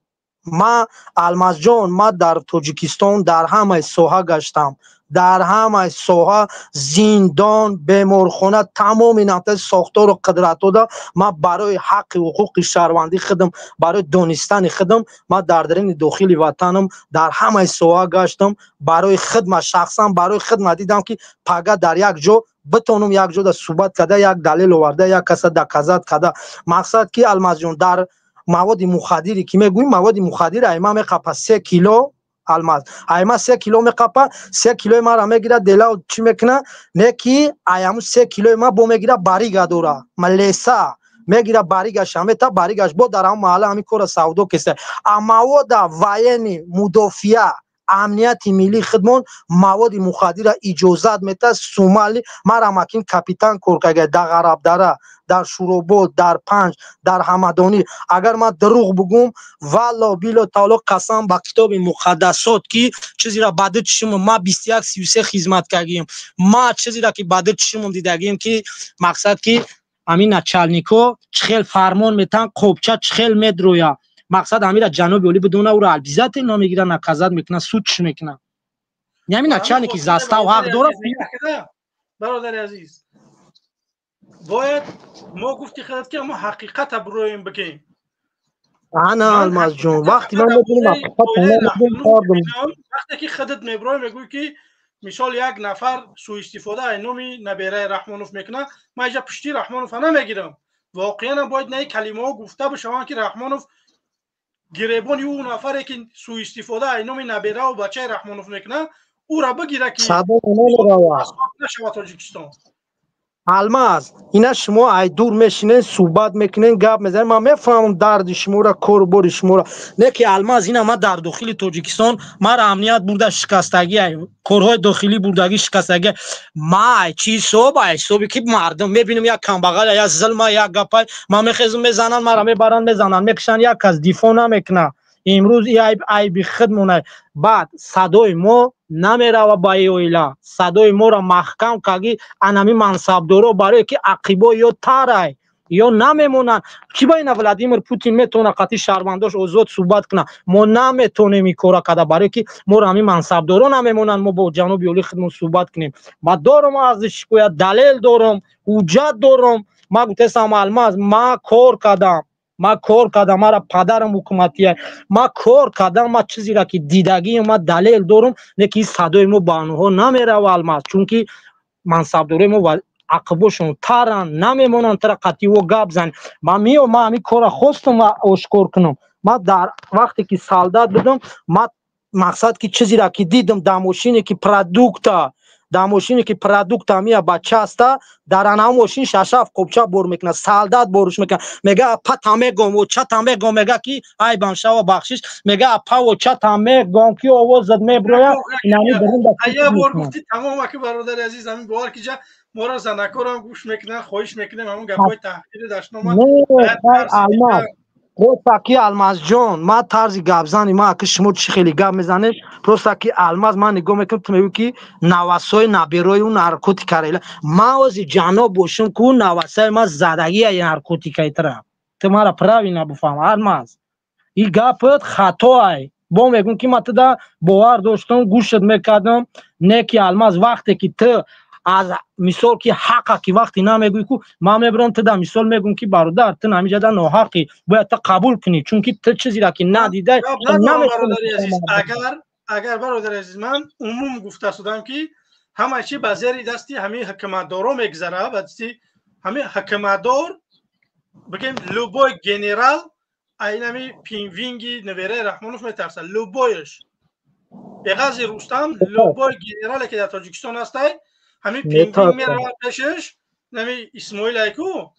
Ма, Алмазҷон, ма дар Тоҷикистон дар ҳамаи соҳа гаштам, дар ҳамаи соҳа, зиндон, беморхона, тамоми нафтаи сохтору қудратҳода ман барои ҳаққи ҳуқуқи шаҳрвандии худам, барои донистани худам, ман дар дарини дохили ватанам дар ҳамаи соҳа гаштам. Барои хидма, шахсан барои хидма дидам, ки пага дар як ҷо битонам, як ҷода суҳбат карда, як далел оварда, як каса доказать карда. Мақсад ки, Алмазҷон, дар маводи мухаддире ки мегӯем, маводи мухаддир айма меқапа 3 кило, Алмаз, айма 3 кило меқапа, 3 килои мара мегира, делао чӣ мекуна, не ки аяму 3 килои ма бо мегира, барига дора, леса мегира, баригаша мета, баригаш бо дар ҳамн маҳалла ҳамин кора савдо кеса. А мавода военный мудофиа Амнияти миллии худмон маводи мухаддирра иҷозат метаҳад. Сумали мара макин капитан кор карда дар Ғарабдара, дар Шуробод, дар Панҷ, дар Ҳамадонӣ. Агар ман дурӯғ бугум, валло било таоло, қасам ба китоби муқаддасот, ки чизеро ба ду чишмам, ма 21-33 хизмат кардагием, ма чизеро ки ба ду чишмам дидагием, ки мақсад ки ҳамин начальникҳо чӣ хел фармон метаҳанд, қобча чӣ хел медроя. Мақсад ҳамира ҷаноби олӣ бидона, ӯро обязательно мегирад, наказать мекунад, судш мекунад. Ҳамин начальники застав ҳақ дорад. Бародари азиз, бояд мо гуфти худат ки мо ҳақиқата бироем бигем. Ана, Алмазҷон, вақти ман медонам. Вақте ки худат меброи, мегӯӣ ки мисол як нафар суистифода ай номи набераи Раҳмонов мекунад, ман иҷа пушти Раҳмонова намегирам. Воқеан бояд наи калимаҳо гуфта бишаванд, ки Раҳмонов гиребони ӯ нафаре ки суистифода ай номи набераву бачаи Раҳмонов мекунад, ӯра бигира, ки нашавад Тоҷикистон. Алмаз, ина шумо ай дур мешинен, суҳбат мекунен, гап мезанен, ман мефаҳмам дарди шуморо, кору бори шуморо. Не ки, Алмаз, ина ман дар дохили Тоҷикистон мара амният бурда шикастагӣ, корҳои дохилӣ бурдагӣ шикастагӣ. Ма ай чӣ ҳисоб, ай ҳисоби ки мардум мебинам, як камбағал, як зулма, як гапай, ман мехезам, мезананд мара, мебаранд, мезананд, мекушанд, як кас дифоъ намекунад. Имрӯз и айб айби худмонай. Баъд садои мо намерава ба и оила, садои моро маҳкам каги анами мансабдоро, барое ки ақибо ё тарай ё намемонанд. Чӣ ба ина Владимир Путин метавона қатъи шаҳрвандош озод суҳбат кунад, мо наметонем ин кора карда, барое ки моро ҳамин мансабдоро намемонанд мо бо ҷаноби олии худмон суҳбат кунем. Ма дорам арзи шикоят, далел дорам, ҳуҷҷат дорам. Ма гуфтесам, Алмаз, ма кор кардам, ма кор кардам, мара падарам ҳукуматия, ма кор кардам, ма чизеро ки дидагиам, ма далел дорам. Не ки садои мо ба онҳо намерава, Алмаз, чунки мансабдорои мо ақибошон таранд, намемонанд тара қатъи ӯ гап зани. Ма меом, ма ҳамин корро хостам ошкор кунам. Ма дар вақте ки солдат будам, ма мақсад ки чизеро ки дидам дар мошине ки продукта, дар мошине ки продукта мия бача аста, дар ана мошин шашаф қобча бор мекунад, солдат боруш мекунад, мега апата мегом, очата мегом, мега ки айбам шава, бахшиш, мега апа очата мегом, ки овозат меброя. Я бор гуфти, тамом. Аки бародари азиз, ҳамин бовар ки ҷа моро занакорам гӯш мекунанд, хоҳиш мекунем, ҳамон гапҳои таҳқири дашнома. Алмаз, просто ки, Алмазҷон, ма тарзи гапзани ма, ки шумо чӣ хеле гап мезанед, просто ки, Алмаз, ман нигоҳ мекунам, ту мегӯӣ ки навасои наберои ӯ наркотикара. Ма ози ҷаноб бошам ку, навасаи ма задагия наркотикаи тра. Ту мара правильно буфаҳм, Алмаз, и гапат хатоай. Бо мегӯм ки ма туда бовар доштам, гӯшат мекардам. Не ки, Алмаз, вақте ки ту аз мисол ки ҳақа ки вақте намегӯӣ ку, ман мебарам туда мисол мегӯм ки бародар, ту ҳамиҷада ноҳақӣ, бояд ту қабул кунӣ, чунки ту чизеро ки надидай. Агар, бародари азиз, ман умум гуфта шудам ки ҳама чи ба зери дасти ҳамин ҳукуматдоро мегузара, ба дасти ҳамин ҳукуматдор, бигем, любой генерал айнами пинвинги невераи Раҳмонов метарсад, любойш беғази Рустам, любой генерале ки дар Тоҷикистон ҳастай, ҳамин пингвин меравад пешаш, нами Исмоил айку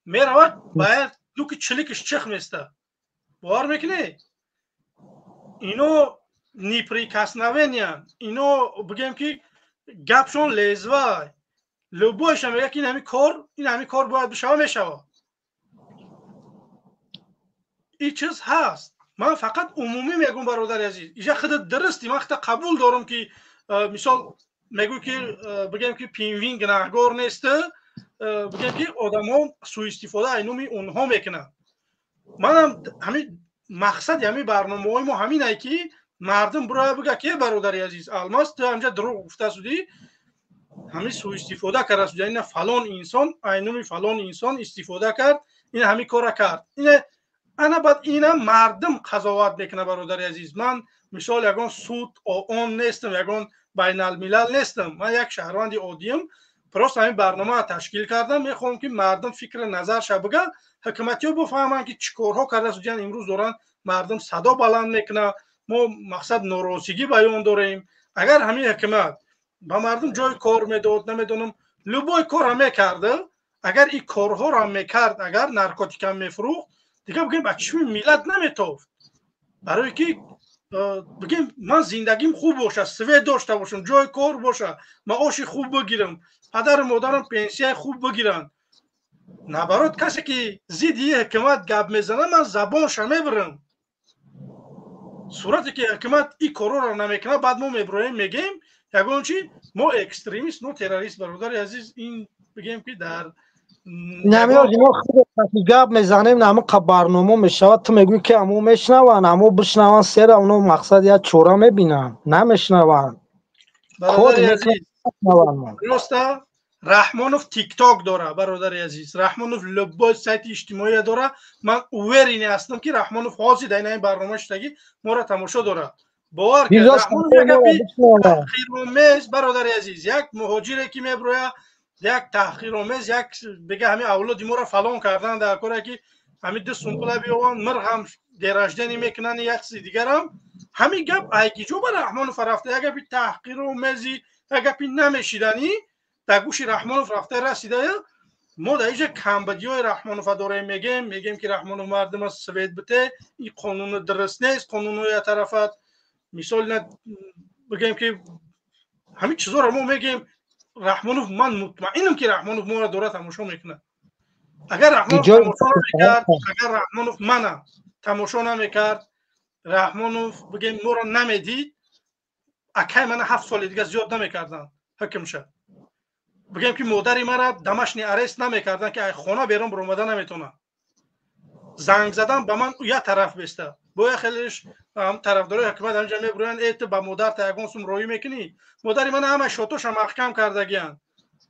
меравад, бояд дуки чиликиш чих места. Бовар мекунӣ, ино неприкосновения, ино бигем ки гапшон лезвай, любойша мега ки ин ҳамин кор бояд бишава, мешава. Ин чиз ҳаст. Ман фақат умумӣ мегӯм, бародари азиз, иҷа худат дурусти, ман худта қабул дорам ки мисол мегӯй ки бигем ки пинвин гунаҳгор нест, бигем ки одамҳо суистифода ай номи онҳо мекунанд. Манам ҳамин мақсади ҳамин барномаҳои мо ҳаминае ки мардум бироя бига ки бародари азиз Алмаз, ту ҳамҷа дурӯғ гуфта судӣ, ҳамин суистифода карда суди, ина фалон инсон ай номи фалон инсон истифода кард, ин ҳамин кора кард. Ина ана баъд ина мардум қазоват мекунад. Бародари азиз, ман мисол ягон суд он нестам, ягон байналмилал нестам, ман як шаҳрванди оддиям. Просто ҳамин барномаро ташкил кардам, мехоҳам ки мардум фикри назарша бига, ҳукуматиҳо бифаҳманд ки чӣ корҳо карда судиян. Имрӯз доранд мардум садо баланд мекунад, мо мақсад норозигӣ баён дорем. Агар ҳамин ҳукумат ба мардум ҷои кор медод, намедонам, любой корро мекарда, агар ин корҳоро мекард, агар наркотикам мефурӯхт, дигар бигӯем ба чишми миллат наметофт, барое ки Бигем, ман зиндагим хуб боша, свет дошта бошам, ҷои кор боша, маоши хуб бигирам, падару модарам пенсияи хуб бигиранд. Наоборот, касе ки зидди ҳукумат гап мезанад, ман забонша мебирам. Сурате ки ҳукумат ин корҳоро намекунад, баъд мо мебироем, мегем ягон чи, мо экстремист, мо террорист. Бародари азиз, ин бигем ки дар Намеози мо худ гап мезанем, намуқа барнома мешавад, ту мегӯӣ ки амо мешнаванд, амо бишнаванд, сера оно мақсад як чора мебинанд, намешнаванд. Бародари азиз, просто Раҳмонов Тикток дора, бародари азиз, Раҳмонов любой сайти иҷтимоия дора. Ман уверен ҳастам, ки Раҳмонов ҳозир дар ин барнома шудаги моро тамошо дорад. Бовар кард, Раҳмонов як гапи таҳқиромез, бародари азиз, як муҳоҷире ки меброяд, як таҳқиромез, як бига ҳамин авлоди моро фалон кардан дар коре ки ҳамин 2 сум пула биёванд, мир ҳам день рождения мекунанд, як чизи дигарам. Ҳамин гап айкиҷо ба Раҳмонов рафта? Як гапи таҳқиромези, як гапи намешиданӣ дар гӯши Раҳмонов рафта расида. Мо дар инҷа камбадиҳои Раҳмонова дорем, мегем ки Раҳмонов мардума свет бите, ин қонуни дуруст нест, қонунҳои тарафат мисол бигем ки ҳамин чизоро мо мегем. Раҳмонов, ман мутмаинам, ки Раҳмонов моро дора тамошо мекунад. Агар Раҳмонов тамошо намекард, агар Раҳмонов мана тамошо намекард, Раҳмонов бигем моро намедид, акай мана 7 соли дига зиёд намекарданд ҳукмша. Бигем ки модари мара домашний арест намекарданд, ки ай хона берун баромада наметавонад. Занг задан ба ман як тараф беста, боя хелеш тарафдорои ҳукумат ҳамҷа мебурӯянд: «Э, ту ба модарта ягон сум роҳӣ мекунӣ?» Модари мана ҳама шотоша маҳкам кардагиянд,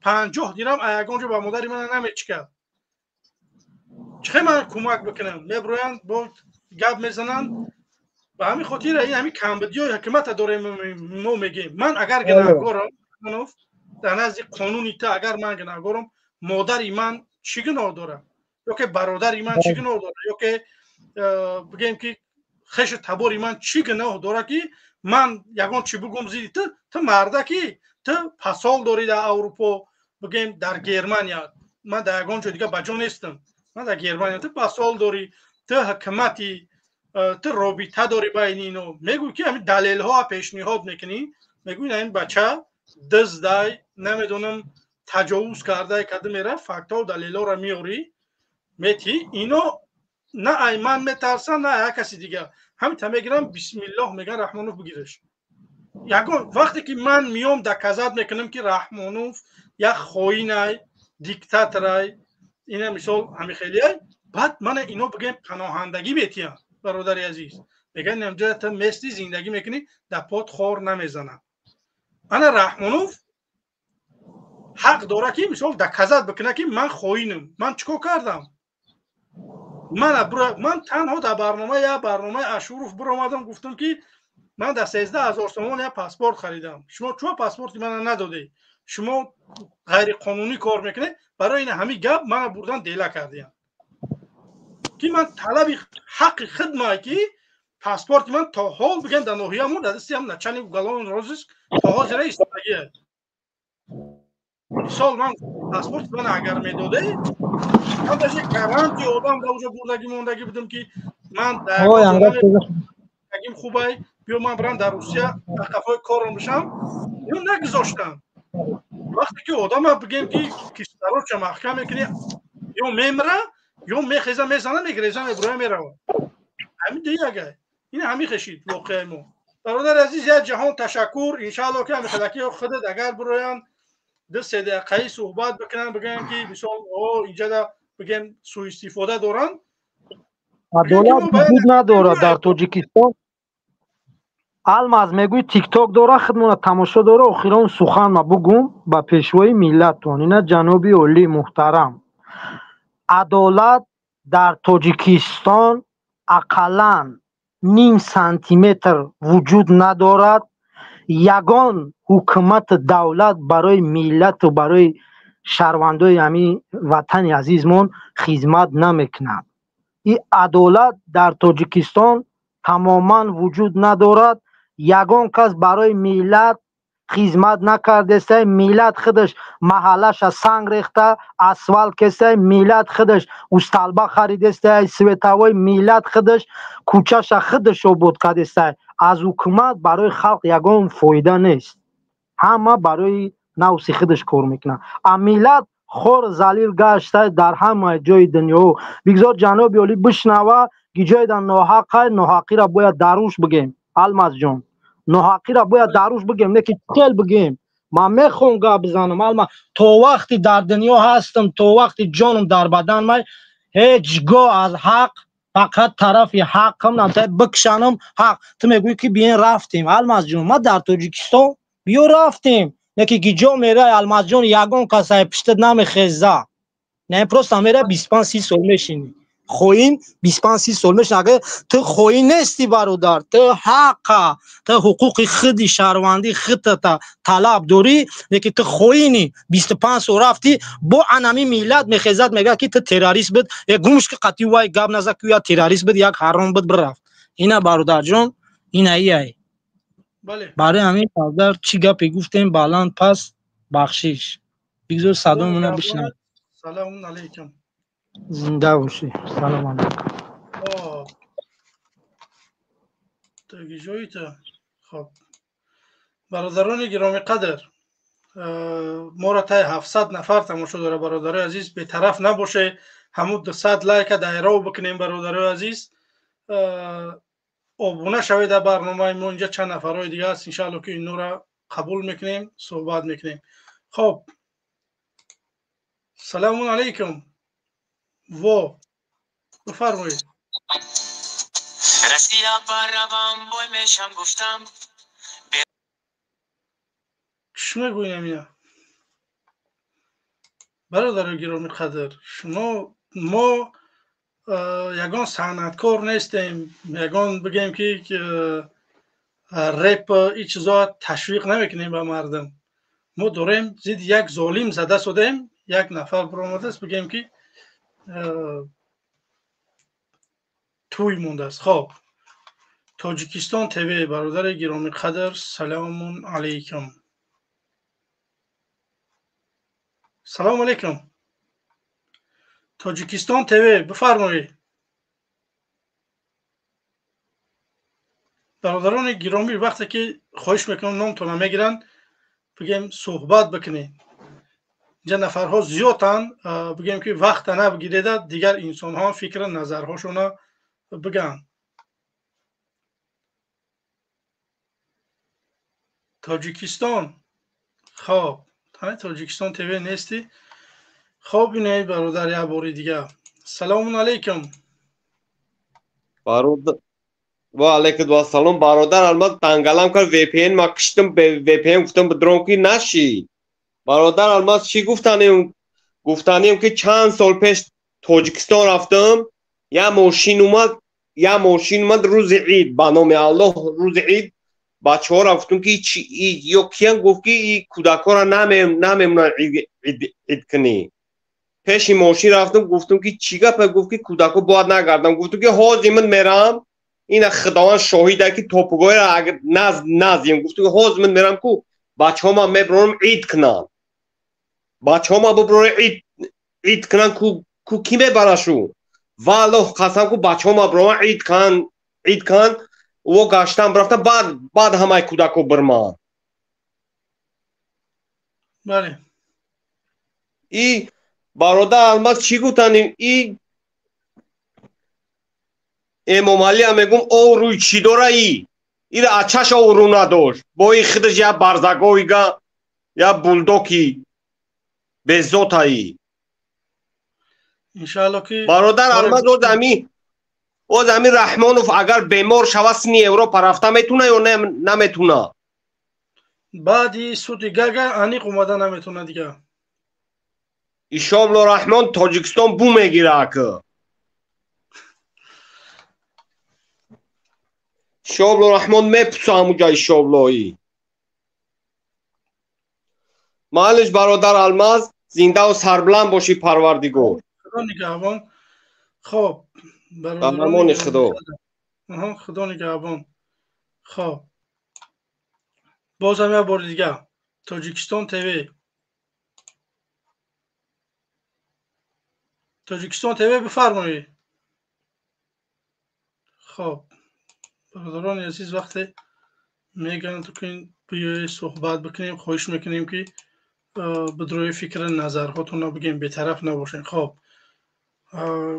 50 дирам ягон ҷо ба модари мана намечикад. Чӣ ман кӯмак бикунам? Мебурӯянд, бо гап мезананд. Ба ҳамин хотир ин ҳамин камбудиҳои ҳукумата дорем мо мегем. Ман агар гунаҳгорам дар назди қонуни ту, агар ман гунаҳгорам, модари ман чӣ гуноҳ дорад? Ё ки бародари ман чӣ гуноҳ дорад? Ё ки бигем ки хешу табори ман чӣ гуноҳ дорад, ки ман ягон чӣ бугум зидди ту? Ту мардаки, ту посол дорӣ дар Аврупо, бигем дар Германия. Ман дар ягон ҷо дига ба ҷо нестам, ман дар Германия. Ту посол дорӣ, ту ҳукумати, ту робита дорӣ байни ино. Мегӯй ки ҳамин далелҳоа пешниҳод мекунӣ, мегӯй ин бача диздай, намедонам, таҷовуз кардай, када мера, фактҳо, далелҳоро меорӣ, мети. Ино на ай ман метарсанд, на як каси дигар. Ҳамита мегирам, бисмиллоҳ меган, Раҳмонов бигиреш. Ягон вақте ки ман миём доказать мекунам, ки Раҳмонов як хоинай, диктаторай, ина мисол ҳамихелиай, баъд мана ино бигем паноҳандагӣ метиҳанд. Бародари азиз, меган инҷа ту мести зиндагӣ мекунӣ, дар пот хор намезанад. Ана Раҳмонов ҳақ дора, ки мисол доказать бикунад, ки ман хоинам. Ман чӣ кор кардам? Ман танҳо дар барнома, як барномаи Ашуров биромадам, гуфтам, ки ман дар 13 000 сомон як паспорт харидам. Шумо чӯ паспорти мана надодед? Шумо ғайриқонунӣ кор мекунед. Барои ин ҳамин гап мана бурдан дела кардиям, ки ман талаби ҳаққи хидмае, ки паспорти ман то ҳол бигем дар ноҳиямон дар дасти ҳам начальник уголовный розыск то ҳозира истодагия. Мисол, ман паспорти ман агар медоде, ман даже гарантия одам дар уҷо бурдагӣ мондагӣ будам, ки ман дагим хубай, биё ман бирам дар Русия дар қафои корам бишам. Ё нагузоштам. Вақте ки одама бигем ки кислородша маҳкам мекунӣ, ё мемира, ё мехеза, мезана, мегреза, мебуроя, мерава. Ҳамин диягай ин ҳамин хешид воқеаи мо. Бародари азиз, як ҷаҳон ташаккур. Иншаалло, ки ҳамин хелаки худат агар бироянд, 2-3 дақиқаи суҳбат бикунанд, бигӯянд, ки мисол инҷада бигем суистифода доранд. Адолат вуҷуд надорад дар Тоҷикистон. Алмаз мегӯй, Тикток дора, хидмона тамошо дора. Охирон сухан ма бугум ба пешвои миллаттон, ина ҷаноби олӣ муҳтарам: адолат дар Тоҷикистон ақаллан ним сантиметр вуҷуд надорад. Ягон ҳукумату давлат барои миллату барои шаҳрвандои ҳамин ватани азизмон хизмат намекунад. И адолат дар Тоҷикистон тамоман вуҷуд надорад. Ягон кас барои миллат Хизмат накардестай, миллат худаш маҳаллаша санг рехта, асфалт кестай, миллат худаш усталба харидестай, световой миллат худаш кӯчаша худаш обод кардестай. Аз ҳукумат барои халқ ягон фоида нест. Ҳама барои навси худаш кор мекунад. А миллат хор залил гашта дар ҳама ҷои дунё. Бигзор ҷаноби олӣ бишнава, ки ҷое дар ноҳақай, ноҳақиро бояд даруш бигем. Алмазҷон, ноҳақиро бояд даруш бигем, не ки хел бигем. Ман мехоҳам гап бизанам, алма то вақти дар дунё ҳастам, то вақти ҷонам дар бадан май, ҳеҷ гоҳ аз ҳақ, фақат тарафи ҳақам бикшанам ҳақ. Ту мегӯӣ ки биен рафтем, Алмазҷон, ман дар Тоҷикистон биё рафтем. Не ки гиҷо мерай, Алмазҷон, ягон касай пиштат намехеза. Не, просто мерай 25-30 сол мешинӣ. Хоин 25-30 сол мешинӣ. Агар ту хоин нести, бародар, ту ҳақа, ту ҳуқуқи худи шаҳрвандӣ худата талаб дорӣ, не ки ту хоини 25 сол рафтӣ, бо анами миллат мехезад, мегӯяд ки ту террорист буд, е гумш ки қатъи вай гап назад, ки я террорист буд, як ҳаром буд, бирафт. Ина бародарҷон, ина ияй. Барои ҳамин бародар чӣ гапе гуфтем, баланд пас бахшиш. Бигзор садомона бишнавад. Салому алайкум. Зинда бошӣ. Салом алайкум. Тагиҷоита. Хоб. Бародарони гиромиқадр, моро таи 700 нафар тамошо дора, бародарои азиз, бетараф набоше, ҳамун 200 лайка дайрав бикунем, бародарои азиз. Обуна шавед дар барномаи мо, инҷа чанд нафарҳои дига аст, иншаалло ки инора қабул мекунем, суҳбат мекунем. Хоб, салому алайкум. Во, бифармоед. Чӣ мегӯем ина? Бародарои гиромиқадр, шумо мо ягон санъаткор нестем, ягон бигем ки реп ин чизо ташвиқ намекунем ба мардум. Мо дорем зидди як золим зада шудем, як нафар биромадааст, бигем ки тӯй мондааст. Хоб, Тоҷикистон ТВ, бародари гиромиқадр, салому алайкум. Салому алайкум. Тоҷикистон ТВ, бифармоед. Бародарони гиромӣ, вақте ки хоҳиш мекунам номтонро мегиранд, бигем суҳбат бикунед. Инҷа нафарҳо зиёданд, бигем ки вақта набигиреда, дигар инсонҳо фикру назарҳошонро бигӯянд. Тоҷикистон, хоб, Тоҷикистон ТВ нестӣ? Хоб, инаи бародар як бори дига. Салому алайкум. Ва алайкум вассалом. Бародар, алмаз тангалам кард, VPN ма киштам, VPN гуфтам бидром ки наши. Бародар, алмаз чӣ гуфтанем? Гуфтанем ки чанд сол пеш Тоҷикистон рафтам, як мошин омад, як мошин омад рӯзи ид, ба номи Аллоҳ рӯзи ид бачаҳоро гуфтам ки ё киян гуфт ки кӯдакҳоро намемонанд ид кунӣ. Пеши мошин рафтам, гуфтам ки чӣ гапе? Гуфт ки кӯдакҳо бояд нагардам. Гуфтам ки ҳозир ман мерам, ина худованд шоҳида ки топугоҳро агар назем. Гуфтам ки ҳозир ман мерам ку бачаҳо ман мебарорам ид кунанд. Бачаҳо ман бибарорам ид кунанд, ку кӣ мебарашу? Валлоҳ қасам ку бачаҳо ман барорам ид кунанд, ид кунанд. Во гаштан рафтан, баъд ҳамаи кӯдакҳо бирманд. Бале. И бародар алмаз чӣ гуфтанем? И Эмомалиам мегум оврӯи чӣ дора и? Ира ачаш оврӯ надошт. Бо и худаш як барзагоига, як булдоки безотаи. Иншаалло ки бародар алмаз оз ами Раҳмонов агар бемор шава сини Европа рафта метуна ё наметуна? Баъди суди Гага аниқ омада наметуна дига. Ишобло Раҳмон Тоҷикистон бу мегира ака. Ишобло Раҳмон мепуса ҳамуҷа ишоблои. Маълиш бародар Алмаз, зиндаву сарбуланд бошӣ Парвардигор. Худо нигаҳбон. Хоб, бародарони Худо. Худо нигаҳбон. Хоб. Боз ҳам як бори дигар Тоҷикистон ТВ, Тоҷикистон ТВ, бифармоед. Хоб, бародарони азиз, вақте мегӯянд, ки биёед суҳбат бикунем, хоҳиш мекунем, ки бидрои фикри назарҳотонро бигем, бетараф набошем. Хоб,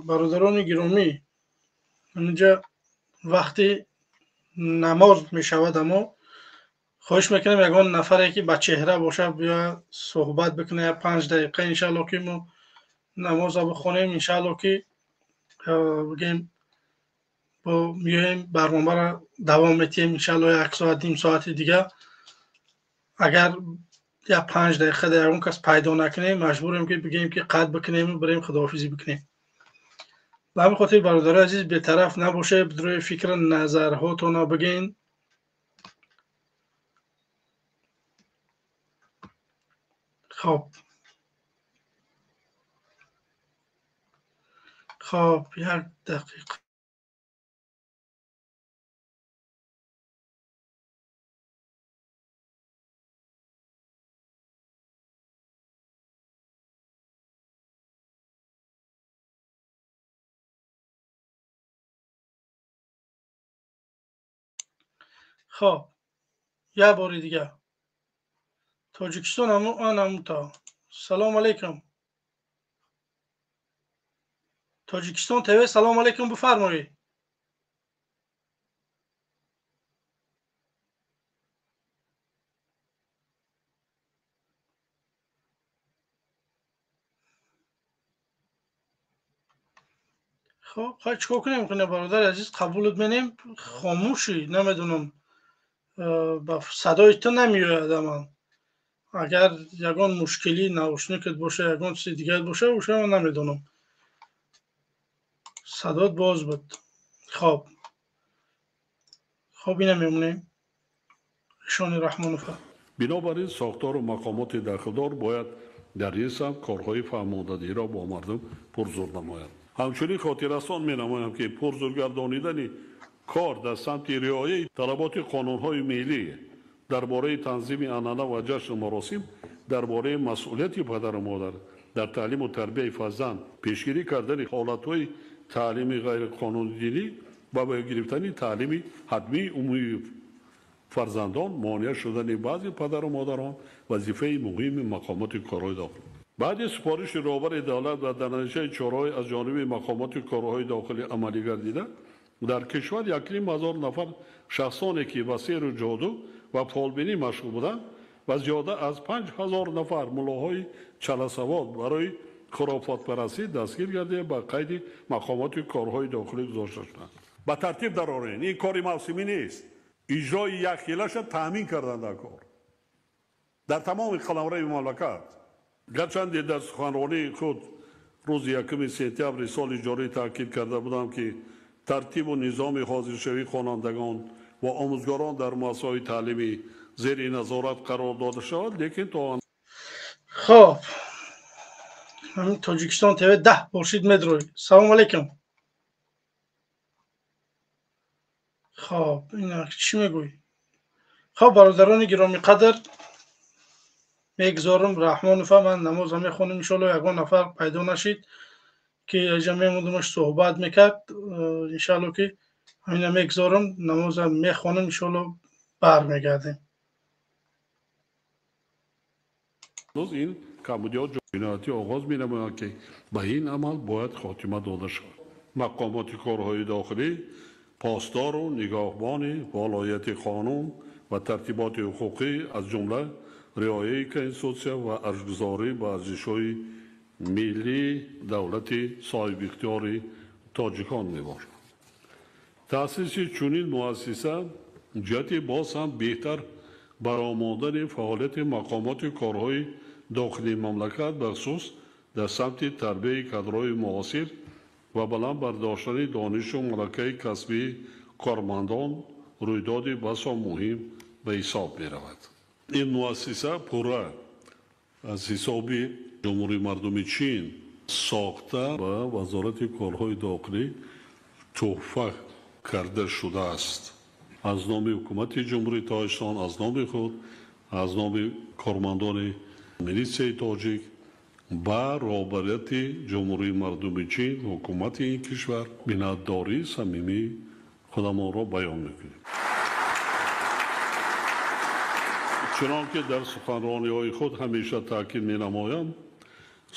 бародарони гиромӣ, инҷа вақти намоз мешавад, аммо хоҳиш мекунем ягон нафаре, ки ба чеҳра бошад, биё суҳбат бикунад як 5 дақиқа, иншаалло, ки мо намоза бихонем, иншаалло, ки бигем, меоем, барномаро давом метиҳем, иншаалло, як соат, ним соати дигар. Агар як 5 дақиқа дар ягон кас пайдо накунем, маҷбурем, ки бигем, ки қатъ бикунем, бирем худоҳофизӣ бикунем. Ба ҳамин хотир, бародарои азиз, бетараф набошед, бидрои фикри назарҳотонро бигӯен. Хоб, як дақиқа. Хоб, як бори дигар Тоҷикистон анамута. Салом алейкум, Тоҷикистон ТВ, салом алейкум, бифармоед. Хоб, хай, чикор кунем, куне, бародари азиз, қабулат менем, хомӯшӣ, намедонам, ба садои ту намеояд. Аман агар ягон мушкилӣ наушникат боша, ягон чизи дигар боша, оша ман намедонам, садот боз буд. Хоб, ина мемонем Ишони Раҳмонова. Бинобар ин, сохтору мақомоти дахлдор бояд дар ин самт корҳои фаҳмондадиҳиро бо мардум пурзур намоянд. Ҳамчунин хотиррасон менамоям, ки пурзургардонидани кор дар самти риояи талаботи қонунҳои миллӣ дар бораи танзими анъана ва ҷашну маросим, дар бораи масъулияти падару модар дар таълиму тарбияи фарзанд, пешгирӣ кардани ҳолатҳои таълими ғайриқонунидинӣ ва ба гирифтани таълими ҳатмии умумии фарзандон монеа шудани баъзе падару модарон вазифаи муҳими мақомоти корҳои дохилӣ. Баъди супориши роҳбари давлат ва дар натиҷаи чораҳои аз ҷониби мақомоти корҳои дохилӣ амалӣ гардида, дар кишвар 1,5 ҳазор нафар шахсоне, ки ба сеҳру ҷоду ва фолбинӣ машғул буданд, ва зиёда аз 5000 нафар муллоҳои чаласавод барои хурофотпарастӣ дастгир гардида, ба қайди мақомоти корҳои дохилӣ гузошта шуданд. Ба тартиб дарорен, ин кори мавсимӣ нест, иҷрои якхелаша таъмин кардан дар кор дар тамоми қаламрави мамлакат. Гарчанде дар суханронии худ рӯзи 1 сентябри соли ҷорӣ таъкид карда будам, ки тартибу низоми ҳозиршавии хонандагон ва омӯзгорон дар муассисаҳои таълимӣ зери назорат қарор дода шавад, лекин то Хоб, ҳамин Тоҷикистон ТВ 10 бошид, медрои. Салом алейкум. Хоб, ина чӣ мегӯӣ? Хоб, бародарони гиромиқадр, мегузорам Раҳмонова, ман намоза мехонам, иншоалло. Ягон нафар пайдо нашид, ки аҷа мемондумаш, суҳбат мекард, иншоалло, ки ҳамина мегузорам, намоза мехонам, иншоалло, бармегардем. Ин камбудиҳо ҷиноятӣ оғоз менамоянд, ки ба ин амал бояд хотима дода шавад. Мақомоти корҳои дохилӣ посдору нигоҳбони волояти қонун ва тартиботи ҳуқуқӣ, аз ҷумла риояи конститутсия ва арҷгузорӣ ба арзишҳои миллии давлати соҳибихтиёри тоҷикон мебошад. Таъсиси чунин муассиса ҷиҳати боз ҳам беҳтар баромадани фаъолияти мақомоти корҳои дохилии мамлакат, бахусус дар самти тарбияи кадрҳои муосир ва баланд бардоштани донишу малакаи касбии кормандон, рӯйдоди басо муҳим ба ҳисоб меравад. Ин муассиса пурра аз ҳисоби Ҷумҳурии Мардуми Чин сохта, ба Вазорати корҳои дохилӣ тӯҳфа карда шудааст. Аз номи ҳукумати Ҷумҳурии Тоҷикистон, аз номи худ, аз номи кормандони милитсияи тоҷик ба роҳбарияти Ҷумҳурии Мардумии Чин, ҳукумати ин кишвар миннатдории самимии худамонро баён мекунем. Чунон ки дар суханрониҳои худ ҳамеша таъкид менамоям,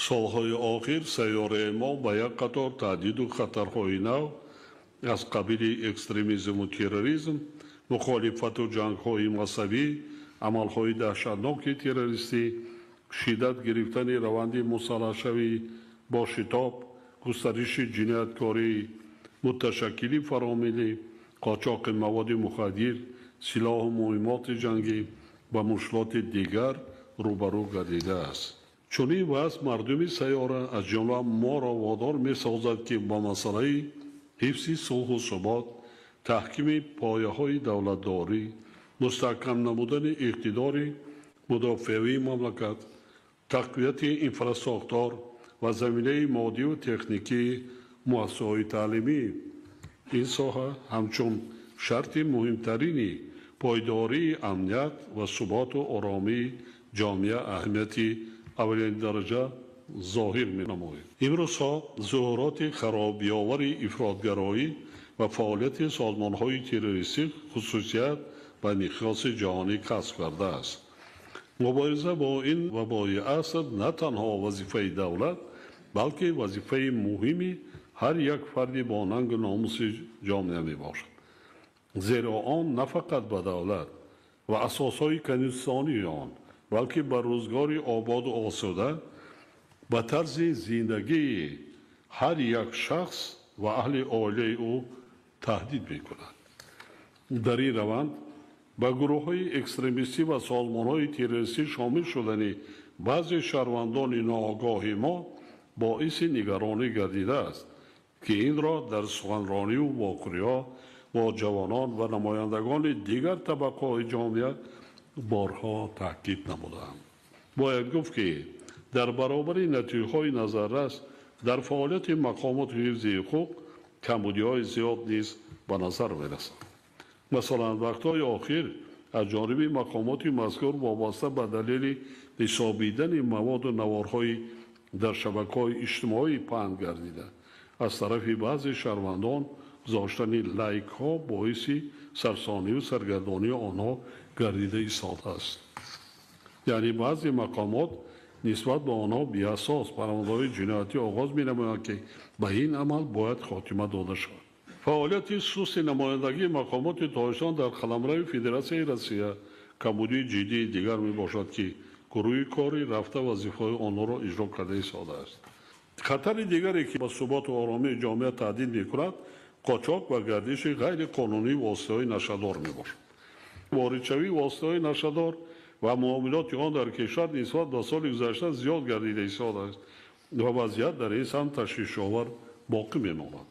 солҳои охир сайёраи мо ба як қатор таҳдиду хатарҳои нав аз қабили экстремизму терроризм, мухолифату ҷангҳои мазҳабӣ, амалҳои даҳшатноки террористӣ, шиддат гирифтани раванди мусаллаҳшавӣ бо шитоб, густариши ҷинояткорӣ, муташаккили фаромиллӣ, қочоқи маводи мухаддир, силоҳу муҳиммоти ҷангӣ ва мушкилоти дигар рӯбарӯ гардидааст. Чунин вазъ мардуми сайёра, аз ҷумла моро водор месозад, ки ба масъалаи ҳифзи сулҳу субот, таҳкими пояҳои давлатдорӣ, мустаҳкам намудани иқтидори мудофиавии мамлакат, тақвияти инфрасохтор ва заминаи моддиву техникии муассисаҳои таълимӣ ин соҳа ҳамчун шарти муҳимтарини пойдории амният ва суботу оромии ҷомеа аҳамияти аввалиндараҷа зоҳир менамояд. Имрӯзҳо зуҳуроти харобиовари ифротгароӣ ва фаъолияти созмонҳои террористӣ хусусият ба миқёси ҷаҳонӣ касб кардааст. Мубориза бо ин вабои аср на танҳо вазифаи давлат, балки вазифаи муҳими ҳар як фарди бо нангу номуси ҷомеа мебошад. Зеро он на фақат ба давлат ва асосҳои конститутсионии он, балки ба рӯзгори ободу осуда, ба тарзи зиндагии ҳар як шахс ва аҳли оилаи ӯ таҳдид мекунад. Дар ин раванд ба гурӯҳҳои экстремистӣ ва созмонҳои террористӣ шомил шудани баъзе шаҳрвандони ноогоҳи мо боиси нигаронӣ гардидааст, ки инро дар суханрониву вохӯриҳо бо ҷавонон ва намояндагони дигар табақаҳои ҷомеа борҳо таъкид намудаам. Бояд гуфт, ки дар баробари натиҷаҳои назаррас дар фаъолияти мақомоти ҳифзи ҳуқуқ камбудиҳои зиёд низ ба назар мерасанд. Масалан, вақтҳои охир аз ҷониби мақомоти мазкур вобаста ба далели ҳисобидани маводу наворҳои дар шабакаҳои иҷтимоӣ паҳн гардида, аз тарафи баъзе шаҳрвандон гузоштани лайкҳо боиси сарсониву саргардонии онҳо гардида истодааст. Яъне баъзе мақомот нисбат ба онҳо беасос парвандаҳои ҷиноятӣ оғоз менамоянд, ки ба ин амал бояд хотима дода шавад. Фаъолияти сусти намояндагии мақомоти Тоҷикистон дар қаламрави Федератсияи Россия камбудии ҷиддии дигар мебошад, ки гурӯҳи корӣ рафта вазифаҳои онҳоро иҷро карда истодааст. Хатари дигаре, ки ба суботу оромии ҷомеа таҳдид мекунад, қочоқ ва гардиши ғайриқонунии воситаҳои нашъадор мебошад. Воридшавии воситаҳои нашъадор ва муомилоти он дар кишвар нисбат ба соли гузашта зиёд гардида истодааст ва вазъият дар ин самт ташвишовар боқӣ мемонад.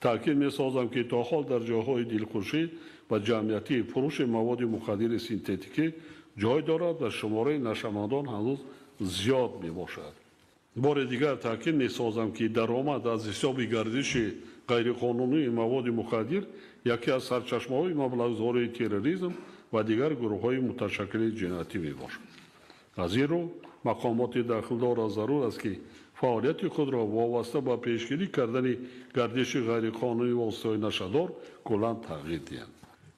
Таъкид месозам, ки то ҳол дар ҷойҳои дилхушӣ ва ҷамъиятӣ фурӯши маводи мухаддири синтетикӣ ҷой дорад ва шумораи нашъамандон ҳанӯз зиёд мебошад. Бори дигар таъкид месозам, ки даромад аз ҳисоби гардиши ғайриқонунии маводи мухаддир яке аз сарчашмаҳои маблағгузории терроризм ва дигар гурӯҳҳои муташаккили ҷиноятӣ мебошад. Аз ин рӯ мақомоти дахлдорро зарур аст, ки фаъолияти худро вобаста ба пешгирӣ кардани гардиши ғайриқонунии воситаҳои нашъадор куллан тағйир диҳанд.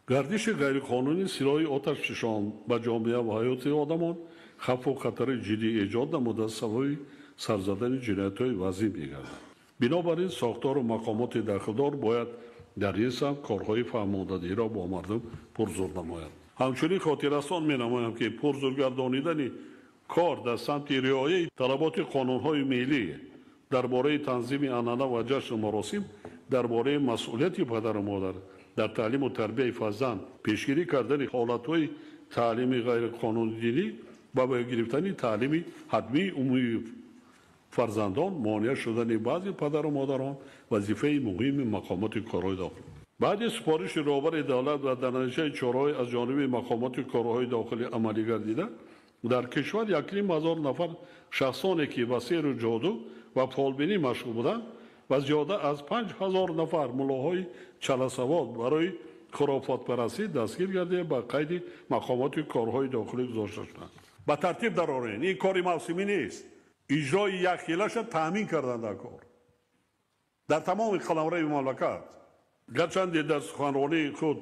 Гардиши ғайриқонунии силоҳи оташфишон ба ҷомеа ва ҳаёти одамон хавфу хатари ҷиддӣ эҷод намуда сабаби сарзадани ҷиноятҳои вазин мегардад. Бинобар ин сохтору мақомоти дахлдор бояд дар ин самт корҳои фаҳмондадиҳиро бо мардум пурзур намоянд. Ҳамчунин хотиррасон менамоям, ки пурзургардонидани кор дар самти риояи талаботи қонунҳои миллӣ дар бораи танзими анъана ва ҷашну маросим, дар бораи масъулияти падару модар дар таълиму тарбияи фарзанд, пешгирӣ кардани ҳолатҳои таълими ғайриқонунидинӣ динӣ ва ба гирифтани таълими ҳатмии умумии фарзандон, монеа шудани баъзе падару модарон вазифаи муҳими мақомоти корҳои дохилӣ. Баъди супориши роҳбари давлат ва дар натиҷаи чораҳои аз ҷониби мақомоти корҳои дохилӣ амалӣ гардида, дар кишвар 1,5 ҳазор нафар шахсоне, ки ба сеҳру ҷоду ва фолбинӣ машғул буданд ва зиёда аз 5000 нафар муллоҳои чаласавод барои Хурофотпарастӣ дастгир гардида, ба қайди мақомоти корҳои дохилӣ гузошта шуданд. Ба тартиб дарорен, ин кори мавсимӣ нест. Иҷрои якхелаша таъмин кардан дар кор дар тамоми қаламрави мамлакат. Гарчанде дар суханронии худ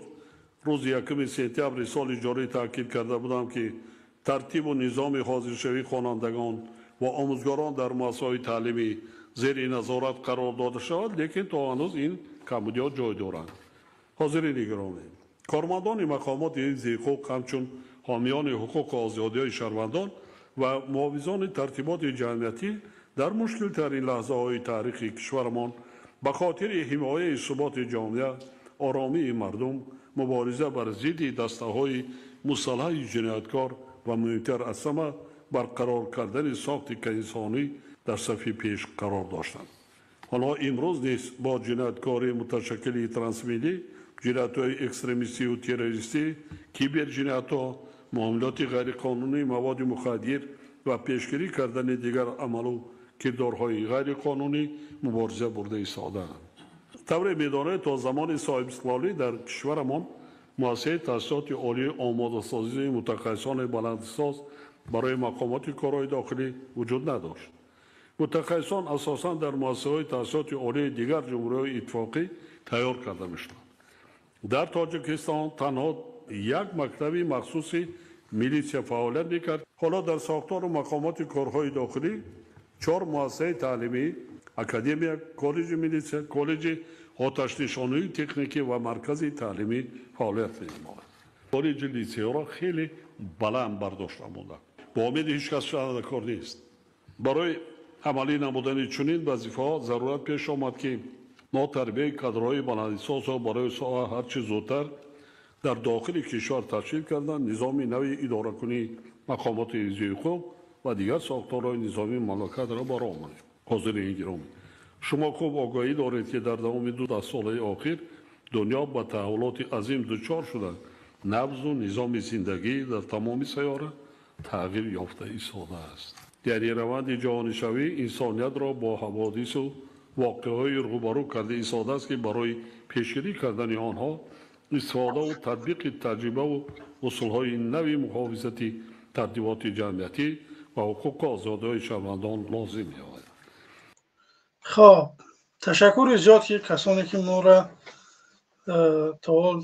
рӯзи 1 сентябри соли ҷорӣ таъкид карда будам, ки тартибу низоми ҳозиршавии хонандагон ва омӯзгорон дар муассисаҳои таълимӣ зери назорат қарор дода шавад, лекин то ҳанӯз ин камбудиҳо ҷой доранд. Ҳозирини гиромӣ, кормандони мақомоти ҳифзи ҳуқуқ ҳамчун ҳомиёни ҳуқуқу озодиҳои шаҳрвандон ва муҳофизони тартиботи ҷамъиятӣ дар мушкилтарин лаҳзаҳои таърихи кишварамон ба хотири ҳимояи суботи ҷомеа, оромии мардум, мубориза бар зидди дастаҳои мусаллаҳи ҷинояткор ва муҳимтар аз ҳама барқарор кардани сохти инсонӣ дар сафи пеш қарор доштанд. Онҳо имрӯз низ бо ҷинояткории муташаккили трансмиллӣ, ҷиноятҳои экстремистию террористӣ, киберҷиноятҳо, муомилоти ғайриқонунии маводи мухаддир ва пешгирӣ кардани дигар амалу кирдорҳои ғайриқонунӣ мубориза бурда истодаанд. Тавре медонед, то замони соҳибистиқлолӣ дар кишварамон муассисаи таҳсилоти олии омодасозии мутахассисони баландихтисос барои мақомоти корҳои дохилӣ вуҷуд надошт. Мутахассисон асосан дар муассисаҳои таҳсилоти олии дигар ҷумҳуриҳои иттифоқӣ тайёр карда мешуданд. Дар Тоҷикистон танҳо як мактаби махсуси милитсия фаъолият мекард. Ҳоло дар сохтору мақомоти корҳои дохилӣ 4 муассисаи таълимӣ: академия, коллеҷи милитсия, коллеҷи оташнишонии техникӣ ва маркази таълимӣ фаъолият менамояд. Коллеҷи литсейҳоро хеле баланд бардошта монданд. Бо умеди ҳеҷ кас шуда кор нест. Барои амалӣ намудани чунин вазифаҳо зарурат пеш омад, ки мо тарбияи кадрҳои баландихтисосро барои соҳа ҳарчи зудтар дар дохили кишвар ташкил кардан, низоми нави идоракунии мақомоти ҳифзи ҳуқуқ ва дигар сохторҳои низомии мамлакатро ба роҳ монем. Ҳозирини гиромӣ, шумо хуб огоҳӣ доред, ки дар давоми 2 даҳсолаи охир дунё ба таҳаввулоти азим дучор шуда, набзу низоми зиндагӣ дар тамоми сайёра тағйир ёфта истодааст. Яъне раванди ҷаҳонишавӣ инсониятро бо ҳаводису воқеаҳои рӯбарӯ карда истодааст, ки барои пешгирӣ кардани онҳо истифодаву татбиқи таҷрибаву усулҳои нави муҳофизати тартиботи ҷамъиятӣ ва ҳуқуқу озодиҳои шаҳрвандон лозим меояд. Хоб, ташаккури зиёд, ки касоне ки моро то ҳол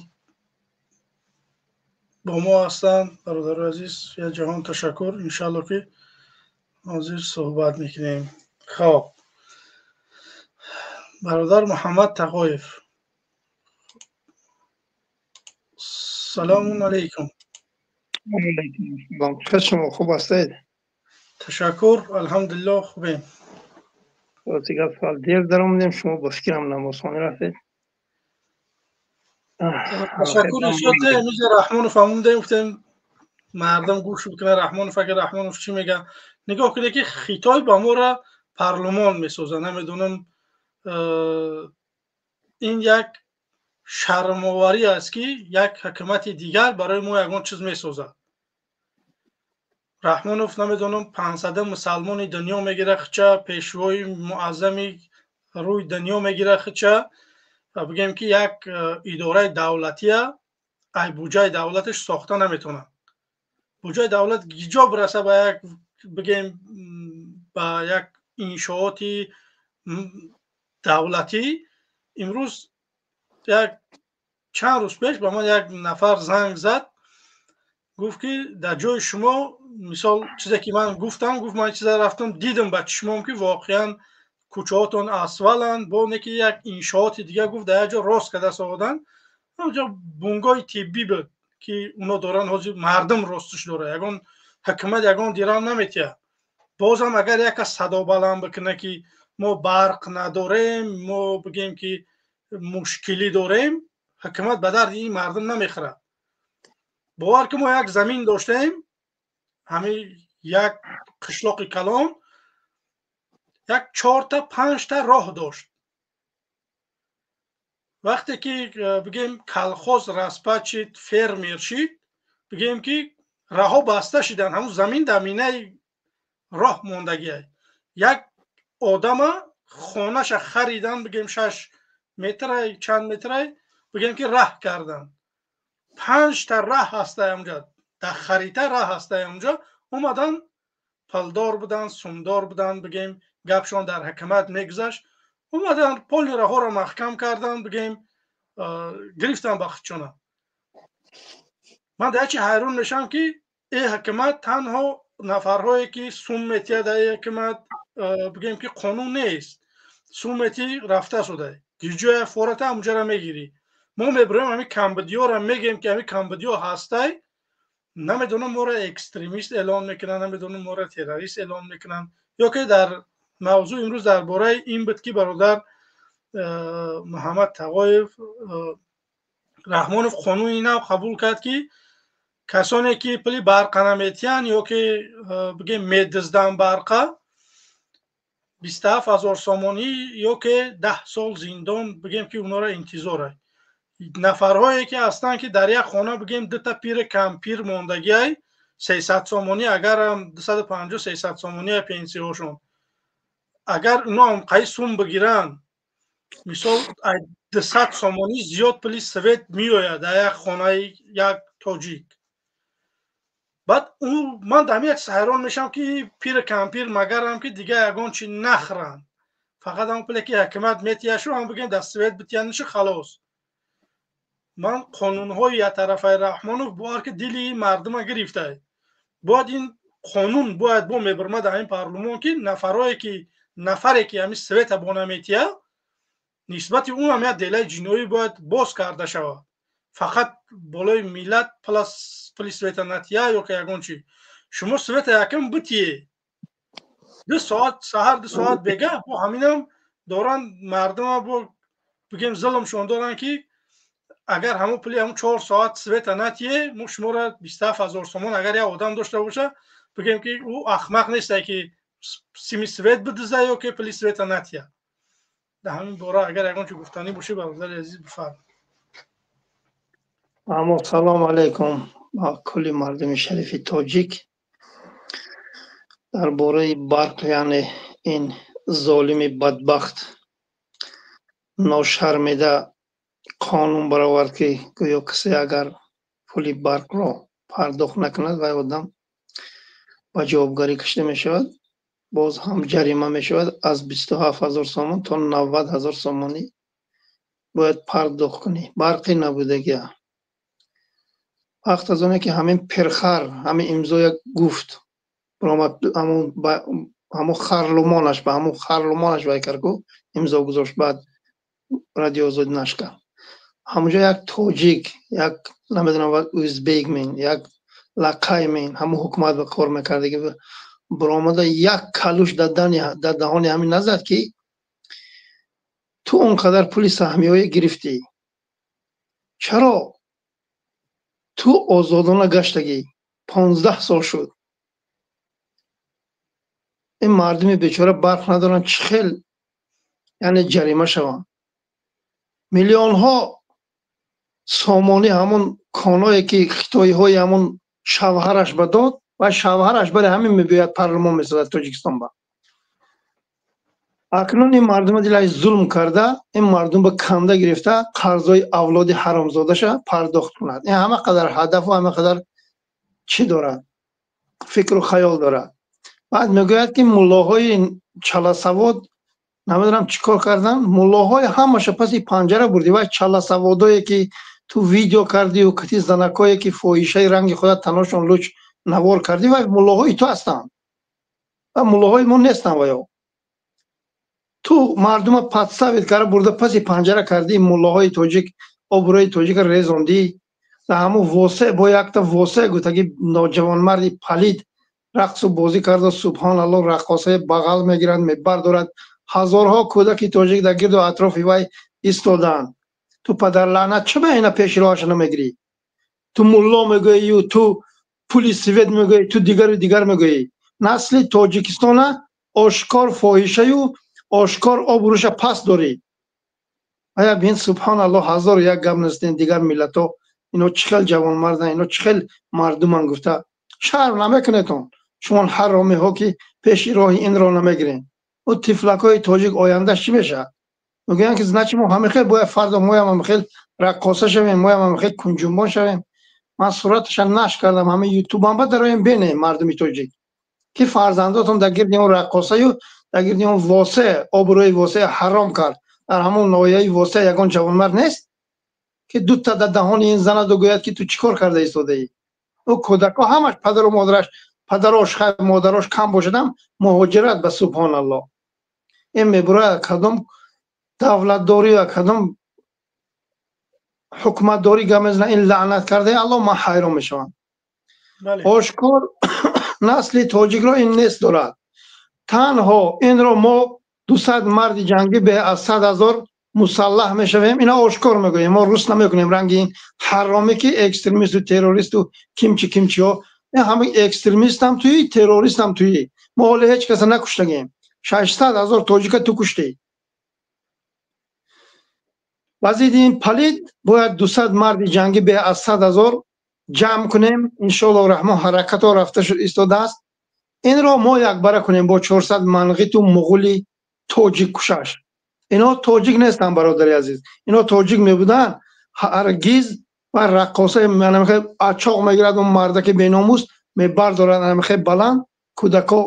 бо мо ҳастанд. Бародарои азиз, як ҷаҳон ташаккур. Иншалло, ки ҳозир суҳбат мекунем. Хоб, бародар Муҳаммад Тағоев, салому алайкум. Шумо хуб ҳастед? Ташаккур, алҳамдулилло, хубем. Дигар соат дер даромадем, шумо ба фикрам намозхона рафтед. Ташаккур зиёд. Имрӯз Раҳмонов омадем, гуфтем мардум гӯш бикунад Раҳмонов, агар Раҳмонов чӣ мега. Нигоҳ кунед, ки Хитой ба моро парлумон месозад. Намедонам, ин як шармоварӣ аст, ки як ҳукумати дигар барои мо ягон чиз месозад. Раҳмонов, намедонам, 500 мусалмони дунё мегира хича, пешвои муаззами рӯи дунё мегира хича, бигем, ки як идораи давлатия ай буҷаи давлаташ сохта наметавонад. Буҷаи давлат гиҷо бираса ба як, бигем, ба як иншооти давлатӣ? Имрӯз як чанд рӯз пеш ба ман як нафар занг зад, гуфт, ки дар ҷои шумо, мисол, чизе ки ман гуфтам, гуфт, ман чиза рафтам дидам ба чишмом, ки воқеан кӯчаҳотон асфаланд, бо не ки як иншооти дига, гуфт, дар як ҷо рост карда соҳодан, онҷо бунгоҳи тиббӣ буд, ки оно доранд, ҳозир мардум ростуш дорад, ягон ҳукумат ягон дирам наметиҳад. Бозам агар як кас садо баланд бикунад, ки мо барқ надорем, мо, бигем, ки мушкилӣ дорем, ҳукумат ба дарди ин мардум намехӯрад. Бовар ки мо як замин доштем, ҳамин як қишлоқи калон, як чорта панҷта роҳ дошт. Вақте ки, бигем, колхоз распад шид, фермер шид, бигем, ки раҳо баста шиданд, ҳамун замин дар минаи роҳ мондагиай. Як одама хонаша харидан, бигем, 6 метрай, чанд метрай, бигем, ки раҳ кардан. Панҷта раҳ ҳастай онҷа, дар харита раҳ ҳастай онҷа. Омадан, пулдор будан, сумдор будан, бигем, гапшон дар ҳукумат мегузашт. Омадан, поли раҳҳоро маҳкам кардан, бигем, гирифтан ба худшона. Ман дар чи ҳайрон мешавам, ки э ҳукумат танҳо нафарҳое ки сум метиҳад, дар э ҳукумат, бигем, ки қонун нест. Сум метӣ, рафта шуда, ҷоя фората ҳамуҷара мегирӣ. Мо мебироем, ҳамин камбудиёро мегӯем, ки ҳамин камбудиё ҳастай. Намедонам, моро экстремист эълон мекунанд, намедонам, моро террорист эълон мекунанд ё ки. Дар мавзӯъ имрӯз дар бораи ин буд, ки бародар Муҳаммад Тағоев Раҳмонов қонуни нав қабул кард, ки касоне ки пули барқа наметиҳанд ё ки, бигем, медизданд барқа, 27 000 сомонӣ ё ки 10 сол зиндон, бигем, ки онҳоро интизор. Нафарҳое ки ҳастанд, ки дар як хона, бигем, дута пири кампир мондагиай, 300 сомонӣ, агарам 250, 300 сомонӣ пенсияҳошон, агар ино қай сум бигиранд, мисол, 200 сомонӣ зиёд пули свет меояд дар як хонаи як тоҷик. Баъд ӯ ман дар ҳамин як ҳайрон мешавам, ки пири кампир магарам ки дигар ягон чи нахӯранд, фақат ҳамон пуле ки ҳукумат метиҳашу ҳам, бигем, дар свет битиҳанишу, халос. Ман қонунҳои яктарафаи Раҳмонов бовар ки дили мардума гирифтай. Бояд ин қонун бояд бо мебурма дар ҳамин парлумон, ки нафарое ки, нафаре ки ҳамин света бо наметиҳа, нисбати ӯ ҳам як делаи ҷиноӣ бояд боз карда шавад. Фақат болои миллат пули света натиҳа ё ки ягон чи. Шумо света якам битие, 2 соат саҳар, 2 соат бегаҳ, бо ҳаминам доранд мардума, бо, бигем, зулмшон доранд, ки агар ҳамон пули ҳамон 4 соат света натие, мо шуморо 27 000 сомон. Агар як одам дошта боша, бигем, ки ӯ ахмақ несте, ки сими свет бидиза ё ки пули света натия. Дар ҳамин бора агар ягон чи гуфтанӣ бошӣ, бародари азиз, бифарм. Аммо салому алайкум ба кулли мардуми шарифи тоҷик. Дар бораи барқ, яъне ин золими бадбахт ношармида қонун баровард, ки гӯё касе агар пули барқро пардохт накунад, вай одам ба ҷавобгарӣ кашида мешавад, боз ҳам ҷарима мешавад, аз 27 000 сомон то 90 000 сомонӣ бояд пардохт кунӣ. Барқи набудагия вақт аз оне ки ҳамин пирхар ҳамин имзоя гуфт, ҳамун харлумонаш ба ҳамун харлумонаш вай кард, ку имзо гузошт, баъд Радиоозодӣ нашр кард. Ҳамунҷо як тоҷик, як намедонам, ӯзбек мен, як лақай мен, ҳамун ҳукумат ба кор мекардаги баромада, як калуш дар даҳони ҳамин назад, ки ту он қадар пули саҳмиҳое гирифтӣ, чаро ту озодона гаштагӣ, 15 сол шуд, ин мардуми бечора барқ надоранд, чӣ хел яъне ҷарима шаванд? Миллионҳо сомонӣ ҳамон коное ки хитоиҳои ҳамон шавҳараш ба дод ва шавҳараш барои ҳамин мебиёяд, парлумон месозад Тоҷикистон ба. Акнун ин мардума дилаш зулм карда, ин мардум ба канда гирифта, қарзои авлоди ҳаромзодаша пардохт кунад. Ин ҳама қадар ҳадафу ҳама қадар чӣ дорад, фикру хаёл дорад. Баъд мегӯяд, ки муллоҳои чаласавод намедонам чӣ кор кардан. Муллоҳои ҳамаша паси панҷара бурдӣ. Вай чаласаводое ки ту видео кардию кати занакое ки фоҳишаи ранги худа таношон луч навор кардӣ, вай муллоҳои ту ҳастанд ва муллоҳои мо нестанд. Ваё ту мардума подставить карда, бурда паси панҷара кардӣ. Муллоҳои тоҷик, обрӯи тоҷика резондӣ. Ҳамун восе бо якта восе гуфтаги ноҷавонмарди палид рақсу бозӣ карда, субҳоналло, раққосаи бағал мегиранд, мебардорад. Ҳазорҳо кӯдаки тоҷик дар гирду атрофи вай истодаанд. Ту, падарлаънат, чаба ина пеши роҳаша намегирӣ? Ту мулло мегӯӣ, ту пули свет мегӯӣ, ту дигару дигар мегӯӣ. Насли Тоҷикистона ошкор фоҳишаю ошкор обрӯша паст дорӣ. Ая бин, субҳоналло, ҳазору як гап нестен. Дигар миллатҳо ино чӣ хел ҷавонмардан, ино чӣ хел мардуман гуфта шарм намекунедон шумо, ҳаромиҳо, ки пеши роҳи инро намегирем. Ӯ тифлакҳои тоҷик ояндаш чӣ мешавад? Мегӯянд, ки значит мо ҳамихел бояд фардо моям ҳамихел. Раққоса шавем, моям ҳамихел кунҷунбон шавем. Ман сураташа нашр кардам, ҳамин ютубам ба дароем, бинем, мардуми тоҷик, ки фарзандотон дар гирди он раққосаю дар гирди он Восе обрӯи Восе ҳаром кард. Дар ҳамон ноҳияи Восе ягон ҷавонмард нест, ки дута дар даҳони ин занаду гӯяд, ки ту чӣ кор карда истодаӣ? Ӯ кӯдакҳо ҳамаш падару модараш, падарош хайр, модарош кам бошадам, муҳоҷират ба. Субҳоналлоҳ, ин мебурояд кадом давлатдорӣ ва кадом ҳукуматдорӣ гап мезанад ин лаънат кардаи Аллоҳ, ман ҳайрон мешавам. Ошкор насли тоҷикро ин нест дорад. Танҳо инро мо 200 марди ҷангӣ бе аз 100 000 мусаллаҳ мешавем. Ина ошкор мегӯем, мо рус намекунем, ранги ин ҳаромӣ, ки экстремисту террористу кимчи кимчиҳо. Ҳама экстремистам туи, террористам туи. Мо ҳоле ҳеҷ каса накуштагем, 600 000 тоҷика ту куштӣ. Ба зидди ин палид бояд 200 марди ҷангӣ бе аз 100 000 ҷамъ кунем. Иншоаллоҳ раҳмон, ҳаракатҳо рафта шуд истодааст. Инро мо якбара кунем бо 400 манғиту муғули тоҷик кушаш. Ино тоҷик нестанд, бародари азиз. Ино тоҷик мебуданд, ҳаргиз ва раққосаи чоқ мегирад, он мардаки беномус мебардорад анамихе баланд, кӯдако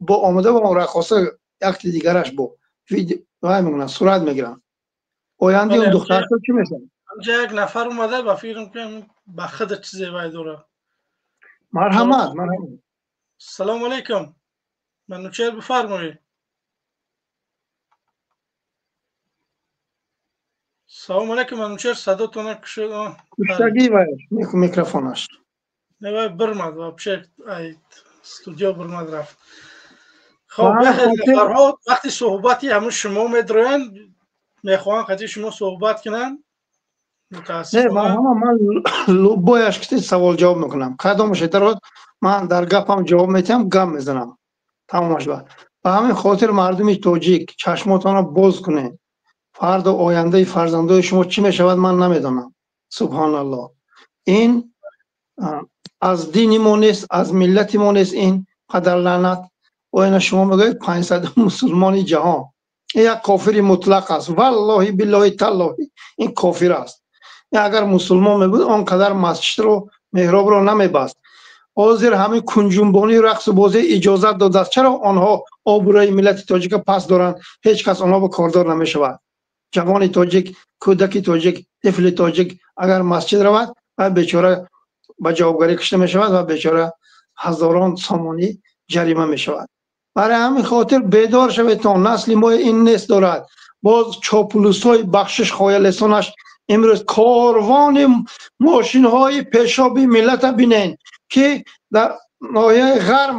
бо омода ба он раққоса, якти дигараш бо вай мекунанд, сурат мегиранд. Ояндаи он духтарҳо чӣ мешавад? Ҳамҷа як нафар омада, ба фикрам ки ба худ чизе вай дорад. Марҳамат, марҳамат. Салому алайкум, Манучер, бифармоед. Салому алайкум, Манучер, садотона кушод. Куштагӣ вай микрофонаш. Не, вай бирмад вообще, ай студио бирмад, рафт. Хоб, нафарҳо вақти суҳбати ҳамун шумо медроянд, мехоҳанд қати шумо суҳбат кунанд. Не, ман бояш ки савол ҷавоб мекунам, кадомаш дарод, ман дар гапам ҷавоб метиҳам, гап мезанам, тамомаш. Ба ҳамин хотир, мардуми тоҷик, чашмотонро боз кунед. Фардо ояндаи фарзандои шумо чӣ мешавад, ман намедонам. Субҳоналлоҳ, ин аз дини мо нест, аз миллати мо нест ин падарлаънат. Оина шумо мегӯед 500 мусулмони ҷаҳон, ин як кофири мутлақ аст. Валлоҳи, биллоҳи, таллоҳи, ин кофир аст. Агар мусулмон мебуд, он қадар масҷидро, меҳробро намебаст. Ҳозир ҳамин кунҷунбонию рақсу бозӣ иҷозат додааст. Чаро онҳо обрӯи миллати тоҷика паст доранд? Ҳеҷ кас онҳо ба кордор намешавад. Ҷавони тоҷик, кӯдаки тоҷик, тифли тоҷик агар масҷид равад, ва бечора ба ҷавобгарӣ кушта мешавад ва бечора ҳазорон сомонӣ ҷарима мешавад. Барои ҳамин хотир бедор шаведтон, насли мо ин нест дорад. Боз чоплусҳои бахшиш хоялесонаш имрӯз корвони мошинҳои пешоби миллата бинен, ки дар ноҳияи Ғарм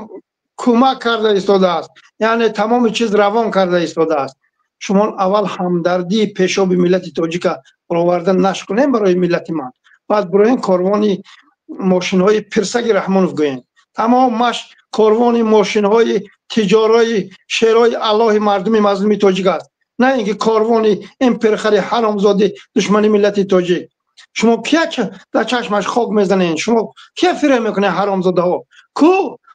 кӯмак карда истодааст, яъне тамоми чиз равон карда истодааст. Шумо аввал ҳамдардии пешоби миллати тоҷика бароварда нашр кунем барои миллати ман, баъд бироен корвони мошинҳои пирсаги Раҳмонов гӯем. Тамомаш корвони мошинҳои тиҷорои шерои Аллоҳи мардуми мазлуми тоҷик аст, на ин ки корвони ин пирхари ҳаромзоди душмани миллати тоҷик. Шумо кия дар чашмаш хок мезанед? Шумо кия фиреб мекунед, ҳаромзодаҳо? Ку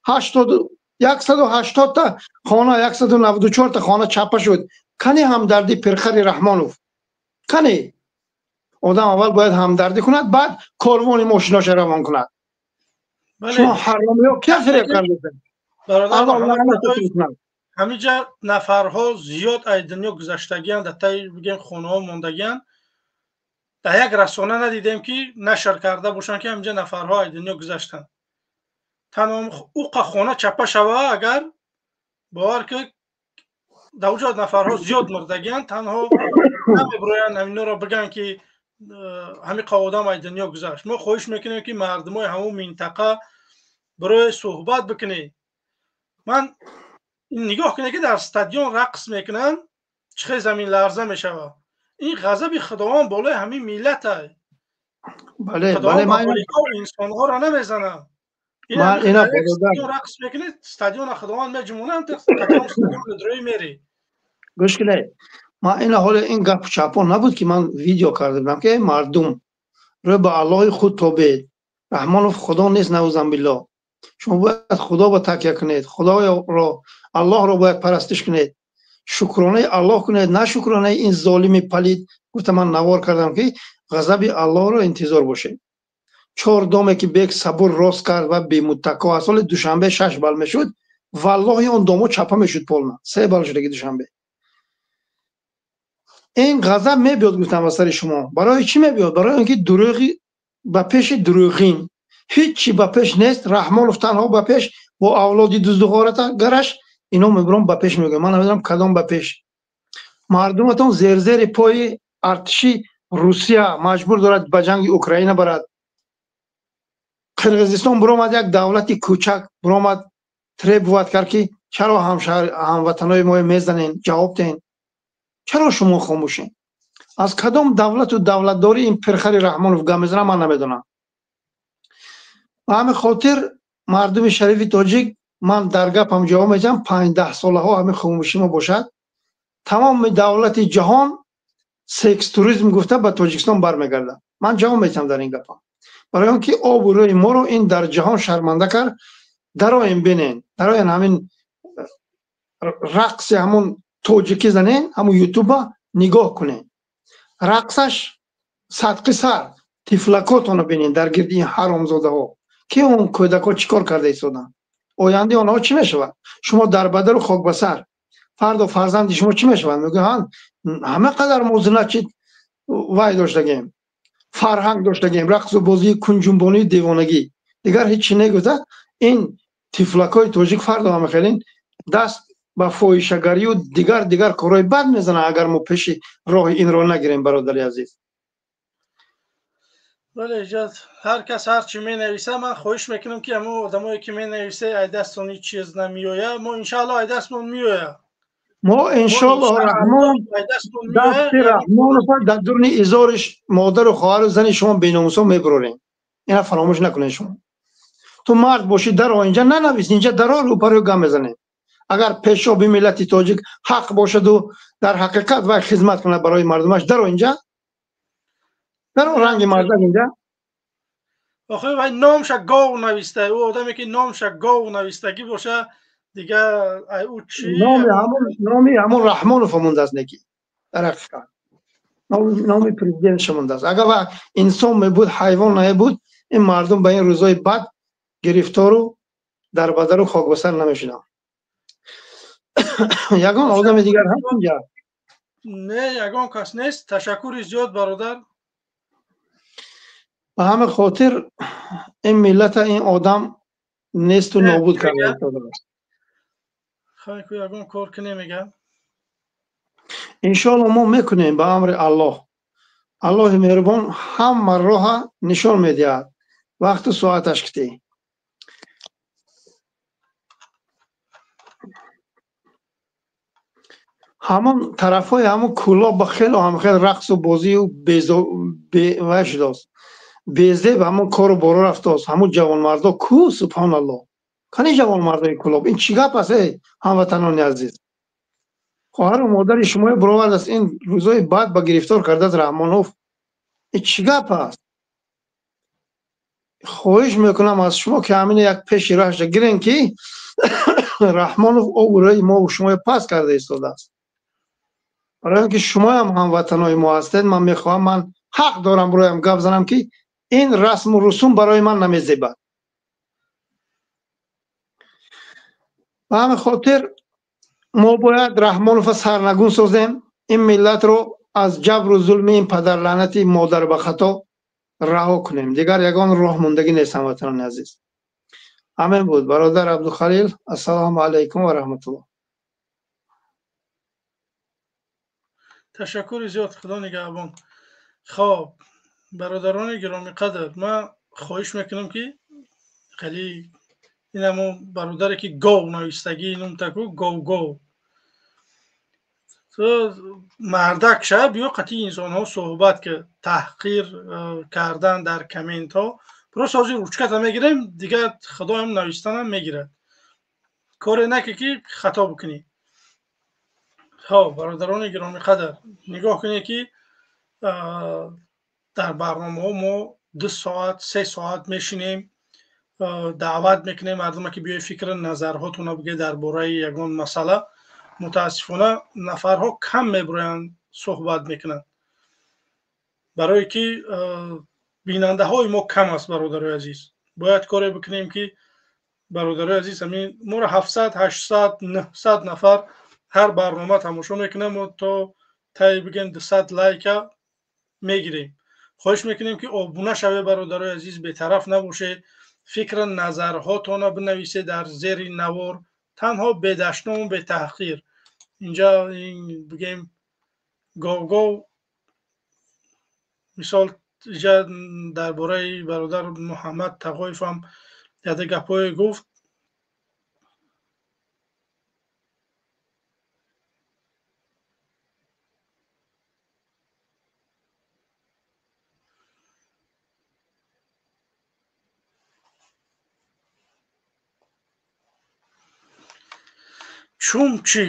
180-та хона, 194-та хона чапа шуд. Кани ҳамдардӣ пирхари Раҳмонов? Кани? Одам аввал бояд ҳамдардӣ кунад, баъд корвони мошиноша равон кунад. Шумо ҳаромиҳо кия фиреб кардед? Ҳаминҷа нафарҳо зиёд ай дунё гузаштагианд, дар таи бигем хонаҳо мондагианд. Дар як расона надидем, ки нашр карда бошанд, ки ҳаминҷа нафарҳо ай дунё гузаштанд. Танҳо уқа хона чапа шава, агар бовар ки дар уҷо нафарҳо зиёд мурдагианд, танҳо намебироянд ҳаминоро бигӯянд, ки ҳамин одам ай дунё гузашт. Мо хоҳиш мекунем, ки мардумои ҳамон минтақа барои суҳбат бикунед. Ман нигоҳ кунед, ки дар стадион рақс мекунанд, чӣ хел замин ларза мешавад. Ин ғазаби Худованд болои ҳамин миллат ай. Инсонҳоро намезанад. Рақс мекунед, стадиона Худованд меҷумонанд, стадион мери. Гӯш кунед, ман ина ҳоле ин гапу чапо набуд, ки ман видео карда будам, ки мардум, рӯ ба Аллоҳи худ тобед. Раҳмонов Худо нест, наузан биллоҳ. Шумо бояд Худо ба такя кунед, Худоро, Аллоҳро бояд парастиш кунед, шукронаи Аллоҳ кунед, на шукронаи ин золими палид. Гуфта, ман навор кардам, ки Ғазаби Аллоҳро интизор бошед. Чор доме ки бек сабур рост кард ва бемуттако аз соли Душанбе 6 бал мешуд, валлоҳи он домо чапа мешуд полна. 3 бал шудаги Душанбе. Ин ғазаб мебиёд, гуфтам, ба сари шумо. Барои чӣ мебиёд? Барои он ки дурӯғи ба пеши дурӯғин. Ҳичи ба пеш нест, Раҳмонов танҳо ба пеш бо авлоди дуздуғората гараш ино мебурам ба пеш мегӯям. Ман намедонам кадом ба пеш. Мардуматон зерзери пои артиши Русия маҷбур дорад ба ҷанги Украина барад. Қирғизистон буромад, як давлати кӯчак буромад, требовать кард ки чаро ҳамватанои мо мезанен, ҷавоб диҳен. Чаро шумо хомӯшен? Аз кадом давлату давлатдорӣ ин пирхари Раҳмонов гап мезанад, ман намедонам. Ба ҳамин хотир мардуми шарифи тоҷик, ман дар гапам ҷавоб медиҳам, 5-10 солаҳо ҳамин хомӯшӣ мо бошад, тамоми давлати ҷаҳон секс туризм гуфта ба Тоҷикистон бармегардад. Ман ҷавоб медиҳам дар ин гапам. Барои он ки обу рӯи моро ин дар ҷаҳон шарманда кард, дароем бинен, дароем ҳамин рақси ҳамон тоҷикӣ занен, ҳамон ютуба нигоҳ кунен. Рақсаш садқи сар, тифлакотонро бинен дар гирди ин ҳаромзодаҳо. Ки он кӯдакҳо чӣ кор карда истоданд? Ояндаи онҳо чӣ мешавад? Шумо дар бадару хокбасар. Фардо фарзанди шумо чӣ мешавад? Мегӯянд ҳама қадар мо значит вай доштагем, фарҳанг доштагем, рақсу бозии кунҷунбонии девонагӣ. Дигар ҳеҷ чӣ негуфта, ин тифлакҳои тоҷик фардо ҳама хелин даст ба фоҳишагарию дигар дигар корҳои бад мезананд, агар мо пеши роҳи инро нагирем, бародари азиз. Бале, иҷозат, ҳар кас ҳар чӣ менависа, ман хоҳиш мекунам ки ҳамон одамое ки менависе, ай дастон ҳеҷ чиз намеояд, мо иншааллоҳ ай дастмон меояд. Мо иншоаллоҳ Раҳмон дасти Раҳмонов дар дуруни изориш модару хоҳару зани шумо беномусо мебурорем. Ина фаромӯш накунед шумо. Ту мард бошӣ, даро инҷа нанавис, инҷа даро рӯпарӯ гап мезанем. Агар пешоби миллати тоҷик ҳақ бошаду дар ҳақиқат вай хизмат кунад барои мардумаш, даро инҷа, даро ранги мардак инҷа. Охир вай номша гов нависта, ӯ одаме ки номша гов навистагӣ боша, дигар ай ӯ чӣ? Номи ҳамон Раҳмонов мондааст, неки дар ҳақиқат номи президентша мондааст. Агар ва инсон мебуд, ҳайвон намебуд, ин мардум ба ин рӯзҳои бад гирифтору дар бадару хокбасар намешуданд. Ягон одами дигар ҳаст инҷа? Не, ягон кас нест. Ташаккури зиёд, бародар. Ба ҳамин хотир ин миллата ин одам несту нобуд карда истодааст. Хайку ягон кор кунем, мегам. Иншоаллоҳ мо мекунем ба амри Аллоҳ. Аллоҳи меҳрубон ҳама роҳа нишон медиҳад. Вақту соаташ китӣ. Ҳамон тарафҳои ҳамон кӯлоб ба хело ҳам хел рақсу бозию вай шудааст. Безеб ҳамон кору боро рафтааст. Ҳамон ҷавонмардо ку, субҳоналлоҳ. Кани ҷавонмардои кӯлоб? Ин чӣ гап аст, эй ҳамватанони азиз? Хоҳару модари шуморо баровардааст, ин рӯзҳои бад ба гирифтор кардааст Раҳмонов. Ин чӣ гап аст? Хоҳиш мекунам аз шумо ки ҳамин як пеши роҳаша гирен ки Раҳмонов обрӯи мо шуморо паст карда истодааст. Барои он ки шумоям ҳамватанои мо ҳастед, ман мехоҳам, ман ҳақ дорам рӯям гап занам ки ин расму русум барои ман намезебад. Ба ҳамин хотир мо бояд Раҳмоновро сарнагун созем, ин миллатро аз ҷабру зулми ин падарлаънати модар ба хато раҳо кунем. Дигар ягон роҳ мондагӣ нест, ҳамватанони азиз. Ҳамин буд, бародар Абдухалил. Ассалому алайкум ва раҳматуллоҳ. Ташаккури зиёд, Худо нигаҳбон. Хоб, бародарони гиромиқадр, ман хоҳиш мекунам ки хеле ин ҳамон бародаре ки гов навистагӣ нумтаку гов гов мардак ша, биё қатъи инсонҳо суҳбат ки таҳқир кардан дар комментҳо. Просто ҳозир ручката мегирем, дигар худоям навистанам мегирад. Коре наки ки хато бикунӣ. Хоб, бародарони гиромиқадр, нигоҳ кунед ки дар барномаҳо мо 2 соат, 3 соат мешинем, даъват мекунем мардума ки биёи фикру назарҳотонро бигӯед дар бораи ягон масъала. Мутаассифона нафарҳо кам мебироянд, суҳбат мекунанд. Барое ки бинандаҳои мо кам аст, бародарои азиз, бояд коре бикунем ки бародарои азиз, ҳамин моро 700, 800, 900 нафар ҳар барнома тамошо мекунам, мо то тай бигем 200 лайка мегирем. Хоҳиш мекунем ки обуна шавед, бародарои азиз, бетараф набошед, фикр назарҳотонро бинависед дар зери навор, танҳо бедашному бетаҳқир. Инҷа бигем гов-гов, мисол инҷа дар бораи бародар Муҳаммад Тағоев ҳам яде гапҳое гуфт. Чун чӣ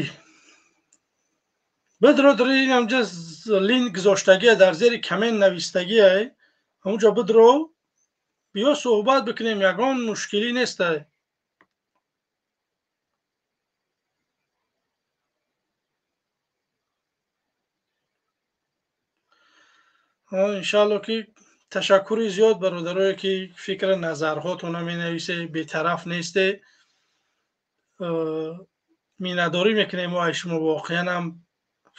бидро инамҷа линк гузоштагия дар зери коммент навистагия, ҳамунҷо бидро биё суҳбат бикунем, ягон мушкилӣ нестай. Иншаалло ки ташаккури зиёд бародарое ки фикри назарҳотона менависе, бетараф несте. Миннатдорӣ мекунем мо аз шумо, воқеан ҳам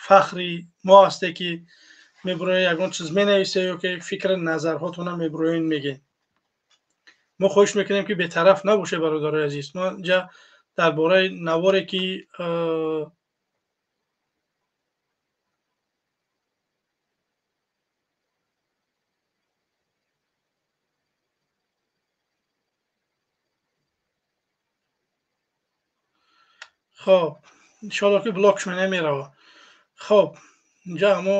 фахри мо ҳасте ки мебуроед ягон чиз менависе ё ки фикри назарҳотона мебуроед мегӯед. Мо хоҳиш мекунем ки бетараф набошед, бародарои азиз. Мо инҷа дар бораи наворе ки хоб иншоалло ки блокш намерава. Хоб инҷа ҳамо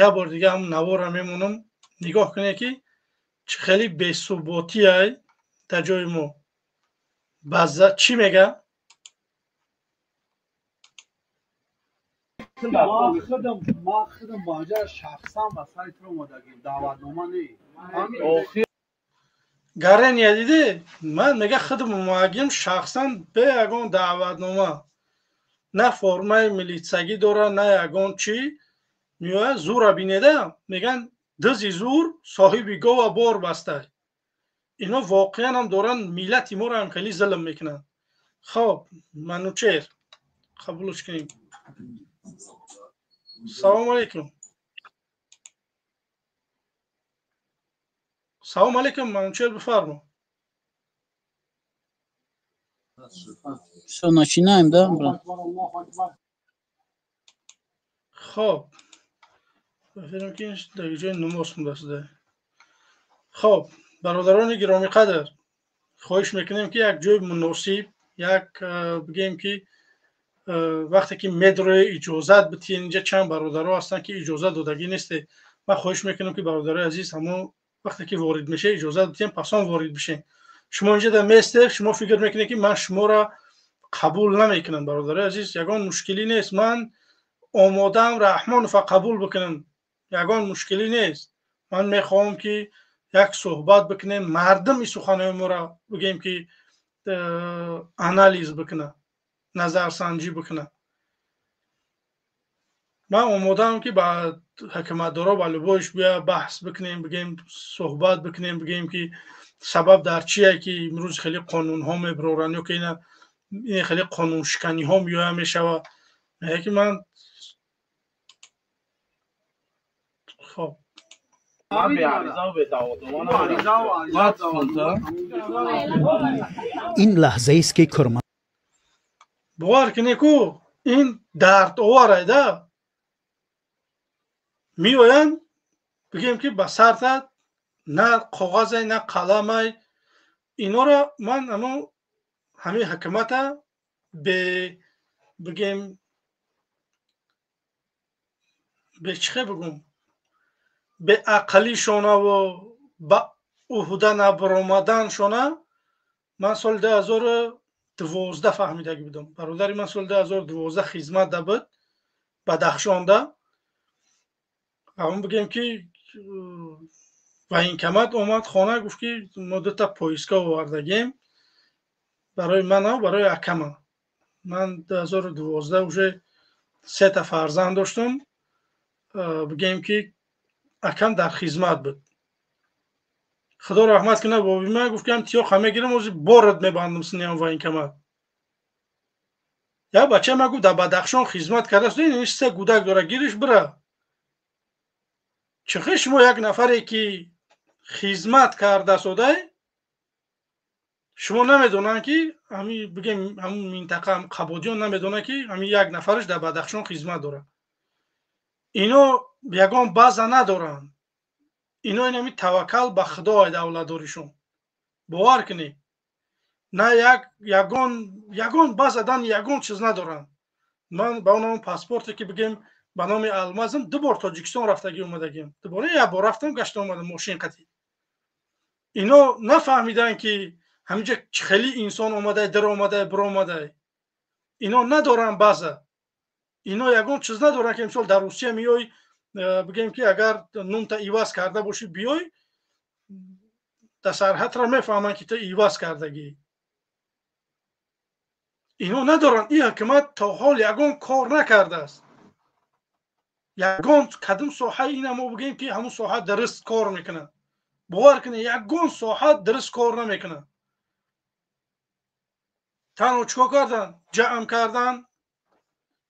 як бор дига ҳам наворро мемонам, нигоҳ кунед ки чӣ хеле бесуботиай дар ҷои мо. Баъза чӣ мега? Ман худам маҷа шахсан ба сайтро омадагим, даъватнома не. Гарения диде? Ман мега худам омадагим шахсан бе ягон даъватнома. На формаи милитсагӣ дора, на ягон чӣ. Меояд зура бинеда, меган дызи зур соҳиби гова бор бастай. Ино воқеан ҳам доранд миллати моро ҳам хеле зулм мекунанд. Хоб Манучер қабулш кунем. Салому алейкум. Салому алейкум, Манучер, бифармо. Всё, начинаем, да, брат? Хоб фикр ки дар ҷои намоз хонда шуда. Хоб бародарони гиромиқадр, хоҳиш мекунем ки як ҷои муносиб, як бигем ки вақте ки медрои иҷозат битиҳед, инҷа чанд бародаро ҳастанд ки иҷозат додагӣ несте. Ман хоҳиш мекунам ки бародарои азиз, ҳамон вақте ки ворид мешед иҷозат битиҳем, пасон ворид бишед. Шумо инҷа дар местед, шумо фикр мекунед ки ман шуморо қабул намекунам. Бародарои азиз, ягон мушкилӣ нест, ман омодаам Раҳмонова қабул бикунам, ягон мушкилӣ нест. Ман мехоҳам ки як суҳбат бикунем, мардум ин суханҳои моро бигем ки анализ бикунад, назарсанҷӣ бикунад. Ман омодаам ки ба ҳукуматдоро ба любоиш бия баҳс бикунем, бигем суҳбат бикунем, бигем ки сабаб дар чие ки имрӯз хеле қонунҳо мебароранд ё ки ина хеле қонуншиканиҳо меоя мешавад. Мега ки ман хоб ин лаҳзаест ки корманд бовар кунед ку ин дардовар да меоянд бигем ки ба сартат на коғазе на қаламай. Инора ман амо ҳамин ҳукумата бе бигем бе чихе бигум беақлишонаву ба уҳда набаромаданшона ман соли 2012 фаҳмидагӣ будам. Бародари ман соли 2012 хизмат да буд Бадахшонда. Ҳамон бигем ки военкомат омад хона, гуфт ки мо дута поиска овардагем барои манав барои акама. Ман 2012 уже сета фарзанд доштам. Бигем ки Акам дар хизмат буд, худо раҳмат кунад боби ман, гуфт ки ҳам тиёқа мегирам, ози борат мебандам синиам военкомат. Як бача ман гуфт, дар Бадахшон хизмат кардааст, ин се гудак дора, гириш бира. Чӣ шумо як нафаре ки хизмат кардасодай, шумо намедонанд ки ҳами бигем ҳамун минтақа Қабодиён намедонанд ки ҳами як нафараш дар Бадахшон хизмат дорад. Ино ягон база надоранд, ино инами таваккал ба худо давлатдоришон, бовар кунед, на як ягон ягон база дан ягон чиз надоранд. Ман ба он паспорте ки бигем ба номи Алмазам ду бор Тоҷикистон рафтагӣ омадагиам, дубора як бор рафтам, гашта омадам мошин қатӣ. Ино нафаҳмиданд ки ҳаминҷа хеле инсон омадай, даромадай, биромадай. Ино надоранд база, ино ягон чиз надоранд ки мисол дар Русия меёй, бигем ки агар нумта иваз карда бошӣ, биёй дар сарҳадро мефаҳманд ки ту иваз кардагӣ. Ино надоранд. Ин ҳукумат то ҳол ягон кор накардааст, ягон кадом соҳаи ина мо бигем ки ҳамун соҳа дуруст кор мекунад. Бовар кунед, ягон соҳа дуруст кор намекунад. Танҳо чикор карданд? Ҷамъ карданд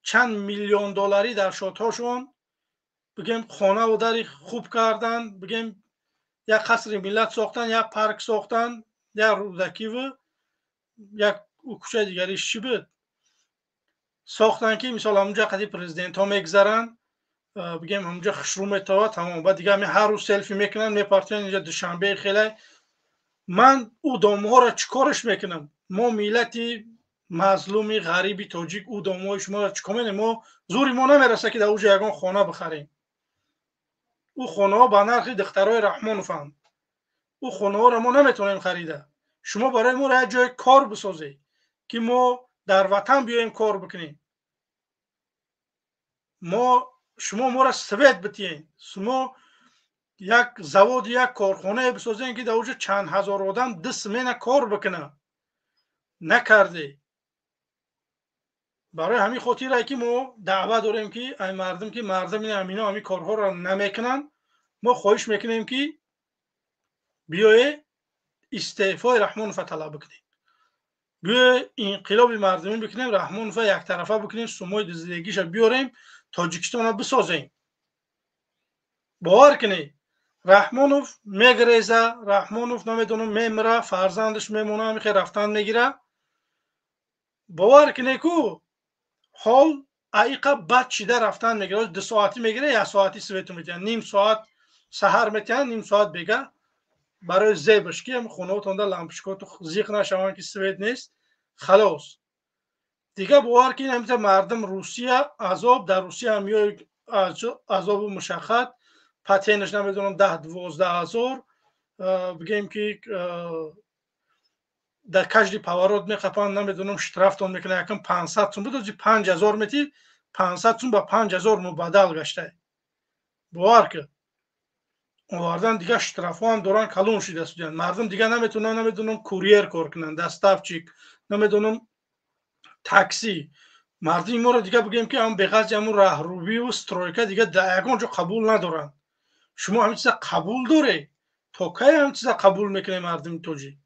чанд миллион долларӣ дар шотҳошон, бигем хонаву дари хуб карданд, бигем як қасри миллат сохтанд, як парк сохтанд, як Рӯдакиву як кӯчаи дигариш чӣ буд сохтанд, ки мисол ҳамунҷа қади президентҳо мегзаранд, бигем ҳамунҷа хушрӯ метавад, тамом. Баъд дига ҳами ҳар рӯз селфи мекунанд, мепартоянд инҷа Душанбе. Хеле ман ӯ домҳоро чӣ кораш мекунам? Мо миллати мазлуми ғариби тоҷик ӯ домҳои шуморо чӣ кор менем? Мо зури мо намераса ки дар уҷа ягон хона бихарем. Ӯ хонаҳо ба нархи духтарои Раҳмонованд, ӯ хонаҳоро мо наметавонем харида. Шумо барои моро як ҷои кор бисозед ки мо дар ватан биёем кор бикунем. Мо шумо моро свет битиҳед, шумо як завод, як корхонае бисозем ки дар уҷа чанд ҳазор одам ду смена кор бикунад. Накарде. Барои ҳамин хотире ки мо даъва дорем ки ай мардум, ки мардум ҳамино ҳамин корҳоро намекунанд, мо хоҳиш мекунем ки биёе истеъфои Раҳмонова талаб бикунем, биёе инқилоби мардумӣ бикунем, Раҳмонова яктарафа бикунем, сумои зиндагиша биёрем, Тоҷикистонро бисозем. Бовар кунед, Раҳмонов мегреза, Раҳмонов намедонам мемира, фарзандаш мемона, ҳамихе рафтан мегира. Бовар кунед, ку ҳол аиқа бад шида рафтан мегира. Ду соатӣ мегира, як соатӣ свету метиҳанд, ним соат саҳар метиҳанд, ним соат бега, барои зебаш ки ҳам хонаотонда лампочкоту зиқ нашаванд ки свет нест. Халос, дига бовар ки ҳамита мардум Русия азоб, дар Русия ҳам ё азобу мушаққат, патенаш намедонам 10-12 ҳазор, бигем ки дар каждый поворот меқапанд, намедонам штрафтон мекунад. Якам 500 сум буд, ози 5000 мети, 500 сум ба 5000 мубаддал гаштай. Бовар ки овардан дига штрафҳо ҳам доранд, калон шида судянд. Мардум дига наметавонанд, намедонам, курьер кор кунанд, доставщик, намедонам, такси. Мардуми моро дига бигӯем ки ҳам беғарзи ҳамун раҳрубиву стройка дига дар ягон ҷо қабул надоранд. Шумо ҳамин чиза қабул доред? То кай ҳамин чиза қабул мекунем? Мардуми тоҷик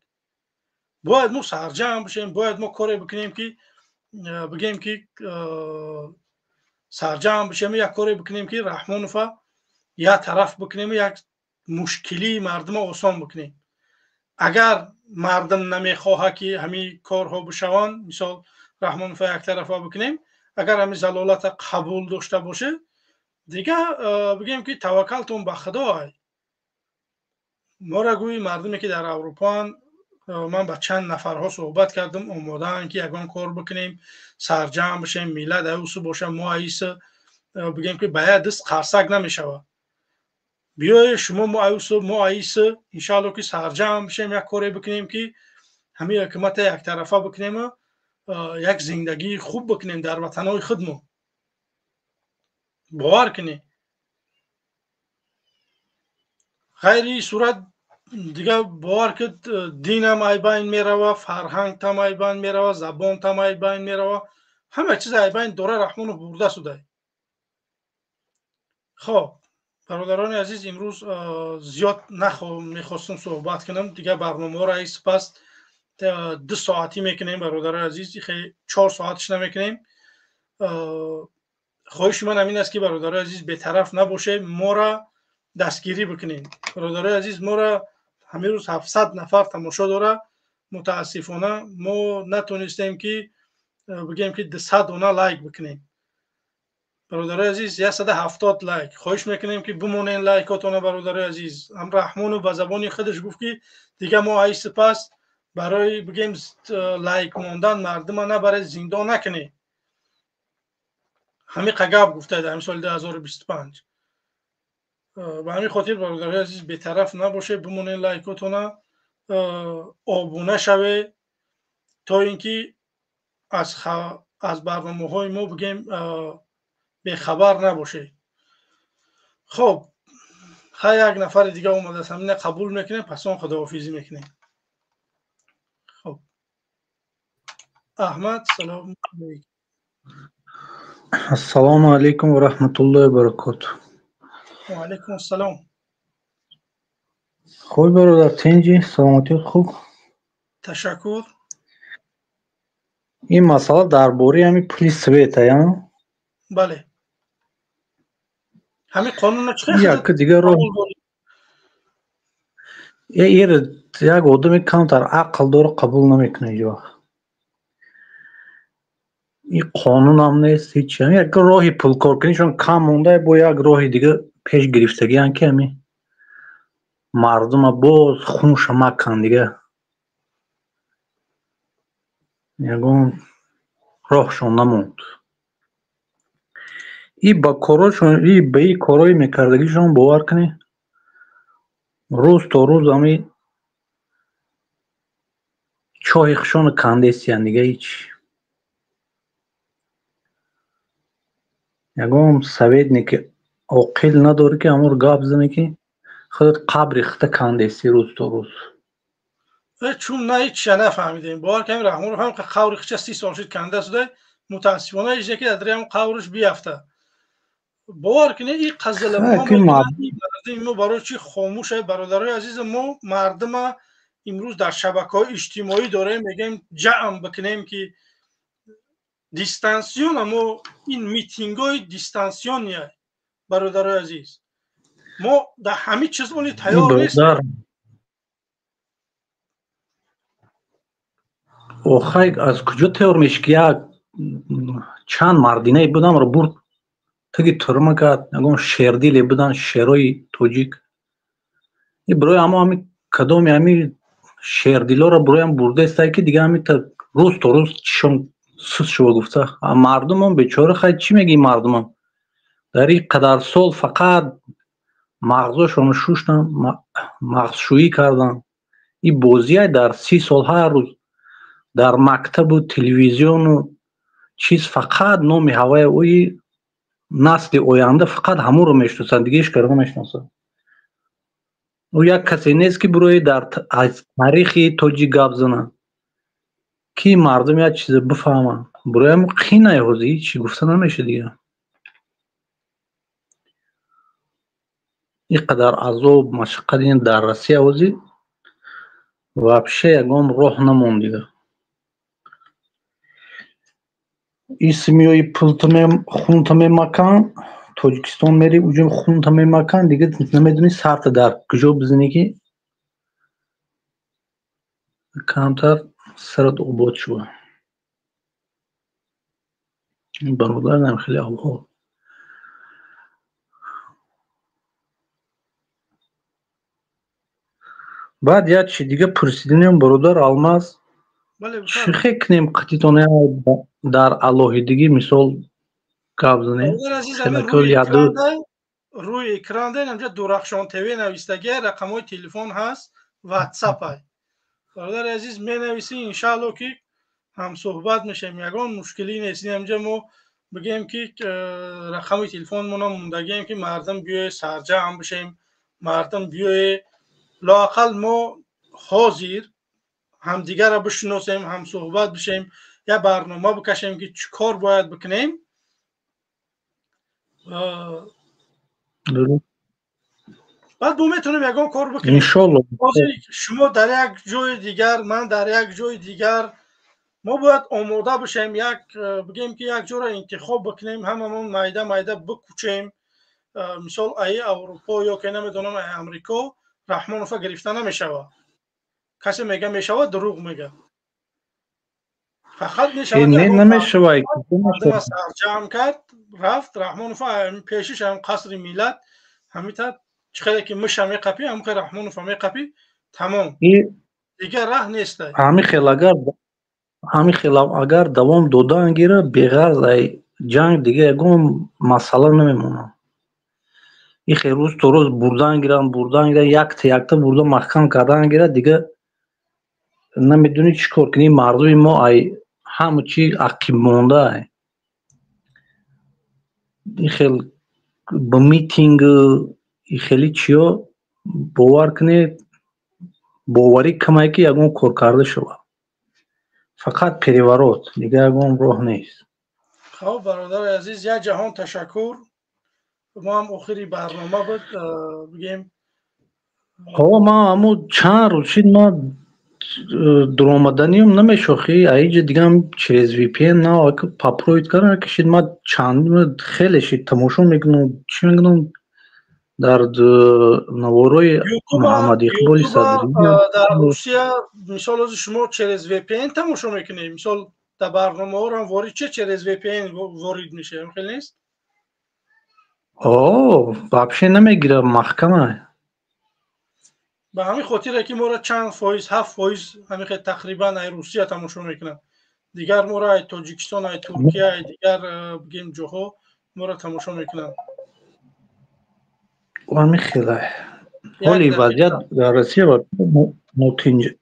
бояд мо сарҷамъ бишем, бояд мо коре бикунем ки бигем ки сарҷамъ бишем, як коре бикунем ки Раҳмонова як тараф бикунем, як мушкилии мардума осон бикунем. Агар мардум намехоҳад ки ҳамин корҳо бишаванд, мисол Раҳмонова яктарафа бикунем, агар ҳамин залолата қабул дошта бошед, дига бигем ки таваккалтон ба худо. Ай мора гӯи мардуме ки дар Аврупоанд, ман ба чанд нафарҳо суҳбат кардам, омодаанд ки ягон кор бикунем, сарҷамъ бишем, миллат аюсу боша, мо аиса бигем ки ба як даст қарсак намешавад. Биёе шумо, мо аюсу, мо аиса, иншаалло ки сарҷамъ бишем, як коре бикунем ки ҳамин ҳукумата яктарафа бикунему як зиндагии хуб бикунем дар ватанҳои худмон. Бовар кунед, ғайри сурат дига бовар ки динам айбайн мерава, фарҳангтам айбайн мерава, забонтам айбайн мерава, ҳама чиз айбайн дора Раҳмонов бурда судай. Хоб. Бародарони азиз, имрӯз зиёд мехостум суҳбат кунам, дигар барномаҳоро ай сипас 2 соатӣ мекунем. Бародарои азиз, 4 соатш намекунем. Хоҳиши ман ҳамин аст, ки бародарои азиз бетараф набошед, моро дастгирӣ бикунем. Бародарои азиз, моро ҳамин рӯз 700 нафар тамошо дора. Мутаассифона мо натонистем, ки бигем, ки 200 дона лайк бикунем. Бародарои азиз, 170 лайк. Хоҳиш мекунем, ки бимонен лайкотона, бародарои азиз. Ҳам Раҳмонов ба забони худаш гуфт, ки дига мо ай сипас барои бигем лайк мондан мардума набаред, зиндон накунед. Ҳамин гап гуфта дар соли 2025. Ба ҳамин хотир, бародарои азиз, бетараф набошед, бимонед лайкотона, обуна шавед, то ин ки аз барномаҳои мо бигем бехабар набошед. Хоб, хай, як нафари дига омадааст, ҳамина қабул мекунем, пас он худоҳофизӣ мекунем. Хоб, Аҳмад, салому алейкум. Ассалому алайкум ва раҳматуллоҳи ва баракотуҳ. Ва алайкум ассалом. Хуб, бародар, тинҷӣ, саломатият хуб? Ташаккур. Ин масъала дар бораи ҳамин пули света, я? Бале, ҳамин қонунро чӣ як дигар роҳ як одами камтар ақл дора қабул намекунад ҳеҷ вақт. Ин қонунам нест, ҳеҷ. Як роҳи пулкоркунишон кам монда, бо як роҳи дига пеш гирифтагиан, ки ҳамин мардума боз хунша макан, дига ягон роҳшон намонд. И ба корошон, и ба и корҳои мекардагишон, бовар кунед, рӯз то рӯз ҳами чоҳи хушону кандесиян, дига ҳеҷ. Ягон советники оқил надорӣ, ки ҳамонро гап зане, ки худат қабри хита кандеси рӯз то рӯз. Чун на ҳеҷ нафаҳмидем, бовар кунем, Раҳмонов ҳам қаври хича 30 сол шуд канда шуда, мутаассифона ҳеҷ яке дар ҳам қавриш биафта. Бовар кунед, ин қазалаи мо барои чӣ хомӯш? Бародарои азиз, мо мардума имрӯз дар шабакаҳои иҷтимоӣ дорем, мегӯем ҷамъ бикунем, ки дистанцион, мо ин митингҳои дистансиония. Бародарои азиз, мо дар ҳамин чиз оли тайёр нестем. Охай, аз куҷо тайёр мешӣ, ки як чанд мардинае будамро бурд таги турма кард, ягон шердиле будан, шерои тоҷик. И барои ҳамо ҳами кадоми ҳами шердилоро бароям бурдаистай, ки дига ҳами рӯз то рӯз чишон сус шува гуфта. Мардумон бечора, хай, чӣ мегӯи, мардумон дар ин қадар сол фақат мағзошонро шуштан, мағзшӯӣ кардан. Ин бозия дар 30 сол ҳар рӯз дар мактабу телевизиону чиз фақат номи ҳаваи ӯи насли оянда фақат ҳамонро мешиносанд, дига ҳеҷ каро намешиносанд. Ӯ як касе нест, ки бирои дар аз таърихи тоҷик гап занад, ки мардум як чизе бифаҳманд. Бироям қинай, ҳозир ҳеҷ чӣ гуфта намешад дига. Ин қадар азоб, машаққат ин дар Россия ҳозир вообще ягон роҳ намонд дига. Исмиёи пулта хунта мемакан, Тоҷикистон мери, уҷо хунта мемакан, дига намедонӣ сарта дар куҷо бизанӣ, ки камтар сарат обод шува. Бародарам, хеле авҳол. Баъд як чи дига пурсиданем, бародар Алмаз, чӣ хел кунем, қатитон дар алоҳидагӣ мисол гап занем? Рӯи экран инҷа Дурахшон ТВ навистагия, рақамҳои телефон ҳаст, ватсап ай. Бародари азиз, менависӣ, иншаалло, ки ҳамсӯҳбат мешавем, ягон мушкилӣ нест. Инҷа мо бигем, ки рақами телефонмона мондагием, ки мардум биёе, сарҷамъ бишем, мардум биёе, лоақал мо ҳозир ҳамдигарро бишиносем, ҳамсӯҳбат бишем, як барнома бикашем, ки чӣ кор бояд бикунем. Баъд мо метавонем ягон кор бикунем. Иншолло. Шумо дар як ҷои дигар, ман дар як ҷои дигар, мо бояд омода бишем, як бигем ки як ҷоро интихоб бикунем, ҳамамон майда майда бикӯчем. Мисол аи Аврупо ё ки намедонам аи Амрико Раҳмонова гирифта намешавад. Касе мега мешавад, дурӯғ мега. Фақат мешавад не намешавад. Сарҷамъ кард, рафт Раҳмонова пешиш ҳам қасри миллат ҳамита чӣ хеле ки мыша меқапӣ, ҳамин хел Раҳмонова меқапӣ, тамом. Дигар раҳ нест. Ҳамин хел агар давом додан гира, беғарз ай ҷанг дига ягон масъала намемонад. И хел рӯз то рӯз бурдан гиранд, бурдан гиранд, якта якта бурда маҳкам кардан гирад, дига намедонӣ чӣ кор кунӣ. Мардуми мо ай ҳама чи ақиб монда. И хел ба митинг и хели чиё бовар кунед, боварӣ камае ки ягон кор карда шавад. Фақат переворот, дига ягон роҳ нест. Хоб, бародари азиз, як ҷаҳон ташаккур. Мо ҳам охири барнома буд, бигем. Ҳо, ман ҳамо чанд рӯз шид ман дуромаданиам намешохи, аиҷа дигам через VPN на попробовать кардам, ки шид ман чанд хеле шид тамошо мекунам, чӣ мекунам дар наворои Муҳаммад Иқболи Садрӣ. Дар Русия мисол ҳозир шумо через VPN тамошо мекунед, мисол дар барномаҳоро ворид че через VPN ворид мешавем, хеле нест? О, вообще намегирад, маҳкама. Ба ҳамин хотире ки моро чанд фоиз, 7% ҳамин хел тақрибан ай Русия тамошо мекунанд. Дигар моро ай Тоҷикистон, ай Туркия, ай дигар бигем ҷоҳо моро тамошо мекунанд. Ҳамин хела. Ҳоли вазъият дар Россия нотинҷ.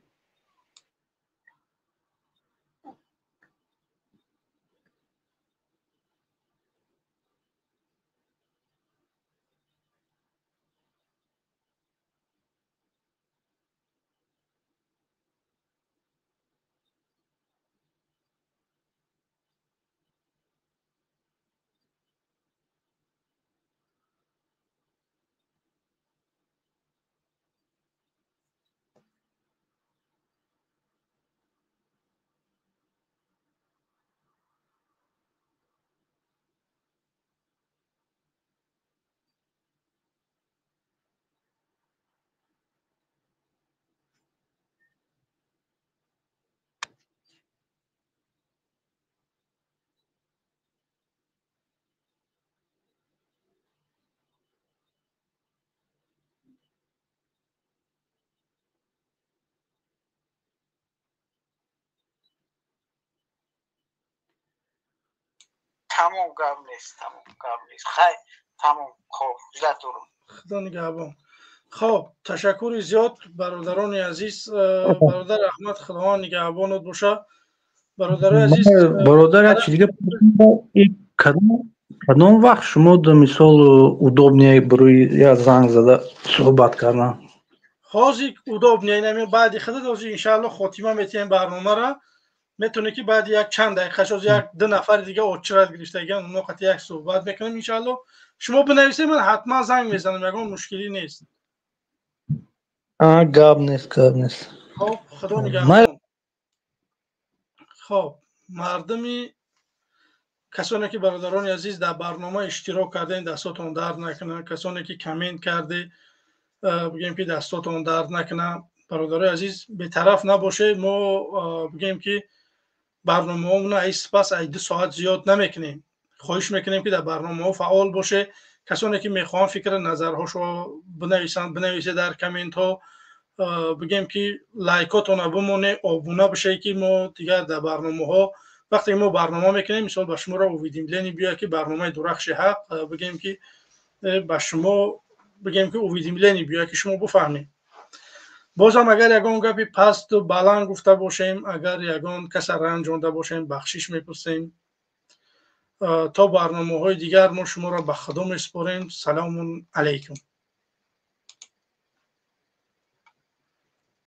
Тамом, гап нест, тамом, гап нест. Хай, тамом, хоб, зиёд дорам. Худо нигаҳбон. Хоб, ташаккури зиёд бародарони азиз, бародар Аҳмад, Худованд нигаҳбонот боша. Бародарои азиз, бародар, як чиз дига, кадом вақт шумо мисол удобнее барои як занг зада суҳбат кардан? Ҳозир удобнее нами баъди худат ҳозир иншааллоҳ хотима метиҳем барномаро. Метавонӣ ки баъди як чанд дақиқа шоз як ду нафари дига очират гирифтагиан, онҳо қати як суҳбат мекунем иншааллоҳ. Шумо бинависед, ман ҳатман занг мезанам, ягон мушкилӣ нест. Гап нест, гап нест. Хоб, Худо нигаҳбон. Хоб, мардуми касоне ки бародарони азиз дар барнома иштирок кардем, дастотон дард накунад. Касоне ки коммент карде, бигем ки дастотон дард накунад. Бародарои азиз, бетараф набошед. Мо бигем ки барномаҳомона ай сипас ай 2 соат зиёд намекунем. Хоҳиш мекунем ки дар барномаҳо фаъол боше. Касоне ки мехоҳанд фикр назарҳошо бинависанд, бинависед дар комментҳо. Бигем ки лайкотона бимоне, обуна бишед ки мо дигар дар барномаҳо вақте мо барнома мекунем, мисол ба шуморо уведомление биёяд ки барномаи Дурахши ҳақ, бигем ки ба шумо бигем ки уведомление биёяд ки шумо бифаҳмед. Бозам агар ягон гапи пасту баланд гуфта бошем, агар ягон каса ранҷонда бошем, бахшиш мепурсем. То барномаҳои дигар мо шуморо ба Худо месупорем. Салому алайкум.